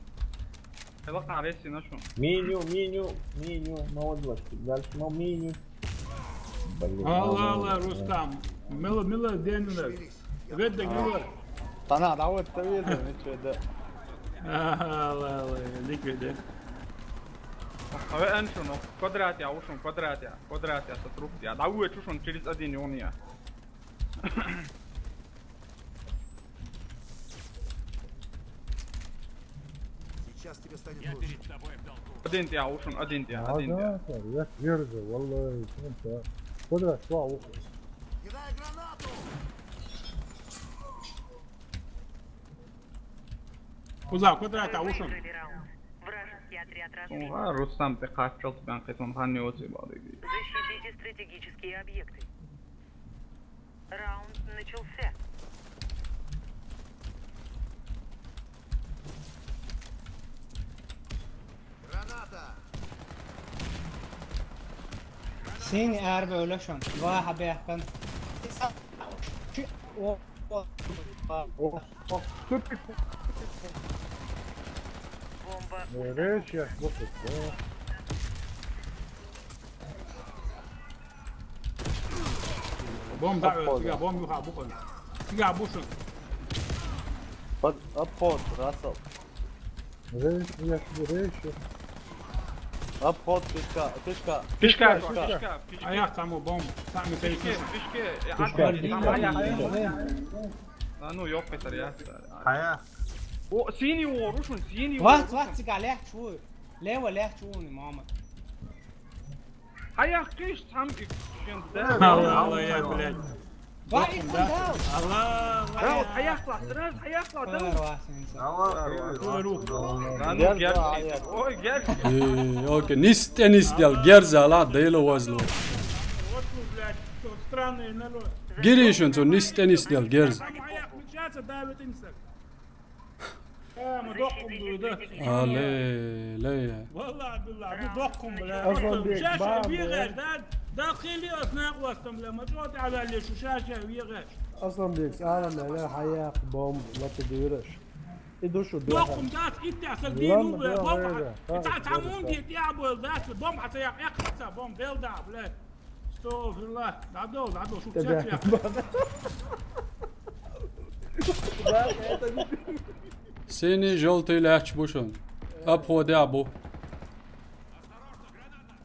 Меню, меню, меню, молодец. Дальше, ну, меню. Блин, Алла, ну, Алла, ну, Рустам. Мило, мило, деньги. Ведь договор. Тана, да вот, это видно, ничего, да. Алла, Алла, ликвиды. А вы эншуну, квадрат я, ушун, квадрат я, квадрат я, сотрудник я. Да вы чушун через один юния. Сейчас тебе станет лучше. Один я, ушун, один я, один я. Ага, я твердо, валлай, сен да. Куда, что, ушун? Кидай гранату! Куда, куда это, ушун? Вражеский отряд разбит. Оңа Рустам пе қатшылт пен қитон хан не өте бады. Защитите стратегические объекты. Раунд начался. Граната! Сен әрбі өлешін. Два хабияқтан. О, о, о, о. Бомба. Речь я слушаю. Бомба, э, фига, бомба, юха, бухай. Фига, бушин. Под обход, Расл. Рейс, я тебе рейс. Обход, пешка, пешка. Пешка, пешка, пешка. Аяқ там у бомб. Там и пешка. Пешка, пешка. А ну, ёпкай, тарьяк. Ая. О, синий о, Рушин, синий о. Ват, ват, цыгаляк, чего? Лево, лехь чуни, мама. Хьаяхкиш цхьам иккшин да. Алла, Алла, я, блядь. Ва, иккун дал. Алла, Дал, Алла. хьаяхкла, сразу хьаяхкла, Кулар дал. васин са. Давай, рух. Да ну, герз. Ой, герз. Э, окей, нис теннис дел, герзала, дейла вазло. Вот, ну, блядь, что странный народ. Гиришин, цо нис теннис дел, герз. Там хьаяхкла, сейчас давит им сак. Э, мы дохкум дуй, да. Але, лея. Валла, билла, мы дохкум, бля. Асланбек, Шаша баб, вегаш, да? Да хили оснак вастам, бля, мы чё ты авали шушаша вегаш. Асланбек, сарам, бля, хьаяхк бом, лаца дивираш. И душу, бля. Дохкум, да, итти асак дину, бля, Ладно, бом. давай, давай. Ита Давай, тамун давай. Ди, я был, да, бом, хата я, я, хата, бом, дел, да, бля. Астагфирулла. Да, дол, да, дол, шук, Тебя. чё, чё. Синий, желтый лач бушун. Обходя бу.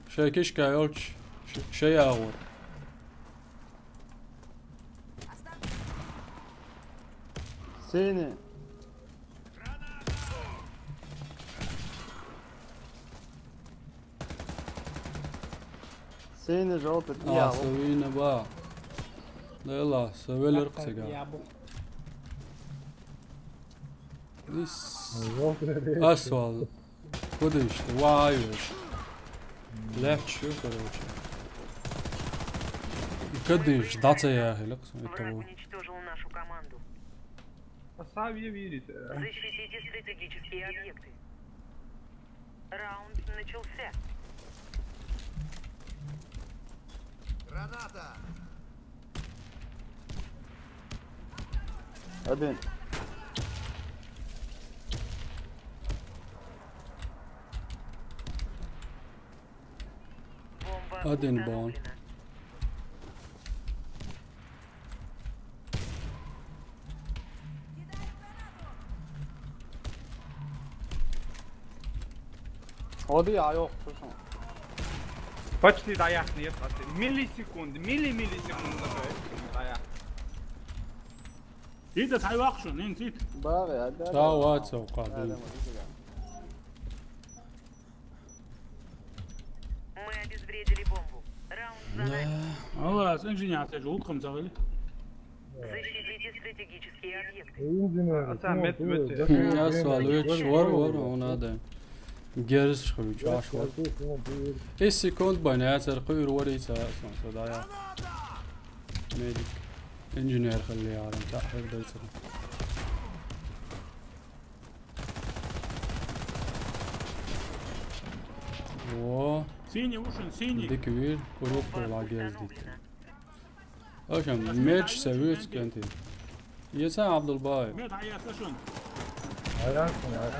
Шей кишка йолч, шей агур. Синий. Синий, желтый. А, Я, савина ба. Дела, савелер ксега. Я бу. Ис. Асвал. Кудыш, вай. Легче, короче. И кудыш, да це я, Алекс, это Враг вот. Уничтожил нашу команду. Пособи, видите. Защитите стратегические объекты. Раунд начался. Один. Бомба Один установлена. бал. Оди, а, yok, слышал. Почти доехал, нет, почти. Миллисекунды, милли-миллисекунды доехал. Ида тай вахшу, нин сит. Бар, я, да. Да, вот, всё, как Да, бы. да, может, да. Мы обезвредили бомбу. Раунд за нами. Да. Алла, сен жиня, сен жулкам сагали. Защитите стратегические объекты. Инженер. Ата, мет, мет. Асвал, вич, вар, вар, он ада. Герз хуй, чаш вар. Ис секунд байна, я цар хуй вари ца, сан, са, да, я. Медик. Инженер хали, я, ран, та, хай, да, ца. О, Синий ушин, синий. дик вир, курок лагерь дит. Ашам, меч советский анти. Еца Абдулбаев. Мед, а я слышен. Аян, аян.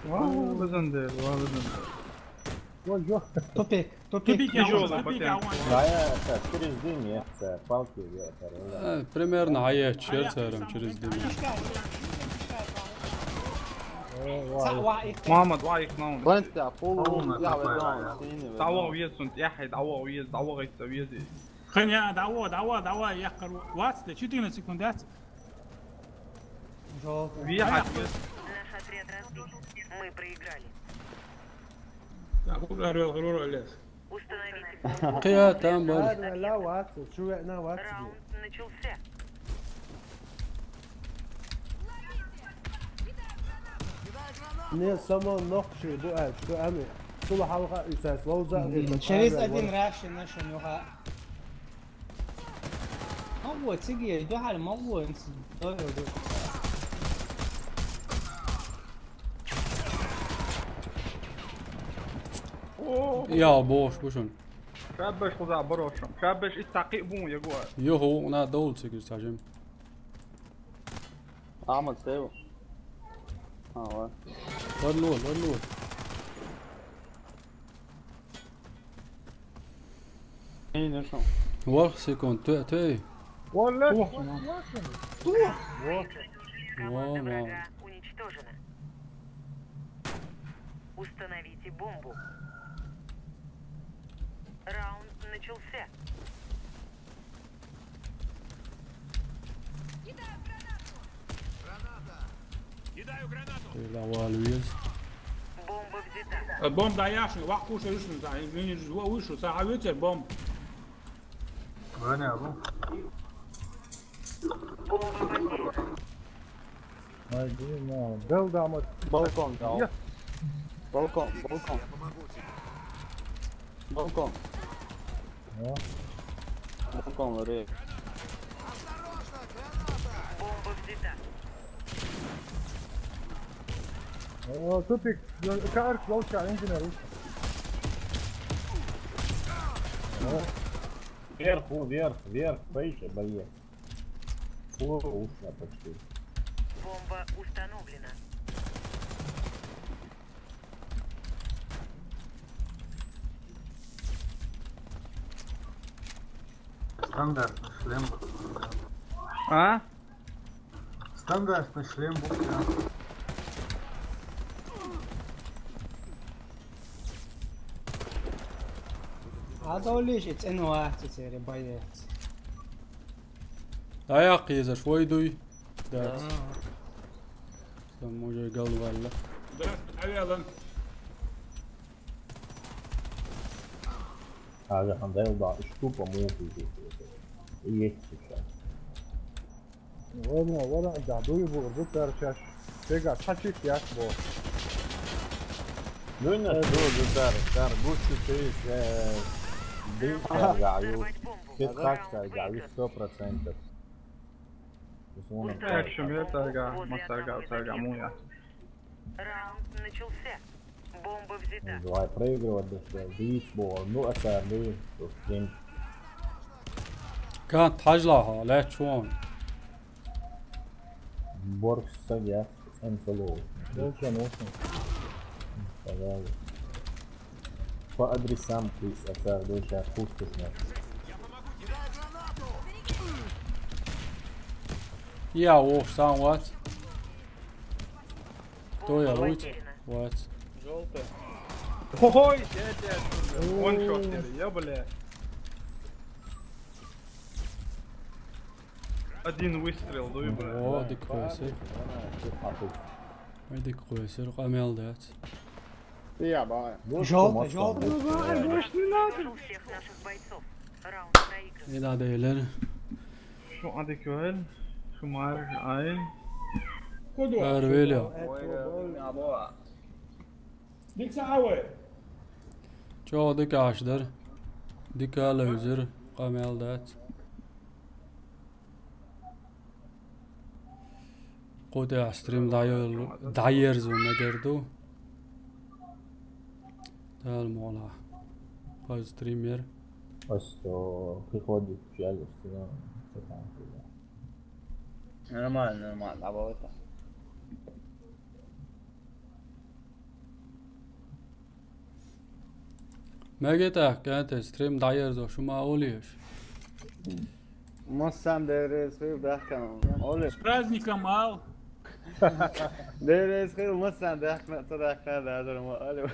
Вау, бизин де, вау, бизин де. Ой, ё. Тупик, тупик. Тупик, я Тяжёлый тупик, потом. Я вон. А я это, через дым, нет, это, палки, это, Э, примерно, а я чер царам через дым. Са ва их. Мама, два их, мама. Плант, я, пол, Полная я, такая. вот, да, синий, Давай, вот. Уезд, он, я, хай, давай, Уезд, давай, это, Уезд. Хыня, давай, давай, давай, я кору. Ватс, четырнадцать секунд, да? Жол. Вия, хай, Уезд. Наш отряд разбит. Мы проиграли. Так, ура, ура, ура, лес. Установите бомбу. Кия там бар. Ладно, ла, ватс, чувак, на, ватс. Раунд начался. Не, само нокши, бу, ай, что, ами. Что, халка, и сейчас, лоуза, и Через вот, один вот. Russian нашел, ну ха. А вот, сиги, да, хал, мало, инс. Давай, давай. Я бош бушун. Шабаш, хуза, брошем. Шабаш, и такие бум, я говорю. Йо, хо, на дол цигир сажим. Ахмад, сейв. А, ладно. Ларлу, ларлу. Не, не, что? Вар секунд, тө, тө. Валла. Во, Команда во. Врага уничтожена. Установите бомбу. Раунд начался. Къела вала веза. Бомба взята. Э, бомба дӀаяхьаш, ваха кхуьуш вуьшна, ца, вуьшна, ца хьан вецер бомба? Ваня, алло. Бомба потеряна. Ай, блин, а, дал дамат. Балкон дал. Я. Балкон, балкон. Балкон. А? Балкон, Лори. Бомба взята. О, тупик. Карт, волча, инженер. О. Вверх, вверх, вверх, пойте, боец. О, ушла почти. Бомба установлена. Стандартный шлем. А? Стандартный шлем был, да. Адолиш, цӀена вац церан боец. ДӀаяккха езаш вай дуй? Дац. Да. Сан мужа галвалла. Да, авиалан. Хьажа хьан дайла да, иштта тупа муха иза. И есть сейчас. Ладно, ладно, да, дуй бу, бу тарчаш. Сега, чачик яш бо. Дуйна, э, ду, ду, дар, дар, гучу ты, э, дым, ага, ю. Кет хак, ю, сто процентов. Экшен, я тарга, ма тарга, тарга, муя. Раунд начался. Бомба взята. Давай проигрывать, да что, бить бо, ну, это, ну, что, с ним. Кан тхьажлахьа, лаьтташ вон. Борг сага, цӀен ца лову. Волча, волча. Пожалуйста. По адресам ты, отца, доча, пустишь нас. Я, о, сам вац. Кто я, Руть? Вац. Желтая. Ой, я тебя отсюда. Вон шот, я, бля. Один выстрел, дуй, бля. О, диквесер. Ой, диквесер, къамел дац. Я, бай. Желтый, желтый. Давай, больше не надо. Всех наших бойцов. Раунд проигран. И надо, Елена. Шу адиквел, шу мар, ай. Куда? Арвелио. Ой, я, я, я. Дика ца хьа вай? ЧӀогӀа дика Ӏаш дара. Дика а левзира, къамел дац. Кху тӀехь стрим дӀайо-, дӀаерзо мегар ду. Дала мукъалахь. Хаза стрим яра. Ас, э, приходит в реальность, да, всё там, да. Нормально, нормально, дӀабалийта. Мега тӀаккха, кӀанте, стрим дӀаерзо, шу ма олийша. Массарна Дела реза хуьлда, дахкана. Оли. С праздником, ал! Дела реза хуьлда, массарна дахкана, ца дахкана, дазар ма оли.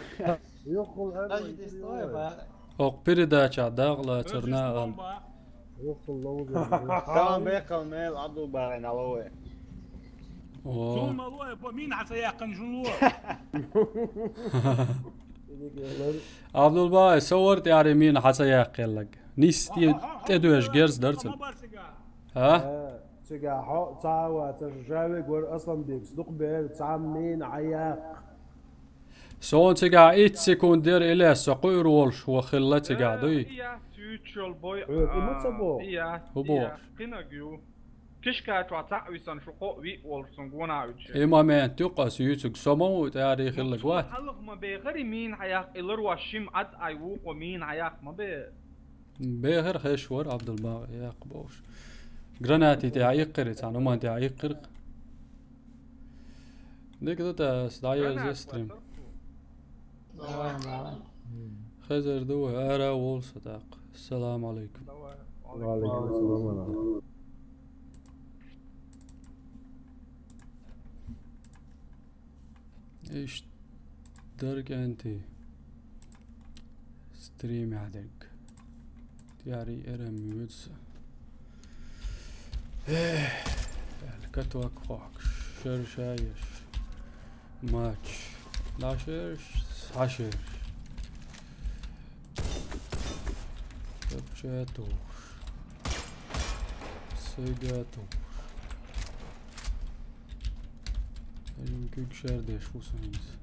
Юххул. Даже арван дестой, ба. Окху передача дакъалацар нагӀан. Бомба. Юххул ловзар. Тамам бекхал мел Абдулбагай налове. О. Сул ма лой, бо мин хьа ца яьккхина жун ло. Абдулбагай, со вар тӀаьхьара мина хьа ца яьккхеллаг. Нис тӀе-, тӀедоьжа герз дар цун. Ма бар цига. А? Э, цига хьо ца ваца, жаве гор Асланбекс, дукха бер, цхьа мина хьа яккха. Сон цигахь итт секунд яра, Илес, со кхуьур волуш ван хилла цигахь, дуй? Э, и яц, юьйцуш йолу бой, хьоьга и ма ца боху? И яц, хӀун бохуш? И яц, кхинаг ю. Кишка чохь цхьаъ висана шу кхоъ виъ волуш сан гонахь уьдуш. И момент ю-кх аса юьйцург, со ма ву тӀаьхьара хилла вац. Хьалха ма бехара и мина хьа яккха, и ларваш шима Ӏад ай вукхо мина хьа яккха ма бе. Бехар хезаш вара Абдулбагай яккха бохуш. Гранати тӀехь иккхира, цхьана хӀуманна тӀехь иккхира. Дика ду тӀе, ас дӀаерза стрим. Давай, давай. Хезар ду вай, ара а волу со тӀаккха. Ассаламу алейкум. Давай. Ва алейкум ассалам. Иштта дара, кӀентий, стримехь дерг. Тяри эрам юьца. Эх, каток хок, шершаеш. Мач. ДӀашераш, хьашераш. Капча тухуш. Сайга тухуш. Ин куьг шардеш фу сан иза.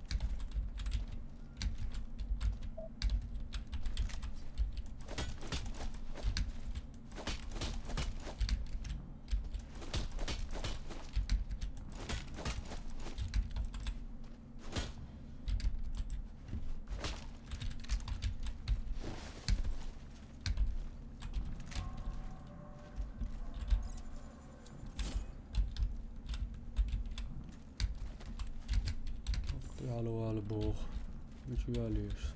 Яла вала боху. Мича валийша?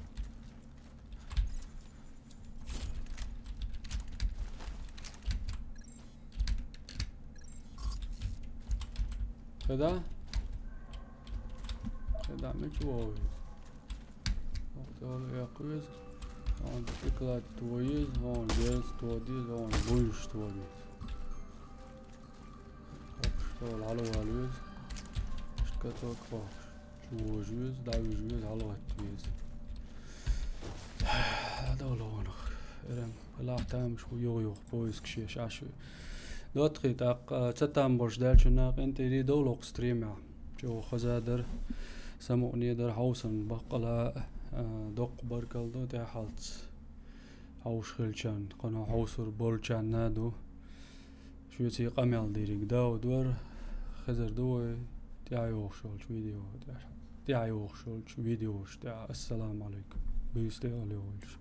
Хеда? Хеда, мича вогӀу? Вахтала эккхавеза. Хьуна стеклад тоеза, хьуна герз тодеза, хьуна буйш тодеза. Хьокхуш тола хьалавала веза. Иштта каток хьокхуш. Чувожа веза, дӀавижа веза, хьалгӀатта веза. Довла гӀонах. Эрам, лахь тамаш хӀу юха-юха поиск шеш Ӏаш. ДоттагӀий, тӀаккха ца там болуш даьлча накъа интӀери довлокх стримехь. ЧӀогӀа хаза дара, самукъане дара хьовсан баккъала, а, доккха баркалла ду тӀаьхьалц. Хьовш хилчарна, кхана хьовсур болчарна а ду. Шуьца къамел дийриг Дауд вара, хезар ду вай тӀаьхьа йогӀуш йолчу видео тӀехь-, тӀаьхьа йогӀуш йолчу видеош тӀехь. Ассаламу алейкум. Буьйса тӀе а левелча.